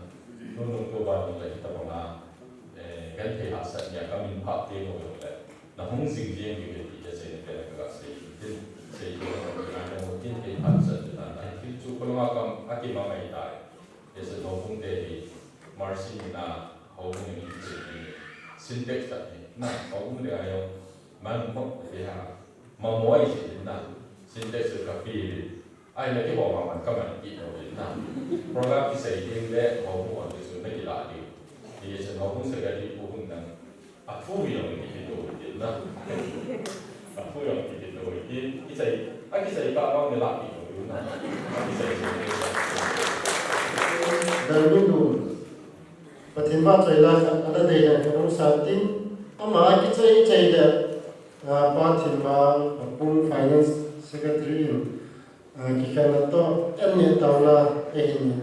Tunung tuban nung le hitabanga, eh, genthei hahsat nia kamin phah teng uleh, na hung jing jeng diu ahi ti achaina pen a kaga sei in tin, sei in tin, ngai na mu tin, thei hahsat tin a, thil chu kalunga kam akimang ahitai. Hiche houbung te hi, Mercy in a, houbung in hiche hi, Sintex khat hi, na, houbung le ahi, man mok te ha, mamoi si tin na, Sintex chu kape in. Ahile kibol mama ka man kit lou in na. Program kisei ding le houbung hon chu na kilah ding. Hichun houbung secretary pu hon nang. Aphu jong kiti lou in na. Aphu jong kiti lou in. Kisei, akisei pa bang le lah kit lou in na. Akisei sei ding. Lalminlun. Pathen vahchoila khat, ala dei lai khat hung sa tin. Ama akichai chai le, ah, Pa Thinmang, Papung Finance Secretary in, ah, kikhenna toh, an neh taona, eihin neh.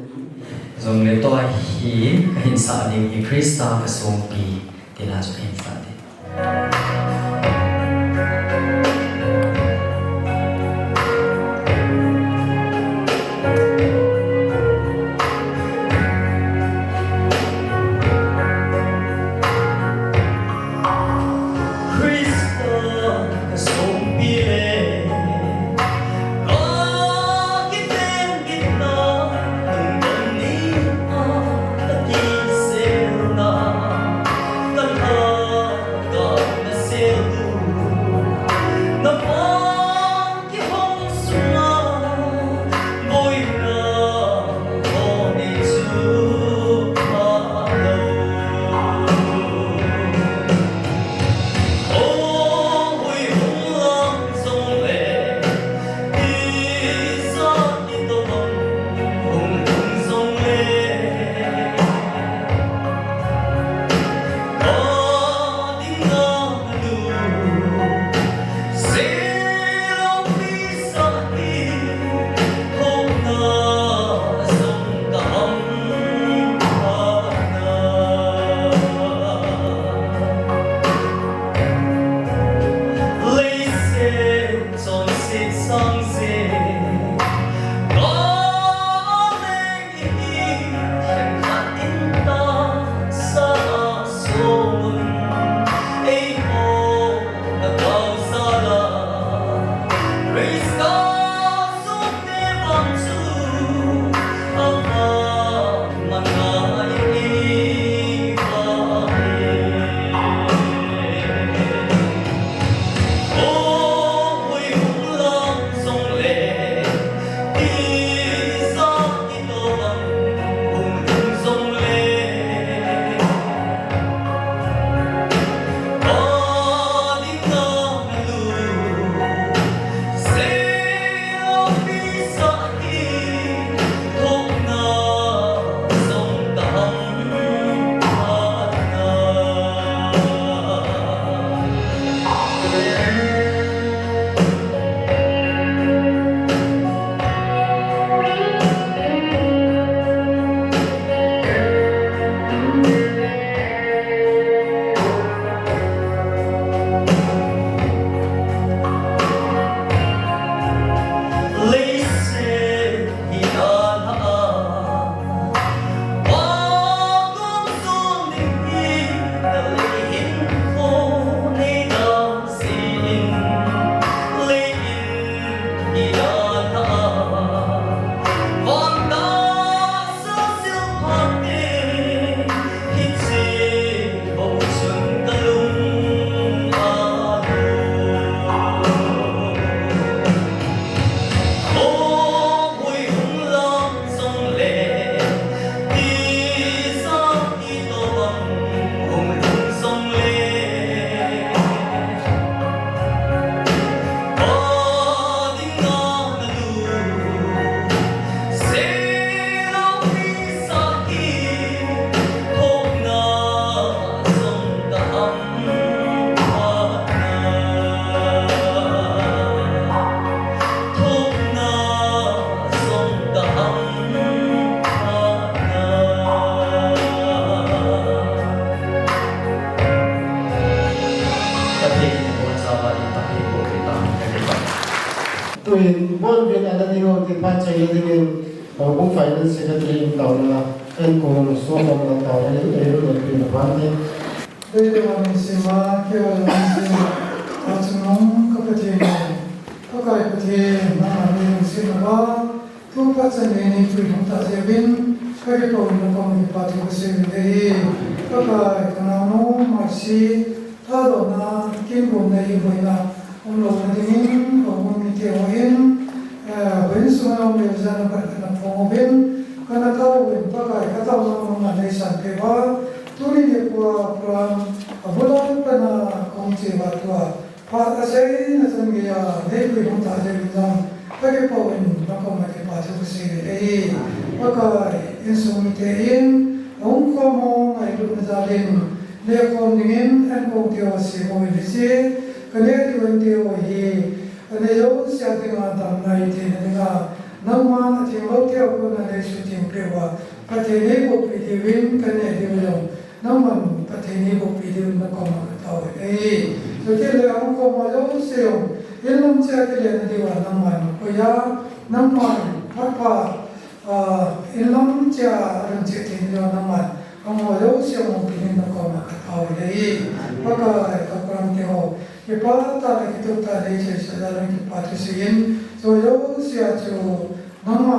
Jongle tua hi, kahin sah ding hi Christa kasongpi, tina chu kahin sah ding. Christa kasongpi le, kakithem kitna, lungdon ni a, kakisel na, katha Tuin, bolvin ana ding ho te phat chaina dingin, houbung Finance Secretary in taona, enkol, sokhomna taona, in eiho le pina phan te. Dei dei a min sima, keiho le min sima, a chungnung ka Pathen, Pakai Pathen, nangma min sima ba, tu phat chan nei puilhung ta jeh uvin, ka kipah uvin na koma kipa thu ka sei uvin ahi. Pakai, ka naonu Mercy, Thadohna, kingomna, iboina umlouna dingin, houbung mite hon, eh, houin sunga um leu jeh a na phatna phong uvin, kana tao uvin Pakai, ka taona mama neisan peh uva, tuni nikhoa program abul a pat a kahung che uva tua, phat aseina chan geiya nei puilhung ta jeh uvin jong, ka kipah uvin na koma kipa thu ka sei uvin ahi. Pakai, insung mite in, ahung khom ho ngailutna jal in, nehkhom dingin, enkol teu asem uvin hiche, ka neh diu ante u ahi, ka neh jouse a dinga damna eina theina dinga, nangman atheng lou teu kona nei suhtheng peh uva, phatthei nei bohpeh diuvin, ka neh diu jong, nangman phatthei nei bohpeh diuvin na koma ka tao uvin ahi. Chutile ahung khom ho jouse jong, in lam cheh a kile na diuva, nangman koi a, nangman phat pha, Ah, in lam cheh a, a lam cheh thei lou nangman, ahung ho jouse a umpi dingin na koma ka tao uvin ahi. Pakai, ka program te ho, kipah tah le kitup tah le nei cheisah jal in kipa thu sei in, chu jouse a chu nangma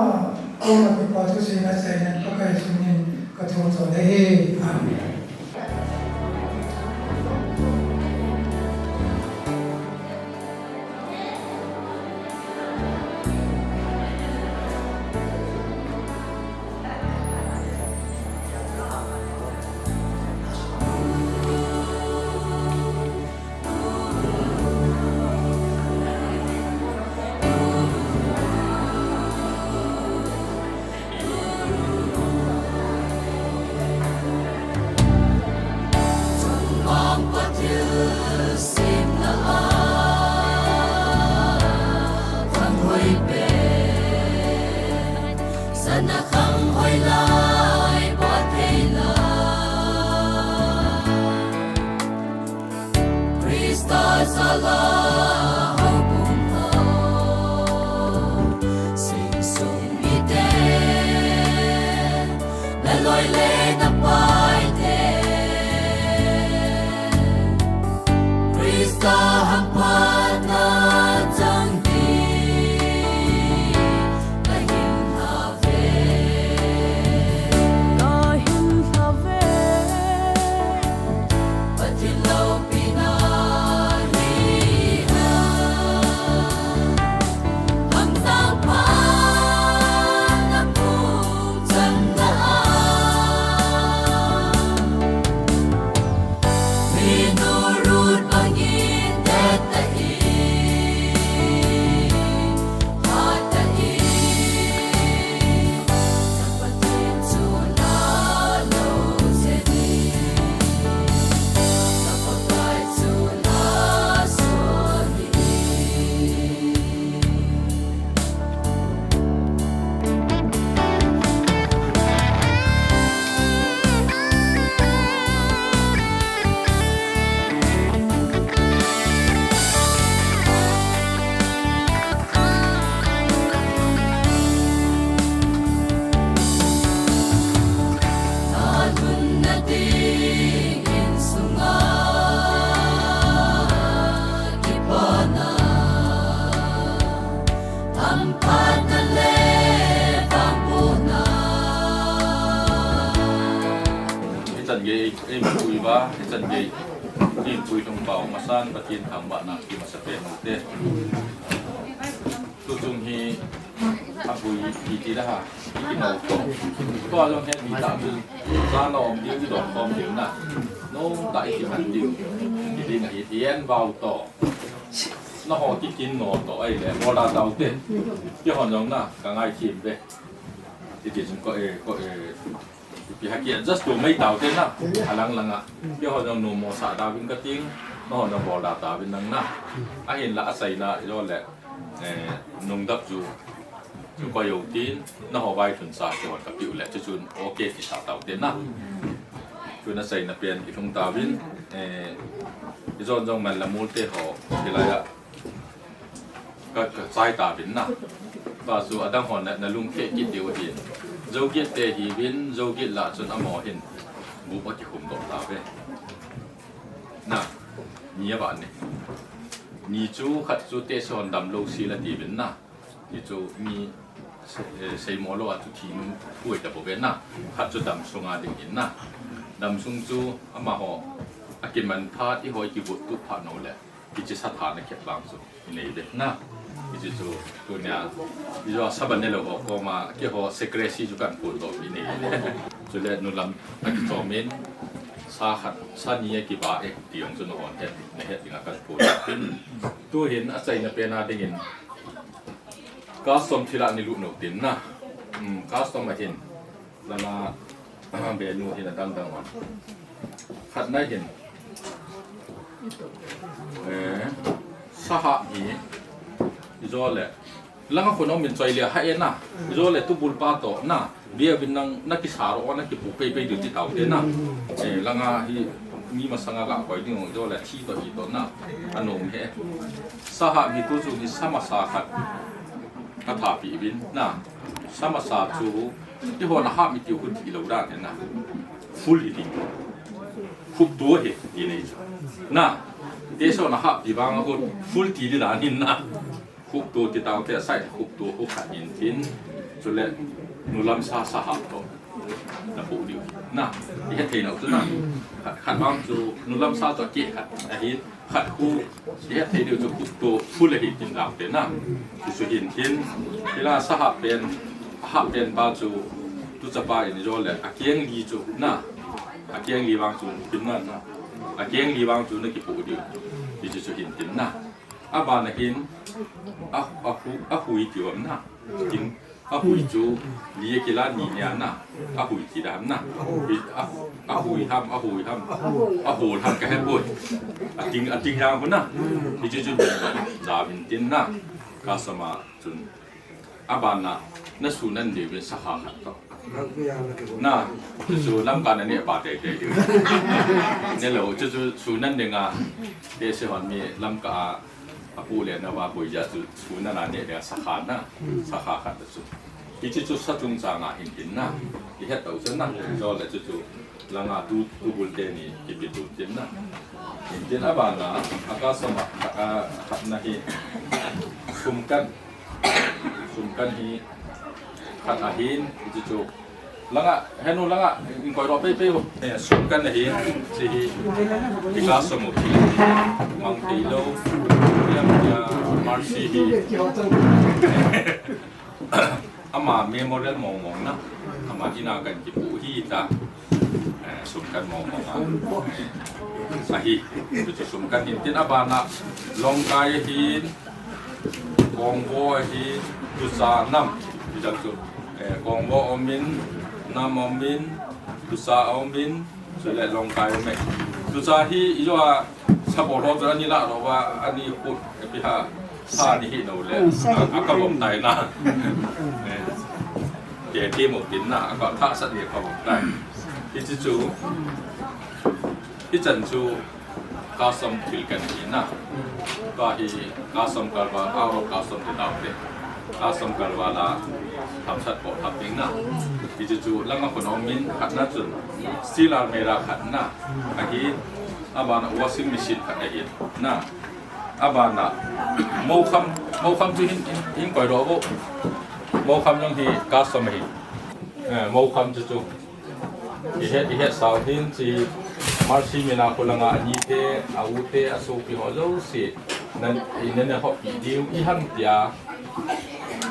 koma kipa thu sei na chai nan Pakai Jesu min in ka thum chon ahi. Amen. Christa jal a houbung ho, insung mite, na loi le na pai te, Christa hamphatna chang ding, na hin Kahin lhave. Pathen loupina hi a. Hamtang phatna pung chang na a. Minu Ruth bangin det ta hi. Hichan gei ei, ei pui uva, hichan gei ei pui lhung pau masan Pathen thangvahna kimasa pen u te. Tuchung hi apui iti da ha, iti nau to. Tua jong het ita tu. Sa na om diu, i don khom diu na. No, ta iti man diu. Iti na iti en vau to. Na ho ti kin no to ai le, order tau te. Ti hon jong na, ka ngai thim ve. Iti jong ko e, ko e. Ipi haki adjust to mai tau te na, alang langa. Keiho jong nomo sa dauvin kating, nangho jong bol da tauvin nang na. Ahinla achaina jole, eh, nung dap ju. Chu koi jou tin, nangho vailhun sa keiho kapiu le, chuchun okay kisa tau te na. Chun achaina pen ilhung tauvin, eh, ijon jong man la mul te ho, kilai a. ka, ka chai tauvin na. Tua chu adang hon na, na lungkhe kit diu ahi. Joget te hiuvin, Joget lah chun amaho hin bup akikhum doh tauve. Na, ni ava ni. Ni chu khat chu tehse hon damlou sel atiuvin na. Ni chu mi se-, eh, seimo lou a chu thi nung huai ta bou ve na. Khat chu damsung a ding in na. Damsung chu amaho akiman phat, eiho ikivut tup phat nau le. Hiche sa thana khet vang chu inei uve na. Hiche chu tunia, ijou a sa ban nelou ho koma, keiho secrecy chu kahin phondoh inei uve. Chule nulam akichom in, sa khat, sa ni akivah e, ti jong chu nahon het, nahet dinga kahin phondoh in. Tuhin achaina pen a dingin, custom thil a nei lut nau tin na. Hmm, custom a hin. Langa, ah, benu hin adang dang uvin. Khatna hin. Eh, sahap hi. Ijole. Langa khun um in choi le ha e na. Ijole tubul pa toh na. Bia vin nang na kisa ro na kipu pei pei diu ti taute na. Eh, langa hi mi masanga ga koi ding ijole thi toh hi toh na. Anom e. Sahap hi tu chu hi sa masa khat. Kathapi uvin na. Sa masa chu Eiho nahap mi tiu khu ti lou dan hin na. Full hi ding. Khupto hi ti nei chu. Na. Tehse hon nahap ti vang a khu full ti di dan hin na. Khupto ti taute sai khupto khu khat hin tin. Chule nulam sa sahap toh. Napu diu. Na. Ihet thei nau chu na. Khat, khat vang chu nulam sa toh keh khat. Ahin. Khat khu, ihet thei diu chu khupto full ahi tin lam te na. Chu chu hin tin, hila sahap pen, hap pen pa chu, tuchapa in ijole, akeng li chu na. Akeng li vang chu, tin na na. Akeng li vang chu na kipu diu. Chu chu chu hin tin na. Abana hin, a, ahu, ahui ti vang na. Tin, Ahui chu, li a kila ni nia na. Ahui ti dan na. Hi, a, ahui ham, ahui ham. Ahol ham kahe poi. Ating, ating yang hu na. Hichu chu ni ba. Jamin tin na. Kasama chun. Abana, na su nan de vin sakha khat toh. Na, chu lamka na ne pa te te. Ne lo, chu chu su nan de nga. Tehse hon mi lamka a. Apu le nao a boi ja chu, chu nana ne le sakha na, sakha khat chu. Hichu chu sa chungchang a hin tin na. Ihet tau chu na, ijole chu chu. Langa tu, tubul teni, kipi tu tin na. Hin tin abana, a custom a, a, khatna hi. Sumkan. Sumkan hi. Khat ahin, hichu chu. Langa, henu langa, in koi ro pei pei ho. Eh, sumkan ahi, si hi, tika somu. Mang thei lou, ya, ya, Mercy hi. Ama memorial mong mong na, ama ina kan kipu hi ta. Eh, sumkan mong mong a. Eh, ahi, tu sumkan hin tin abana, longkai hin, Kongvo ahi, tusa nam, ijang chu, eh, Kongvo omin, nam omin, tusa omin, chule longkai omin. Tusa hi, ijua, sapo lo chu ani la lo va, ani khut, eh, piha, sa ni hi no le, a, a ka bom tai na. Eh, te te mo tin na, a ka tha sa ni ka bom tai. Hichu chu, hichan chu, Custom thil kan ti na. Tua hi custom kalval, out of custom ti tau te. Custom kalval a thamsat po thap ding na. Hichu chu langa khun omin khatna chun. Steel almirah khatna. Ahi abana washing machine khat ahi na. Abana mokham, mokham chu hin, hin, hin koi ro bo. Mokham jong hi custom ahi. Eh, mokham chu chu. Ihet, ihet sao hin chi Mercy mina khu langa ani te, a u te, a sopi ho jouse. Nan, i nan a hopi diu, i hang tia.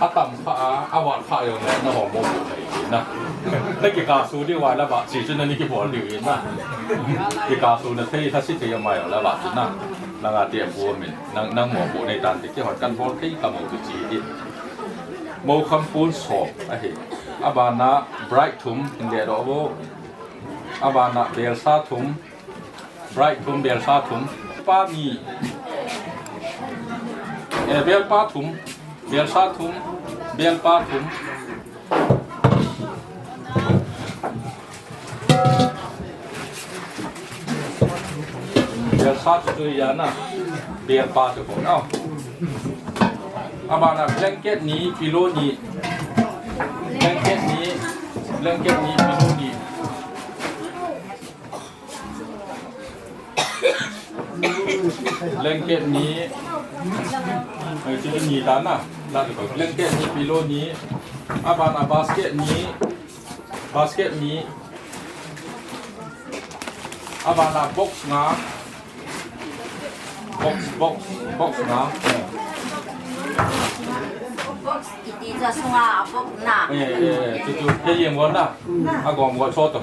A tam kha a, a vat kha jong le, na ho mo bu nei na. Na kikasu diu vai la ba, chi chu na ni kibol diu na. Kikasu na thei, thasi thei mai la ba chu na. Langa te bu min, nang, nang mo bu nei tan te, kihon kan bol thei ka mo chu chi hi. Mokham pon som ahi. Abana bright thum, in le do bo. Abana belsa thum, bright thum, belsa thum. Pa ni. Eh, belpa thum, belsa thum, belpa thum. Belsa chu chu ya na. Belpa chu ko na. Abana blanket ni, pillow ni. Blanket ni, blanket ni, pillow ni. Blanket ni, eh, chu ni ta na. La chu blanket ni, pillow ni. Abana basket ni, basket ni. Abana box nga. Box, box, box nga. Box iti ja sunga box na. Eh, eh, eh, chu chu, ke yem gon na. Agom go cho to.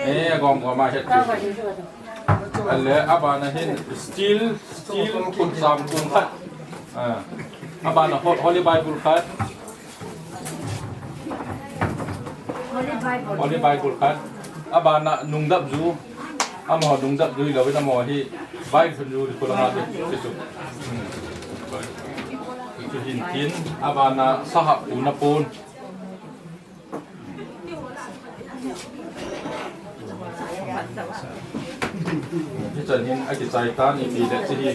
Eh, agom go ma het. Ale, abana hin steel, steel kun sam kun khat. Ah. Abana ho-, Holy Bible khat. Holy Bible khat. Abana nungdap ju. Amaho nungdap ju lo, amaho hi Bible ju, ko la ha de, chu chu. Hmm. Chu hin tin, abana sahap u na pon. Hichan hin akichai tan, ipi le chi hi.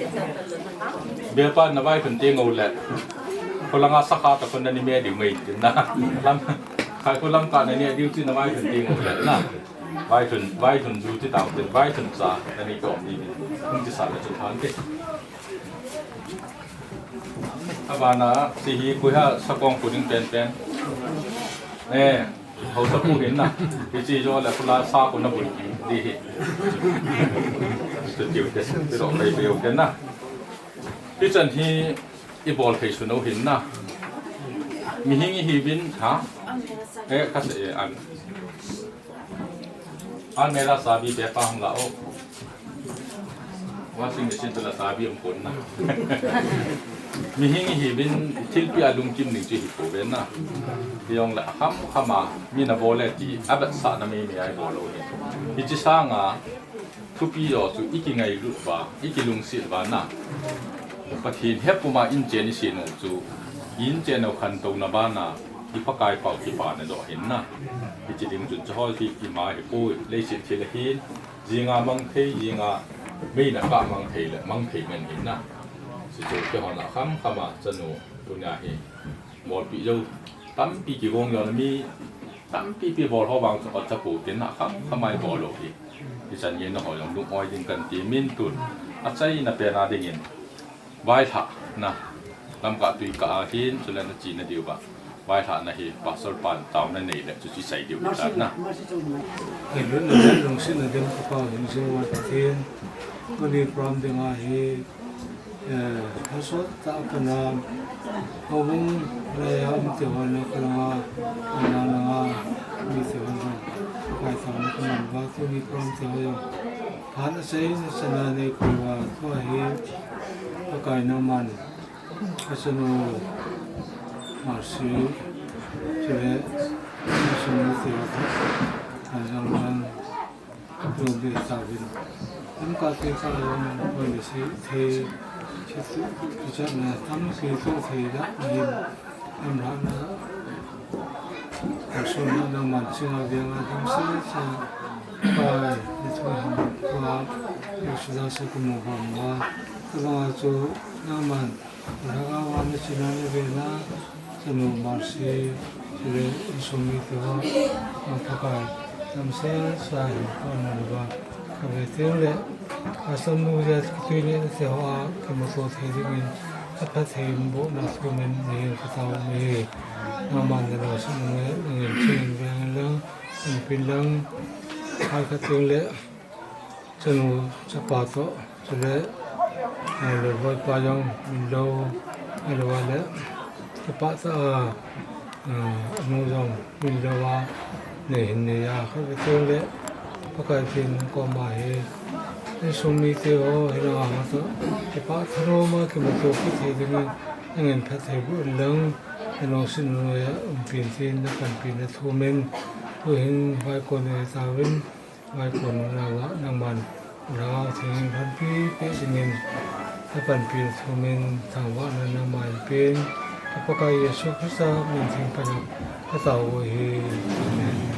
Belpa na vailhun teng u le. Kholanga sakha ta khun na ni me diu ngai tin na. Lam, khai kho lam ka na ne diu chi na vailhun teng u le na. Vailhun, vailhun ju chi tau tin, vailhun cha na ni ko ni. Hung chi sa le chu than te. Abana, si hi kuiha sakong kuning pen pen. Eh, hausa pu hin na. Hichi jo le kula sa ku na bul di hi. Stu tiu te, tiu kai pe yo te na. Hichan hi i bol thei su no hin na. Mihing i hi vin, ha? Eh, ka se, eh, an. Almirah sabi be pa hung la o. Washing machine tu la sabi um pon na. Mihing i hi vin thilpi a lungkim ning chi hi po ve na. Yong la kham kham a mi na bol le ti a bet sa na mi mi ai bol lo ni. Hichi sanga thupi jo chu i kingailut va, i kilungset va na. Pathen hepuma in chen i sin u chu, in chen u khantouna bana, i Pakai pau kipana jo hin na. Hichi ding chun chu hol hi ima hi pui, leiset thil ahin, jinga mang thei, jinga meina ka mang thei le, mang thei men hin na. Hichu kihon a kham kham a chanu tunia hi. Bolpi jo, tampi kigong jo na mi, tampi pi bol ho vang chu ka chapu tin na kham kham a i bol lo hi. Hichan ngen na ho jong lung oi ding kan ti min tun. Achaina pen a dingin. Vailhah na. Lamka tui ka a hin, chule na chi na diu va. Vailhah na hi, pastor pan tau na nei le, chu chi sai diu ta na. Lungset na dem ka pa hin jing wa tin. Kuni pram ding a hi, Eh, hasot ta kana, hawung raya um te hon na kana, kana na, mi te hon na, kai ta na kana, ba tu ni pram te hon. Han a sei na sana nei ko wa, ko hi, ko kai na man, ka sanu, Marsi, chule, ka sanu te hon, ka jang man, Lungbe ta vin. Em ka te ka long, hoi le si, the, si tu, ki chat na, tam si tu the da, ni, em la na, ka sun na, na man si na, via na, tam si sa, pai, ni tu ham, wa, yo su da sa ku mo bam wa, ka ba chu, na man, Lhagao a na china na vena, chanu Marsi, chule insung mite ho, Pakai, namse sa hi, pa na va, ka ve teng le, ka sam nu ja kitui le te ho a, kimuto thei dingin, apha thei bo na thumin, ni ka tao mi, na man na lo sa nu, ni chin veng lang, ni pin lang, hai ka teng le, Chanu chapa toh, chule, eh, Lolvoi pa jong min lo, ahilou le, chapa toh, ah, ah, anu jong min lo a, nei hin nei a, khat ve teng le, Pakai pen koma hi, insung mite ho, hinang a toh, chapa thanom a kimuto kit thei dingin, nangin phatthei boh in lang, nalungset noiya umpin tin, napanpina thumin, tuhin vaikon nei tauvin, Vaikon nau a nangman, nau theng phanpi pe dingin, napanpi thumin thangvahna nangman pen, ka Pakai Jesu Christa min theng pana, ka tao u ahi. Amen.